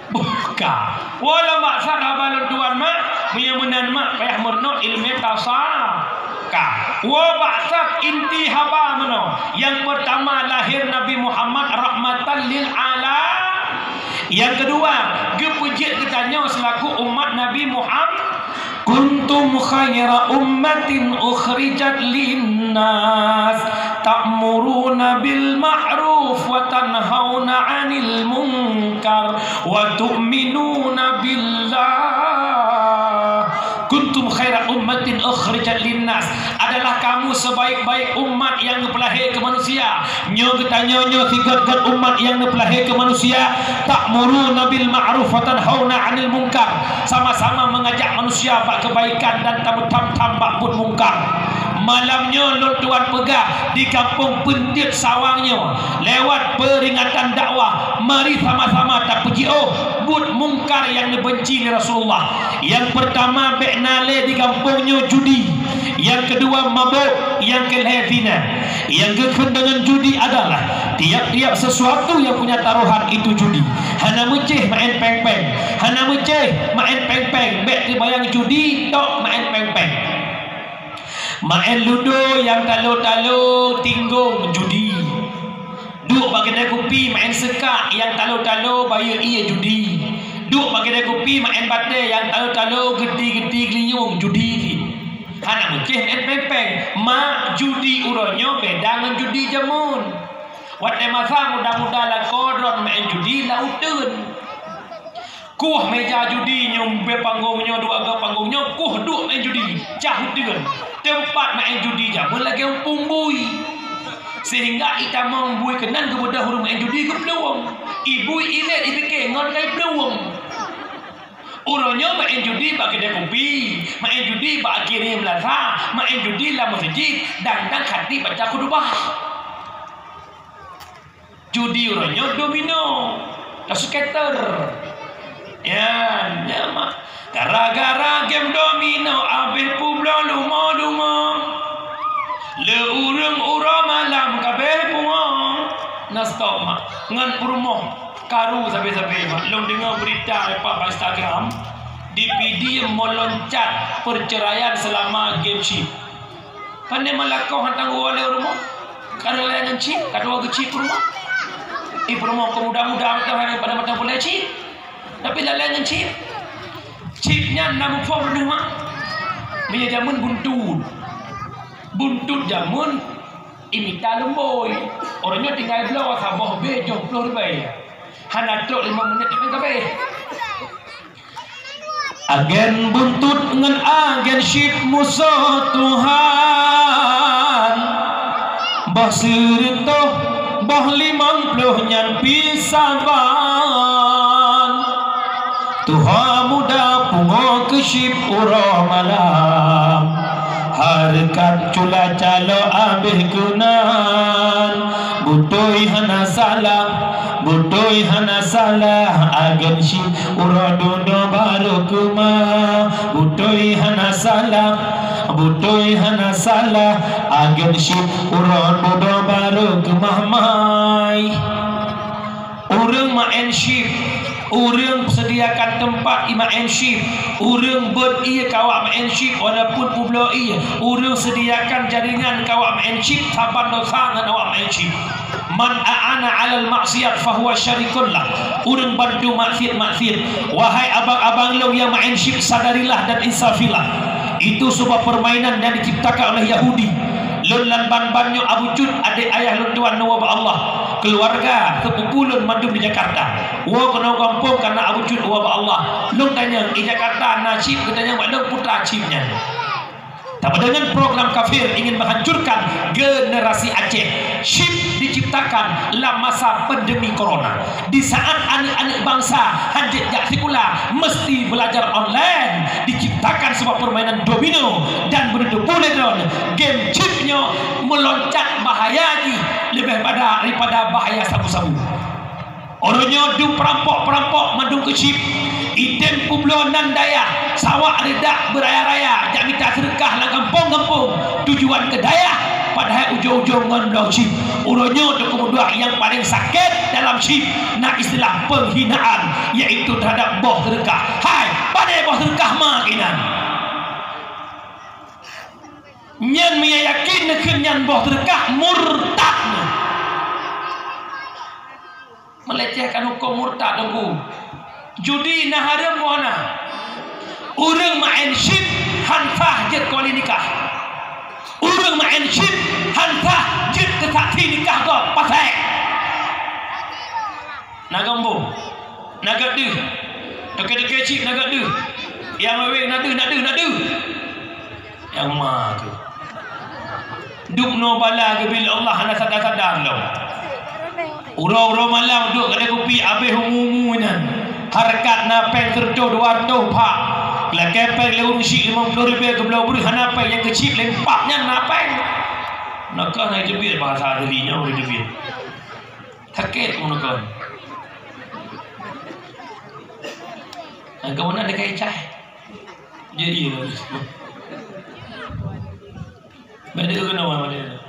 Buka. Wala maksad haba lôn tuan mak, meunyoe meunan mak payah meurunoe ilmu tasawuf. Ka. Wa ba'sat inti haba meunoe. Yang pertama lahir Nabi Muhammad rahmatan lil alam. Yang kedua, geupeujeuet geutanyoe selaku umat Nabi Muhammad. Kuntum khaira ummatin ukhrijat linnas ta'muruna bil ma'ruf wa tanhauna 'anil munkar wa tu'minuna billah. Kuntum khaira ummatin ukhrijat linnas, adalah kamu sebaik-baik umat nyang geupeulahé keu manusia. Nyoe geutanyoe nyoe sigét-gét umat nyang geupeulahé keu manusia, ta'muruna bil ma'ruf wa tanhauna 'anil munkar, sama-sama mengajak manusia bak kebaikan dan tameutham-tham bak buet mungkar. Malam nyoe lôn tuan peugah di gampông Peuntiet Sawang nyoe, lewat peringatan dakwah, mari sama-sama tapeujiôh buet mungkar nyang neubenci lé Rasulullah. Nyang peurtama, bèk na lé di gampông nyoe judi. Nyang keudua, mabök. Nyang keulhèe, zina. Nyang geukheun deungon judi adalah tiap-tiap sesuatu yang punya taruhan itu judi. Hana meucéh maén péng-péng. Hana meucéh maén péng-péng. Bèk teubayang judi tok maén péng-péng. Maén ludo nyang talo-talo tinggong judi. Duek bak keudè kupi maén seukak nyang talo-talo bayeue ié judi. Duek bak keudè kupi maén batèe nyang talo-talo geuti-geuti geulinyueng judi cit. Hana meucéh maén péng-péng. Mak, judi uroe nyoe beda ngon judi jameun. Watèe masa muda-muda lakoe droen maén judi lam uteuen. Kueh meja judi nyoe, bèe panggong nyoe, dua ga panggong nyoe, kueh duek maén judi, cah uteuen. Teumpat maén judi jameun lagèe umpung bui. Sehingga itamong bui keunan geubeudôh ureueng maén judi geuplueng. Ibui ilét ibike ngon kai plueng. Uroe nyoe maén judi bak keudè kupi, maén judi bak akhé riem lasa, maén judi lam meuseujid, dang-dang khatib baca khutubah. Judi uroe nyoe domino, ka skater. Nyan, nyan mak. Gara-gara game domino abéh peubloe lumo-lumo. Le ureueng uroe malam kabéh pungo. Na stop mak. Ngon peurumoh karu sabe-sabe mak. Lôn deungoe beurita bak Instagram, dipidiem meuloncat perceraian seulama game chip. Pandai meulakoe hantom geuwoe lé u rumoh. Ka lalai ngon chip, ka dua geuchip u rumoh. Ih, peurumoh keu muda-muda mantong hai pada mantong peureulèe chip. Tapi lalai ngon chip. Chip nyan na muphom droeneuh mak. Meunyoe jameun buntut. Buntut jameun imita lumbôi. Uroe nyoe tinggai bloe saboh B tujoh ploh ribèe. Hana trok limong menit teuma kabéh. Agen buntut ngon agen chip musoh Tuhan. Boh sireutôh, boh limong ploh nyan pih saban. Tuha muda pungo keu chip uroe malam. Hareukat cula calo abéh keunan. Beutôi hana salah, beutôi hana salah, agen chip uroe dudoe barô keumah. Beutôi hana salah, beutôi hana salah, agen chip uroe dudoe barô keumah mai. Ureueng maén chip, ureueng sediakan teumpat i maén chip, ureueng beuet ié keu awak maén chip walaupun peubloe ié, ureueng sediakan jaringan keu awak maén chip, saban dosa ngon awak maén chip. Man a'ana 'alal maksiat fahuwa syarikun lah. Ureueng bantu maksiat-maksiat. Wahai abang-abang lôn nyang maén chip, sadarilah dan insafilah. Itu sebuah permainan yang diciptakan oleh Yahudi. Lôn lam ban-ban nyoe Abu Cut, adék ayah lôn tuan neuwoe bak Allah. Keuluwarga, seupupu lôn mandum di Jakarta. Woe keunoe gampông kareuna Abu Cut woe bak Allah. Lôn tanyong, i Jakarta na chip, geutanyong bak lôn, peue teuma chip nyan. Tapi dengan program kafir ingin menghancurkan generasi Aceh. Chip diciptakan lam masa pandemi corona. Di saat aneuk-aneuk bansa hanjeuet jak sikula, meusti beulajar online, diciptakan sebuah permainan domino dan beuneuteupeu lé droen game chip nyoe meuloncat bahaya jih leubeh pada daripada bahaya sabu-sabu. Uroe nyoe dum peurampok-peurampok mandum keu chip. Item peubloe nan dayah, sawak reudak beuraya-raya, jak mita seudeukah lam gampông-gampông, tujuan keu dayah, padahai ujong-ujong ngon bloe chip. Uroe nyoe teungku meuduek nyang paleng sakét dalam chip na istilah penghinaan, yaitu terhadap boh seudeukah. Hai, padahai boh seudeukah ma inan. Nyan meunyo yakin neukheun nyan boh seudeukah, murtad. Melecehkan huköm murtad, Teungku. Judi na hareuem, hana? Ureueng maén chip han sah jeuet keuwali nikah. Ureueng maén chip han sah jeuet keu saksi nikah gob, pasék. Na gob bôh, na gob deuh. Toke-toke chip na gob deuh. Nyang wewe na deuh, na deuh, na deuh. Nyang ma kheueh. Dubnoe bala geubri lé Allah hana sadar-sadar lom. Uroe-uroe malam duek keudè kupi abéh umu-umu nyan. Hareukat na péng seureutôh dua reutôh pak. Lakèe péng lé ureueng chip limong ploh ribèe geubloe breuh hana péng, nyang keuchip lé empat nyan na péng. Nakeuh na jeubiet bahasa asli nyoe jeubiet. Sakét meunukon. Agam na dekai cah. Jadi, beda kena orang mana.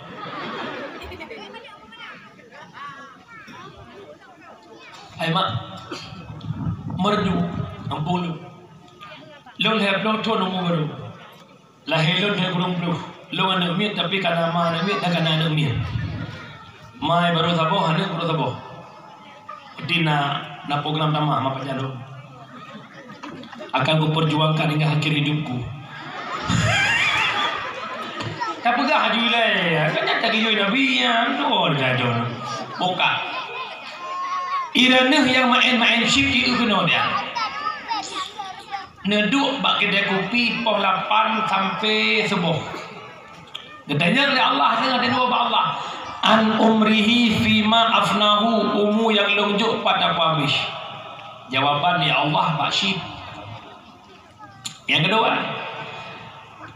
Hai mak, merdu, ampun lu. Long hai belum tu nombor baru. Lahé lôn lhèe ploh, lôn aneuk miet, tapi ka na ma aneuk miet dan ka na aneuk miet. Mai barô saboh, aneuk barô saboh. Berarti na, na program tamah, ma pajan lôn. Akan kuperjuangkan hingga akhir hidupku. Tapeugah aju ilée, kan nyata geuyue Nabi nyan, beutôi jajon. Buka. Droeneuh nyang maén-maén chip di keunoe dia. Neuduek bak keudè kupi poh lapan sampai suboh. Geutanyong lé Allah, teungoh teungoh bak Allah, "An umrihi fima afnahu, umu nyang lôn jok pat tapeuhabéh?" Jawaban, "Ya Allah, bak chip." Nyang keudua,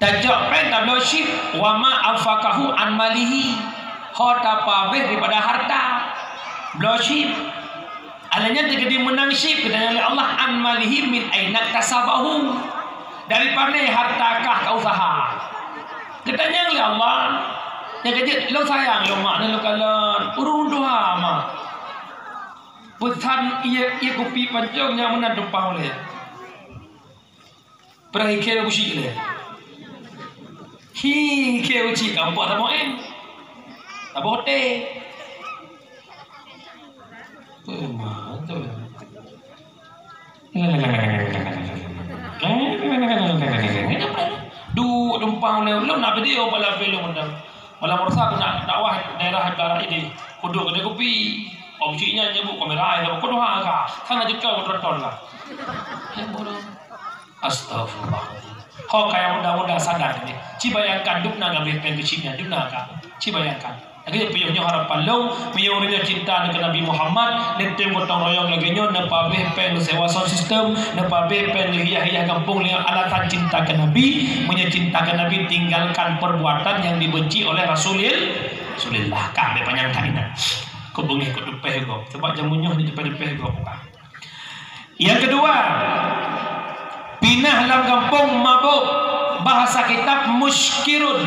tacok péng tabloe chip, "Wa ma anfaqahu an malihi," ho tapeuhabéh daripada harta, bloe chip. Alèh nyan teukeudi meunang chip, geutanyong lé Allah, "An malihi min aina iktasabahu?" Dari pane harta kah ka usaha? Geutanyong lé Allah, nyang keujeuet, "Lôn sayang lôn mak, lôn kalon, ureueng tuha mak." Peusan ié, ié kupi pancong nyang meunan tumpah ulèe. Peureulèe kheueh uji lé. Hi, kheueh uji gampông saboh én. Saboh té. Peumajoh. Duek tumpang lé ulôn na video bala film mantong. Malam Selasa na dakwah daerah Barat ini. Kuduek keudè kupi. Om cik nyan nyebut kamera ai, kuduek ha ka. Sana jeuet keu tronton ka. Astagfirullah. Ho kaya muda-muda sadar ni. Ci bayangkan dubna gabe péng keuchik nyan, dubna ka. Ci bayangkan. Lagèe nyoe piôh nyoe harapan lôn, meunyoe ureueng nyoe cinta keu Nabi Muhammad, neutem gotong royong lagèe nyoe, neupabeh péng neusewa sound system, neupabeh péng neuhias-hias gampông lé alasan cinta keu Nabi. Meunyoe cinta keu Nabi, tinggalkan perbuatan yang dibenci oleh Rasulil-, Rasulillah. Ka, bèk panyang that inan. Keu beungèh, keu tupeh gob. Sebab jameun nyoe ni tupeh-tupeh gob. Nyang keudua, pinah lam gampông mabök, bahasa kitab muskirun,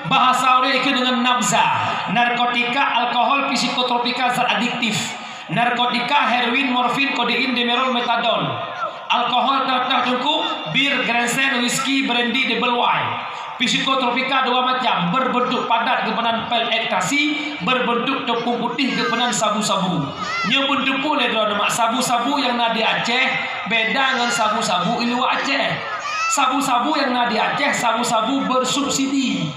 bahasa ureueng ikeu deungon nabza, narkotika, alkohol, psikotropika, zat adiktif, narkotika, heroin, morfin, kodein, demerol, metadon, alkohol, teuh-teuh teungku, bir, grensen, whisky, brandy, double wine. Psikotropika dua macam, berbentuk padat geupeugah pél ekstasi, berbentuk tepung putih geupeugah sabu-sabu. Nyoe beuteupeue lé droeneuh mak, sabu-sabu nyang na di Aceh beda ngon sabu-sabu i luwa Aceh. Sabu-sabu nyang na di Aceh, sabu-sabu bersubsidi.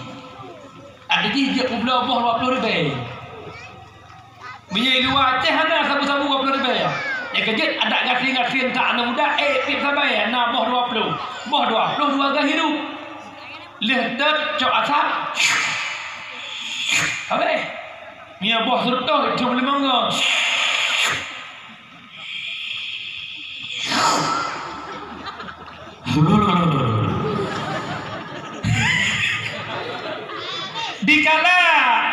Ada jih jeuet peubloe boh dua ploh ribèe. Meunyoe i luwa Aceh hana sabu-sabu dua ploh ribèe. Nyang keujeuet adak gasien-gasien that aneuk muda, eh, tiep sabai na boh dua ploh. Boh dua ploh dua gaih hirup. Lheueh teuk cok asap. Habéh. Meunyoe boh seureutôh, cok limong go. Dikala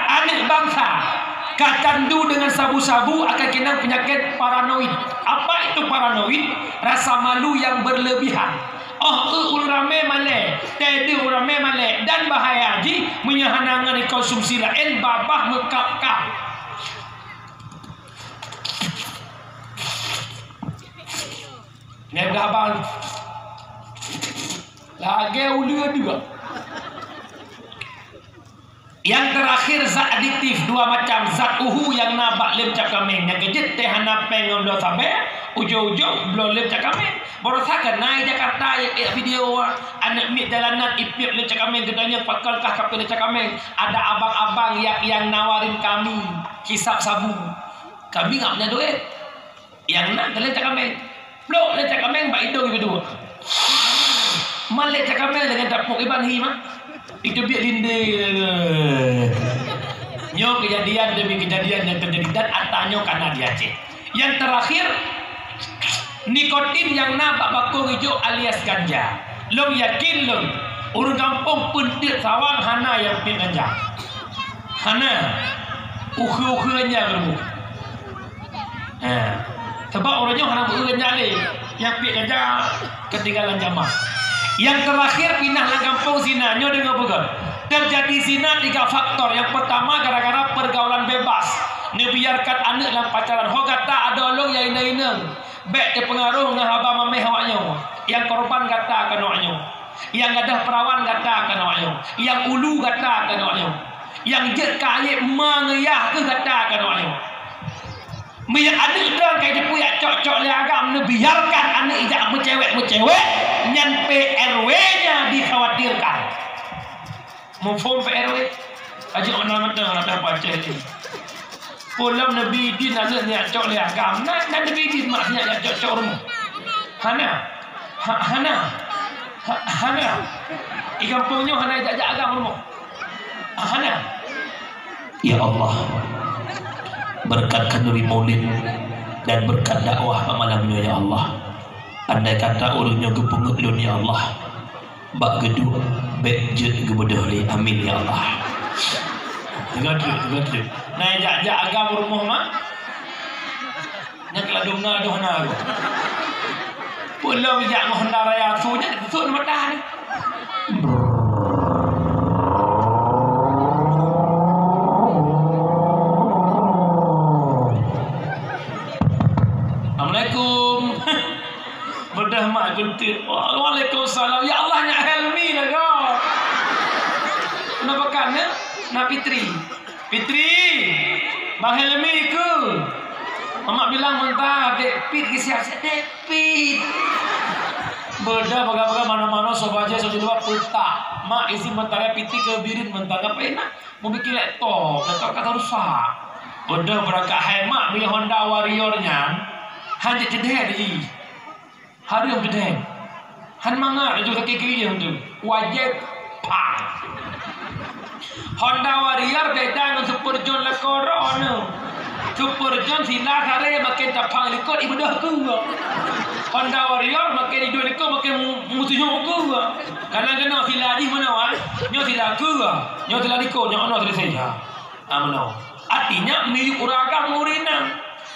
aneuk bansa ka candu dengan sabu-sabu, akan keunong peunyakét paranoid. Apa itu paranoid? Rasa malu yang berlebihan. Oh, eu ureueng ramé malèe, teudeue ureueng ramé malèe, dan bahaya jih meunyoe hana ngon dikonsumsi laén babah meukab-kab. Nyan peugah abang. Lagèe uleue dua. Nyang teurakhir zat adiktif dua macam, zat uhu nyang na bak leuem cap kaméng, nyang keujeuet teuh hana péng ngon bloe sabé, ujong-ujong bloe leuem cap kaméng. Baroesa keunan Jakarta, ya, ya, video aneuk miet jalanan ipiep leuem cap kaméng, geutanyong pakon kah kapiep leuem cap kaméng. Ada abang-abang yang, yang nawarin kami hisap sabu. Kami nggak punya duit. Nyang na keu leuem cap kaméng. Plôk leuem cap kaméng bak idong ibeudôh. Malèe cap kaméng deungon tapôk iban hi mak. Iteubiet lindé. Nyoe keujadian demi keujadian nyang teujadi dan ata nyoe kana di Aceh. Nyang teurakhir, nikotin nyang na bak bakong ijo alias ganja. Lôn yakin lôn, ureueng gampông peunteuk sawang hana nyang piep ganja. Hana. Ukheue-ukheue ganja meureumu. Ha. Sabab ureueng nyoe hana meu-eu ganja lé. Nyang piep ganja keutinggalan jaman. Nyang teurakhir pinah lam gampông zina, nyoe deungoe beugöt. Teujadi zina tiga faktor. Nyang peurtama gara-gara peurgaulan bebas. Neubiarkan aneuk lam pacaran. Ho gata adoe lôn nyang inong-inong. Bèk teupeungaroh ngon haba maméh awak nyoe. Nyang korban gata keunoe nyoe. Nyang gadôh peurawan gata keunoe nyoe. Nyang ulu gata keunoe nyoe. Nyang jeuet kayém ma ngon yah keuh gata ka nyoe. Meunyoe aneuk droe ka jipeuyak cok-cok lé agam, neubiarkan aneuk ijak meucewek-meucewek, nyan P R W-nya dikhawatirkan. Muphom P R W? Aji ona mantong na pih pacéh lé. Peulom neubi idin aneuk nyak cok lé agam. Na, na neubi idin mak nyak jak cok-cok rumoh. Hana. Ha, hana. Ha, hana. Di gampông nyoe hana jak-jak agam rumoh. Ha, hana. Ya Allah, berkat khanduri maulid dan berkat dakwah bak malam nyoe, ya Allah. Andai kata ureueng nyoe geupeungeut lôn, ya Allah, bak geuduek bék jeuet geubeudôh lé. Amin, ya Allah. Teuga treuk, teuga treuk. Na jak-jak agam rumoh, mak? Nyan keuladôm na doh na tu. Peulom jak ngon Honda Raya su nyan, su meudah ni. Assalamualaikum. Beudôh mak geunteuet. Waalaikumsalam. Ya Allah, nyak Helmi lah kau. Kenapa kan, ya? Na Fitri. Fitri, Bang Helmi keu? Mamak bilang meuntah, Dek Pit geusiap-siap, Dek Pit. Beudôh peugah-peugah manoe-manoe soe bajée soe jilbab peutak. Mak isi meuntara Fitri keu bireuen meuntara peunak. Meubikin laptop, laptop ka rusak. Beudôh beurangkat hai mak beli Honda Warrior nyan, hana jeuet keudeh jih. Hareuem keudeh. Han mangat laju sakét keulieng tu. Wajéb pang. Honda Warrior beda ngon Super John lakoe droeneuh. Super John sila saré maken tapang likot ibeudôh keue. Honda Warrior maken iduek likot maken mu-, musuh nyoe keue. Karena keunoe sila jih meunoe, ah. Nyoe sila keue. Nyoe sila likot, nyoe ono sila seujah. Ah, meunoe. Artinya, miyueb ureueng agam ngon ureueng inong.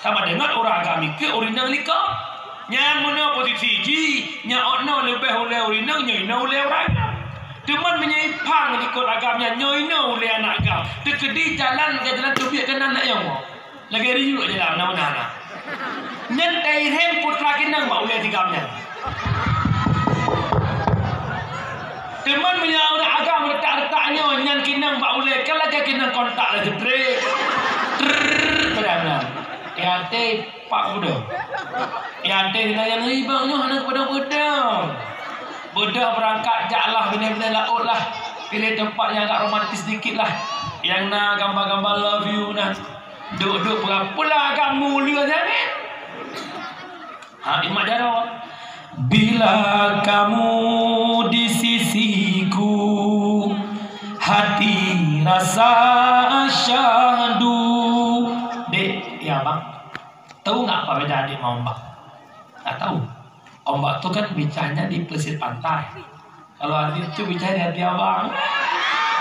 Sama dengan ureueng agam ikeu ureueng inong likot. Nyan meunoe posisi jih, nyan ôk noe leubeh ulée ureueng inong, nyoe inoe ulée ureueng agam. Teuma meunyoe ipang likot agam nyan, nyoe inoe ulée aneuk agam. Teukeudi jalan lagée jalan teubiet keunan nak nyang woe. Lagée riyeuk jalan, na meunan na. Nyan tairém putra keunan bak ulée tigam nyan. Teuma meunyoe ureueng agam retak-retak nyoe nyan keunan bak ulée, kan lagée keunan kontak laju trek. Trrrr, padahai meunan. Ya até pak muda. Ya até keunan nyang ribang nyoe hana keudong-keudong. Beudôh beurangkat jak lah binéh-binéh laôt lah. Piléh teumpat nyang agak romantis dikit lah. Nyang na gambar-gambar love you nan. Duek-duek peurapeulah agam mulia sangat. Ha, imat jaroe. Bila kamu di sisiku, hati rasa syahdu. Dek, ya bang. Tahu nggak apa beda adik sama ombak? Nggak tahu. Ombak tu kan bicahnya di pesisir pantai. Kalau adik tu bicah di hati abang.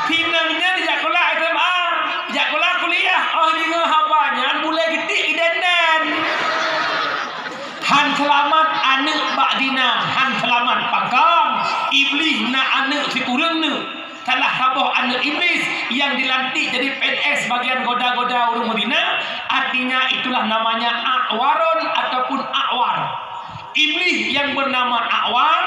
Pinang nyan dijak sekolah S M A, dijak sekolah kuliah. Oh, deungoe haba nyan mulai geutik idenden. Han seulamat aneuk bak zina, han seulamat pakon. Iblih na aneuk sikureueng neuk. Salah saboh aneuk Iblih nyang dilantik jadi P N S bagian goda-goda ureueng meuzina, artinya itulah namanya A'warun ataupun A'war. Iblih nyang beunama A'war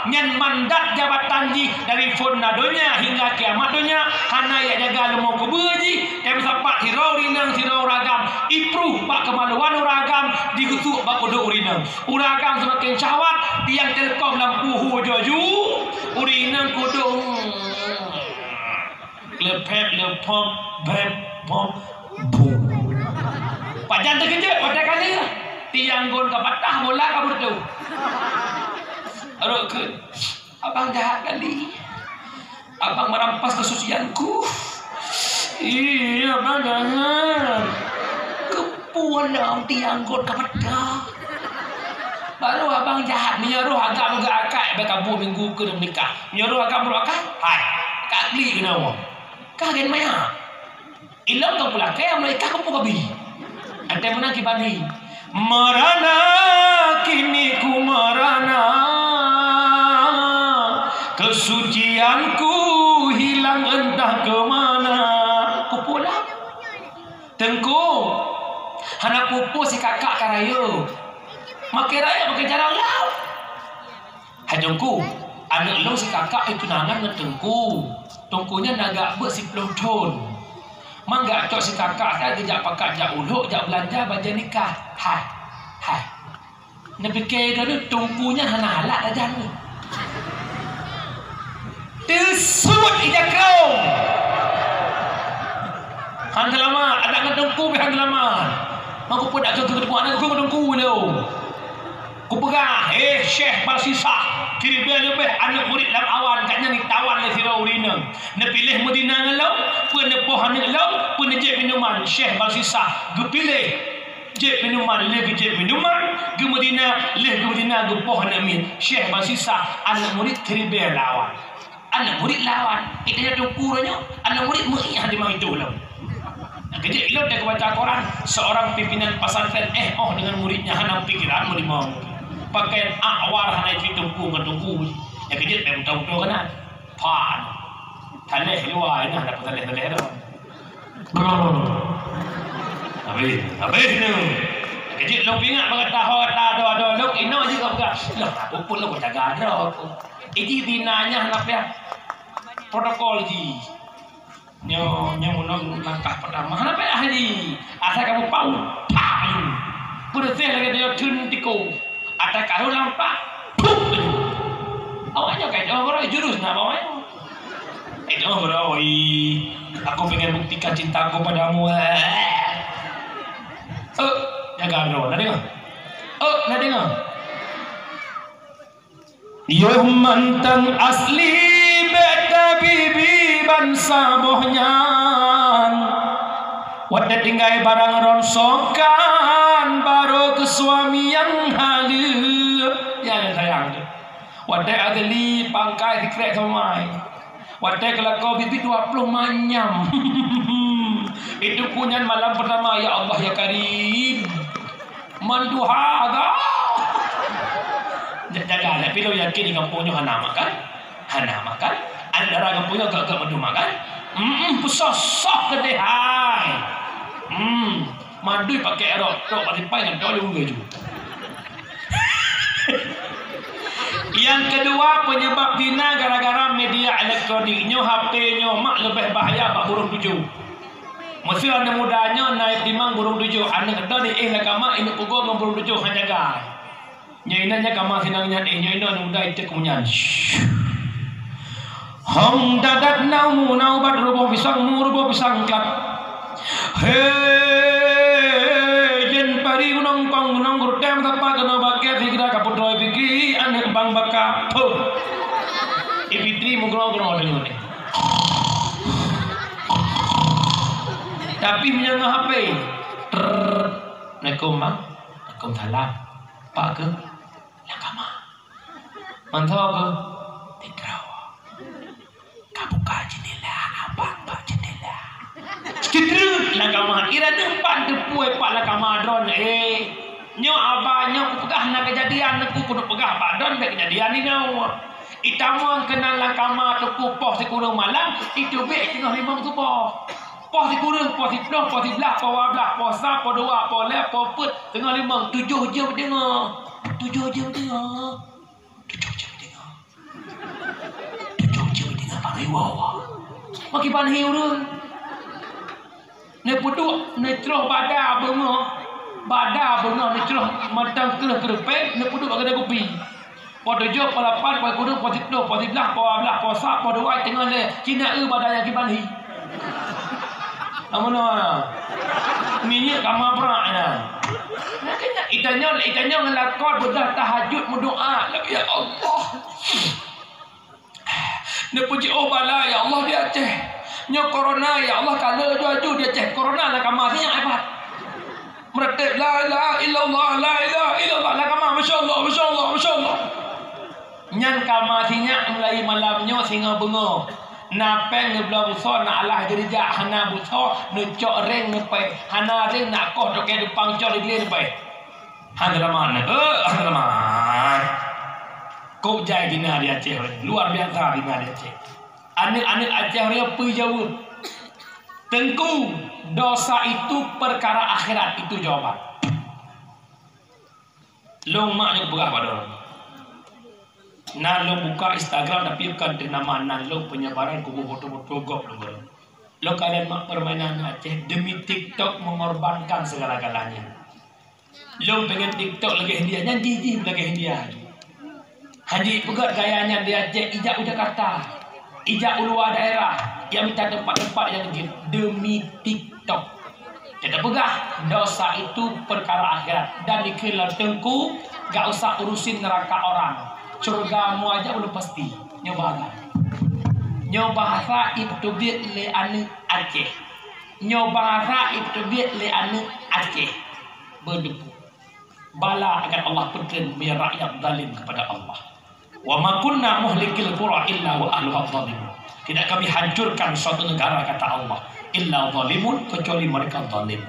nyan mandat jabatan jih dari phon na donya hingga kiamat donya, hana jak jaga leumo keubeue jih, nyang meusapat sidroe ureueng inong sidroe ureueng agam, ipruh bak keumaluan ureueng agam, digeusuek bak udeb ureueng inong. Ureueng agam seumaken syahwat, tiang telkom lampu hu joju, ureueng inong kudong. Lephep, lephop, bep, bop, bum. Pajan teukeujot, watée ka lheueh. Tiang gon ka patah, bola ka beureutoh. Rot kheun, "Abang jahat kali. Abang merampas kesucianku." "Iya, Abang jahat." Keupeue lom tiang gon ka patah. Baru abang jahat, meunyoe roh agam geuakai, bak kabu minggu keu meunikah. Meunyoe roh agam roh akai, hai, ka klik keunoe. Ka gen maya. Ilong ka pulakée, meunyoe ikah ka pukabih. Ante meunan kiban hi. Merana kini ku merana, kesucianku hilang entah ke mana. Keupeue lom. Teungku, hana peue-peue si kakak ka rayeuk. Makai rayeuk, makai jarang lom. Hai Teungku, aneuk lôn si kakak itu tunangan ngon Teungku. Teungku nyan na gak beuet siploh thon. Mangat cok si kakak saya geujak pakat jak ulok, jak beulanja bajée nikah. Hai. Hai. Neupike droeneuh teungku nyan hana halak tajak nyoe. Teusut ija krong. Han seulamat, adak ngon teungku pih han seulamat. Mangko peue dak keu keutubuhan ngon teungku lom. Kupeugah, "Hei Syekh Barsisah, kiribée leubeh aneuk murit lam awan, gata nyan ditawan lé sidroe ureueng inong. Neupiléh meuzina ngon lôn, peue neupoh aneuk lôn, peue neujép minuman." Syekh Barsisah geupiléh jép minuman, lheueh geujép minuman, geumeuzina, lheueh geumeuzina geupoh aneuk miet. Syekh Barsisah, aneuk murit kiribée lam awan. Aneuk murit lawan, kita nyoe teungku nyoe, aneuk murit meuiah di mangitôh lom. Keujeuet ilôn teuka baca Quran, seorang pimpinan pesantren éh óh deungon muridnya hana pikiran meulimong. Pakaian awar hana isi teungku ngon teungku. Ya keujeuet pai beutôi-beutôi keunan. Pan. Taleh luwa, ingat ada petaleh-taleh tu. Habis, habis tu. Keujeuet lôn pingat bak taho, taho, taho, lôn inoe jih ka peugah. Lah, apa pun lôn jaga droe aku. Iji zina nyan hana payah protokol jih. Nyoe, nyoe meunan langkah pertama. Hana payah jih. Asai kamoe pau, pah, ayue. Beureuséh lagée nyoe theun tiko. Asai karu lampak, puh, ayue. Awak nyoe ka jeuet jurus na bawai. Eh, jeuet bro, ih. Aku pengen buktikan cintaku padamu. Eh, jaga droe, na deungoe? Eh, na deungoe? Yoh mantong asli bék tabibi bansaboh nyan. Watée tinggai barang rongsokan, barô keu suami nyang haleue. Ya, sayang. Watée asli pangkai sikrek somai. Watée keulako bibi dua ploh manyam. Itu punyan malam pertama, ya Allah, ya Karim. Manduha agam. Jaga, tapi lôn yakin di kampung nyoe hana makan. Hana makan. Antara kampung nyoe agak-agak mandum makan. Hmm, peusah-sah keudeh hai. Hmm, mandum pakai erok, tok bak sipai ngon tok lewat laju. Yang kedua, penyebab zina gara-gara media elektronik. Nyoe H P nyoe mak leubeh bahaya bak burung tujoh. Meuseu aneuk muda nyoe na timang burung tujoh, aneuk keudua di éh lam kama, inong peugoe ngon burung tujoh han jaga. Nyoe inong nyan kama sinang nyan, éh, nyoe inong aneuk muda iteuk keu nyan. Hong dadat na umu na ubat ruboh pisang mu ruboh pisang klat. He, jen pari gunong kong gunong gurtem sapa keunoe bakée sigra ka putroe piki aneuk bang baka. Puh. Ipitri mugroe-groe deungon. Tapi meunyoe ngon H P, trrrr, "Assalamualaikum, Bang." "Waalaikumsalam." "Pak keuh?" "Lam kama." "Mantong keuh?" "Titroe." "Ka buka jendela, abang bak jendela." Ceutreuk lam kama, iran deuh pan teupue pat lam kama droeneuh, eh. Nyoe aba nyoe kupeugah na keujadian, neuk keuneuk peugah bak droeneuh bèk keujadian inoe. Itamong keunan lam kama teupue poh sikureueng malam, iteubiet teungoh limong suboh. Poh sikureueng, poh siploh, poh siblaih, poh dua blaih, poh sa, poh dua, poh lhèe, poh peuet, teungoh limong, tujoh jeuem deungoe. Tujoh jeuem deungoe. Tujoh jeuem deungoe. Tujoh jeuem deungoe bak riwoe. Makiban hi ureueng. Neupeuduek, neucroh bada beungoh. Bada beungoh neucroh mantong kreueh keureupèe, neupeuduek bak keude kupi. Poh tujoh, poh lapan, poh sikureueng, poh siploh, poh siblaih, poh dua blaih, poh sa, poh dua, teungoh lhèe. Cina eu bada nyang kiban hi. Amun na. Minyeuk kama brak na. Makanya itanyoe, itanyoe ngon lakon beudôh tahajud meudoa, "Ya Allah, neupuji oh bala ya Allah di Aceh. Nyoe corona ya Allah kala aju-aju di Aceh. Corona lam kama sinyang hebat." Meureutéb, "La ilaha illallah, la ilaha illallah." Lam kama, "Masya Allah, masya Allah, masya Allah." Nyan kama sinyak mulai malam nyoe singoh beungoh. Na péng neubloe beusoe, na alah jeurijak hana beusoe, neucok réng neupèh, hana réng na koh tokè dupang cok di glé neupèh. Han seulamat, eh, han seulamat. Kok jai dina di Aceh, luar biasa dina di Aceh. Aneuk-aneuk Aceh nyoe peujaweueb, "Teungku, dosa itu perkara akhirat," itu jawaban. Lôn mak nyoe peugah bak droe. Na lôn buka Instagram tapi bukan teuh nama nan lôn, penyebaran kubu foto-foto gob lôn beuh. Lôn kalon mak permainan Aceh demi TikTok mengorbankan segala-galanya. Lôn pengen TikTok lagèe India, nyan jih-jih lagèe India. Hanji peugah gaya nyan di Aceh, ijak u Jakarta, ijak u luwa daerah, ijak mita teumpat-teumpat nyang jeuet demi TikTok. Kita peugah, dosa itu perkara akhirat dan dikheun lom teungku, gak usah urusin neraka orang. Syurga mu aja ulôn pasti. Nyoe bahasa. Nyoe bahasa ipeutubiet lé aneuk Aceh. Nyoe bahasa ipeutubiet lé aneuk Aceh. Beudeupu. Bala akan Allah peutreun meunyoe rakyat zalim kepada Allah. "Wa ma kunna muhlikil qura illa wa ahluha zalimun." Tidak kami hancurkan suatu negara, kata Allah, "illa zalimun," kecuali mereka zalim.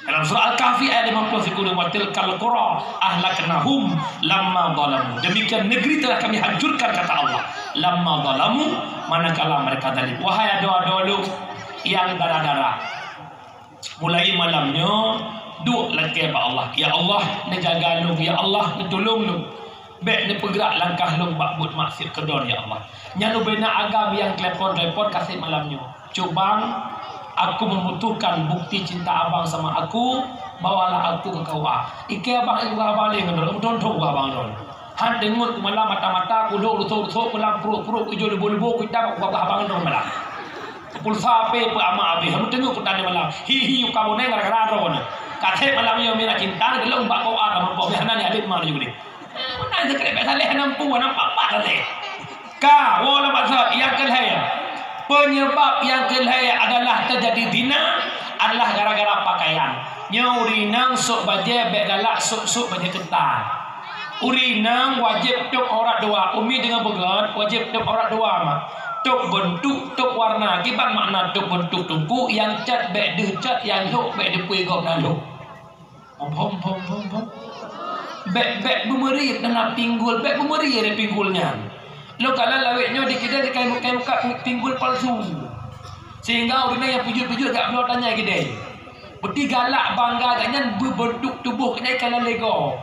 Dalam surah Al-Kahfi ayat lima puluh, "Wa tilkal qura ahlaknahum lamma zalamu." Demikian negeri telah kami hancurkan, kata Allah, "lamma zalamu," manakala mereka zalim. Wahai adoe-adoe lôn nyang dara-dara, mulai malam nyoe, duek lakèe bak Allah. Ya Allah, neujaga lôn. Ya Allah, neutulông lôn. Bèk neupeugrak langkah lôn bak buet maksiat keudroe, ya Allah. Nyan ubé na agam nyang telepon-telepon ka sép malam nyoe. "Cubang, aku membutuhkan bukti cinta abang sama aku, bawalah aku ke K U A." Ikèe abang, eh, bukan abang lé ngon droe, meuthôn-thôn bukan abang droe. Han deungon keu malam mata-mata, kulhok rusok-rusok, pulang pruet-pruet, ijo leubo-leubo, kuitam, bukan abang droe malam. Pulsa pé peuamak abéh, meuteungeut kutan di malam. Hi, hi, uka boneng gara-gara droe nyoe. Ka sép malam nyoe mira cinta, geulong bak K U A ka meupoh, meuhana ni alim ma laju geude. Meunan sikrek bèk saleh, hana mampu, hana pat-pat saleh. Ka, woe lom maksud nyang keu lhèe. Penyebab nyang keu lhèe adalah terjadi zina adalah gara-gara pakaian. Nyoe ureueng inong sôk bajèe bèk galak sôk-sôk bajèe keutat. Ureueng inong wajéb tôb aurat dua, umi deungon beugöt, wajéb tôb aurat dua ma. Tôb beuntuk, tôb warna. Kiban makna tôb beuntuk teungku, nyang cot bèk deuh cot, nyang lhok bèk deuh pue gob na lhok. Hom, hom, hom, hom, hom. Bèk, bèk beumeuri na pinggul, bèk beumeuri lé pinggul nyan. Lôn kalon lawét nyoe di keudè di kayu-kayu ka pinggul palsu. Sehingga ureueng nyang peujeuet-peujeuet jak bloe tanyai keudè. Beuti galak bangga gobnyan beubeuntuk tuboh gobnyan kalon lego.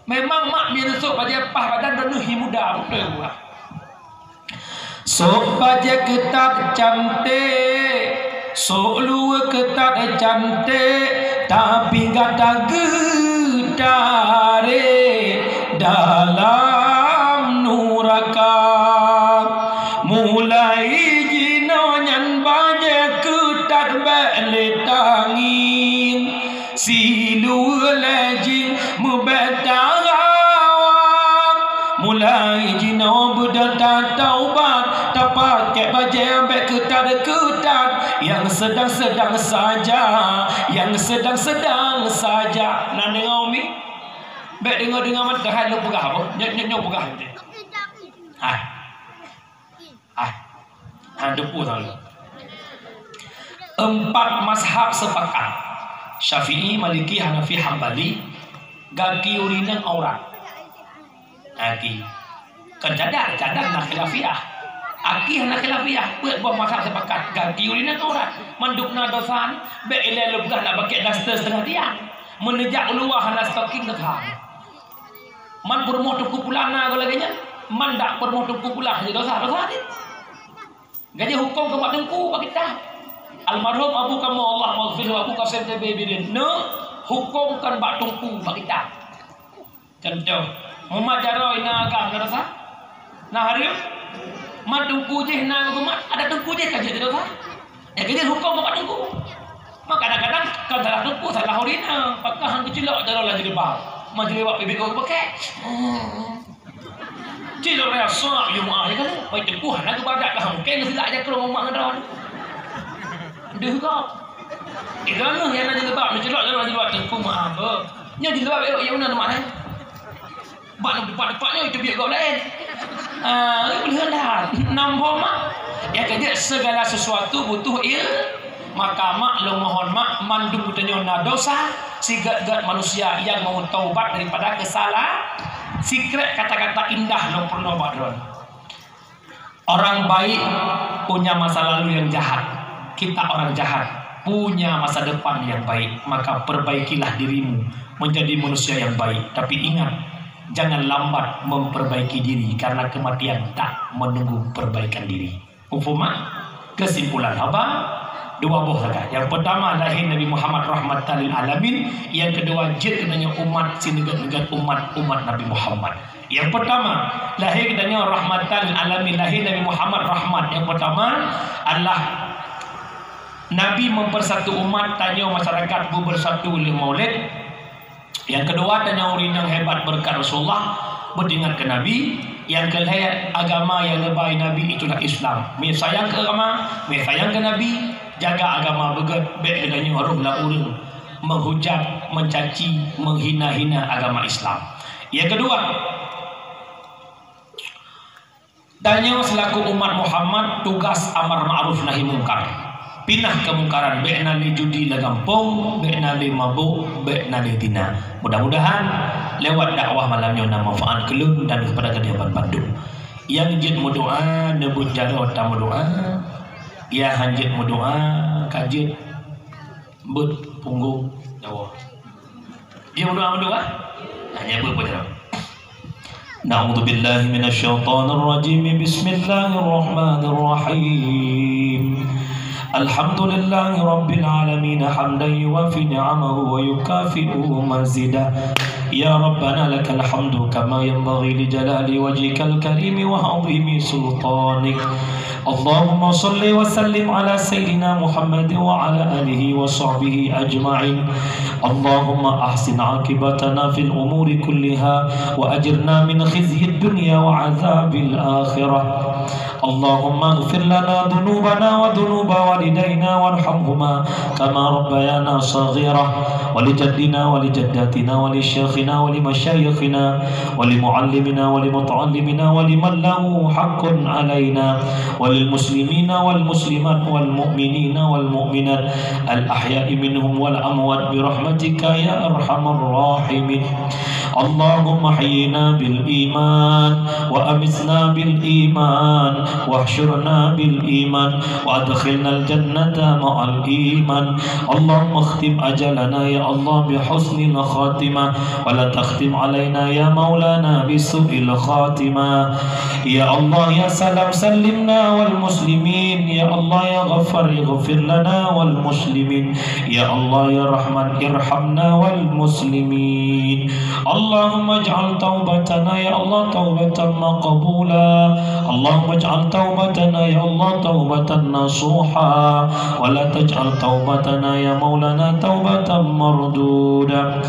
Memang mak meunyoe sôk bajèe paih badan droeneuh hi muda, beutôi buah. Sôk bajèe keutat cantik, sôk luweue keutat cantik, tapi gata geutarek dalam nuraka. Mulai jinoe nyan bajèe keutat bèk lé tangieng. Siluweue lé jih meubèk tarawang. Mulai jinoe beudôh tataubat, tapakèk bajèe bèk keutat-keutat, nyang seudang-seudang saja, nyang seudang-seudang saja. Na deungö mi? Bèk deungö-deungö mantong hai lôn peugah boh. Nyoe, nyoe, nyoe peugah teuntèe. Hai. Ah, ha, deungö salah. Empat mazhab sepakat, Syafi'i, Maliki, Hanafi, Hambali, gaki ureueng inong aurat. Gaki. Kon cadar, cadar na khilafiyah. Aki hana khilafiyah, peuet boh mazhab sepakat, gaki ureueng inong aurat. Mandum na dosa, bèk ilèe lôn peugah nak pakèk daster seutengah tiang. Meuneuh jak u luwa hana stocking dosa. Man peurumoh teungku pulan na lagèe nyan, man dak peurumoh teungku pulan hana dosa, dosa nyan. Gajih hukôm keu bak teungku bak kitab. Almarhum Abu Kamoe, Allah maghfir lahu, Abu Qasim T B Birin, neu hukôm kon bak teungku bak kitab. Contoh, mumat jaroe na agam na dosa? Na hareuem? Man teungku jih na geumat, ada teungku jih ka jeuet dosa? Ya, jadi hukum bapak teungku. Maka kadang-kadang kan salah teungku, salah ureueng inong. Pakon han geucilok jaroe lam jilbab. Man jilbab pibit kau pakai. Cilok rasa, ya maaf ya kan. Baik teungku, hana geubadak dah. Mungkin silap aja ke rumah ngedan. Deuh kau. Itu anu yang nak jilbab, geucilok jaroe lam jilbab teungku maaf. Nya jilbab ya, ya mana nama eh? Bak teumpat-teumpat nyoe teubiet gob laén. Ah, boleh dah. Nam homa. Ya, jadi segala sesuatu butuh il-, maka mak lôn mohon mak mandum geutanyoe na dosa, sigét-gét manusia nyang mau taubat daripada kesala-, sikrek kata-kata indah lôn peurunoe bak droen. Orang baik punya masa lalu yang jahat. Kita orang jahat punya masa depan yang baik. Maka perbaikilah dirimu menjadi manusia yang baik. Tapi ingat, jangan lambat memperbaiki diri karena kematian tak menunggu perbaikan diri. Mafhum, mak? Kesimpulan haba, dua boh sagai. Nyang peutama, lahé Nabi Muhammad rahmatan lil alamin. Nyang keudua, jeuet keunoe umat sineugét-neugét umat, umat Nabi Muhammad. Nyang peutama, lahé geutanyoe rahmatan lil alamin, lahé Nabi Muhammad rahmat. Nyang peutama adalah Nabi mempersatu umat, tanyoe masyarakat beubersatu lé Maulid. Nyang keudua, tanyoe ureueng inong hebat beureukat Rasulullah, beuingat keu Nabi. Nyang keulhèe, agama nyang neuba Nabi itulah Islam. Mé sayang keu agama, mé sayang keu Nabi, jaga agama beugét, bèk geutanyoe rôh lam ureueng menghujat, mencaci, menghina-hina agama Islam. Nyang keudua, tanyoe seulaku umat Muhammad tugas amar ma'ruf nahi mungkar. Pinah keumungkaran, bèk na lé judi lam gampông, bèk na lé mabök, bèk na lé zina. Mudah-mudahan lewat dakwah malam nyoe na manfaat keu lôn dan keupada geutanyoe banmandum. Nyang jeuet meudoa, neubeuet jaroe tameudoa. Nyang han jeuet meudoa, ka jeuet beuet punggong nyawa. Dia meudoa, meudoa? Hanya beuet punggong nyawa. Na'udzubillahi minasyaitonirrajim. Bismillahirrahmanirrahim. Alhamdulillahi rabbil alamin, hamdan yuwafi ni'amahu wa yukafi'u mazidah. Ya Rabbana, lakal hamdu kama yanbaghi li jalali wajhikal karimi wa 'azimi sultanik. Allahumma shalli wa sallim ala sayyidina Muhammad wa ala alihi wa sahbihi ajma'in. Allahumma ahsin aqibatana fil umuri kulliha wa ajirna min khizyid dunya wa adzabil akhirah. Allahumma ighfir lana dzunubana wa dzunuba walidayna warhamhuma kama rabbayana shaghira, wa li jaddina wa li jaddatina wa li syaikhina wa li masyayikhina wa li muallimina wa li muta'allimina wa liman lahu haqqun alaina wa lil muslimina wal muslimat wal mu'minina wal mu'minat al ahya'i minhum wal amwat bi rahmatika ya arhamar rahimin. Allahumma hayyina bil iman wa amitna bil iman wa ahsyurna bil iman wa adkhilnal jannata ma'al iman. Allahumma khtim ajalana ya Allah bi husnil khatimah wa la takhtim alaina ya maulana bi su'il khatimah. Ya Allah, ya salam sallimna wal muslimin. Ya Allah, ya Ghaffar ighfir lana wal muslimin. Ya Allah, ya Rahman irhamna wal muslimin. Allahumma ij'al taubatana ya Allah taubatan maqbula. Allahumma ij'al taubatana ya Allah taubatan nasuha. Wa la taj'al taubatana ya maulana taubatan marduda.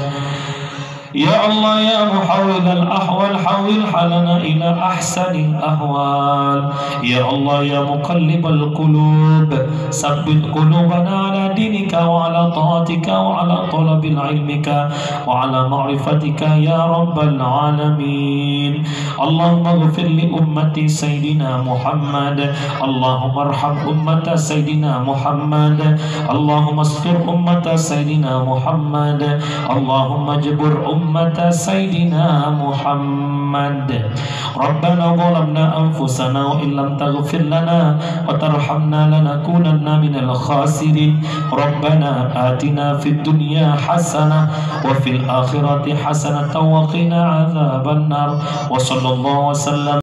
Ya Allah, ya muhawwilal ahwal, hawwil halana ila ahsanil ahwal. Ya Allah, ya muqallibal qulub, sabbit qulubana ala dinika wa ala taatika wa ala talabil ilmika wa ala ma'rifatika ya rabbal alamin. Allahumma ighfir li ummati Sayyidina Muhammad. Allahumma arham ummata Sayyidina Muhammad. Allahumma astur ummata Sayyidina Muhammad. Allahumma jbur ummata Sayyidina Muhammad. Rabbana zalamna anfusana wa illam taghfir lana wa tarhamna lanakunanna minal khasirin. Rabbana atina fid dunya hasanah wa fil akhirati hasanatan wa qina adzabannar. Wa sallallahu wa sallam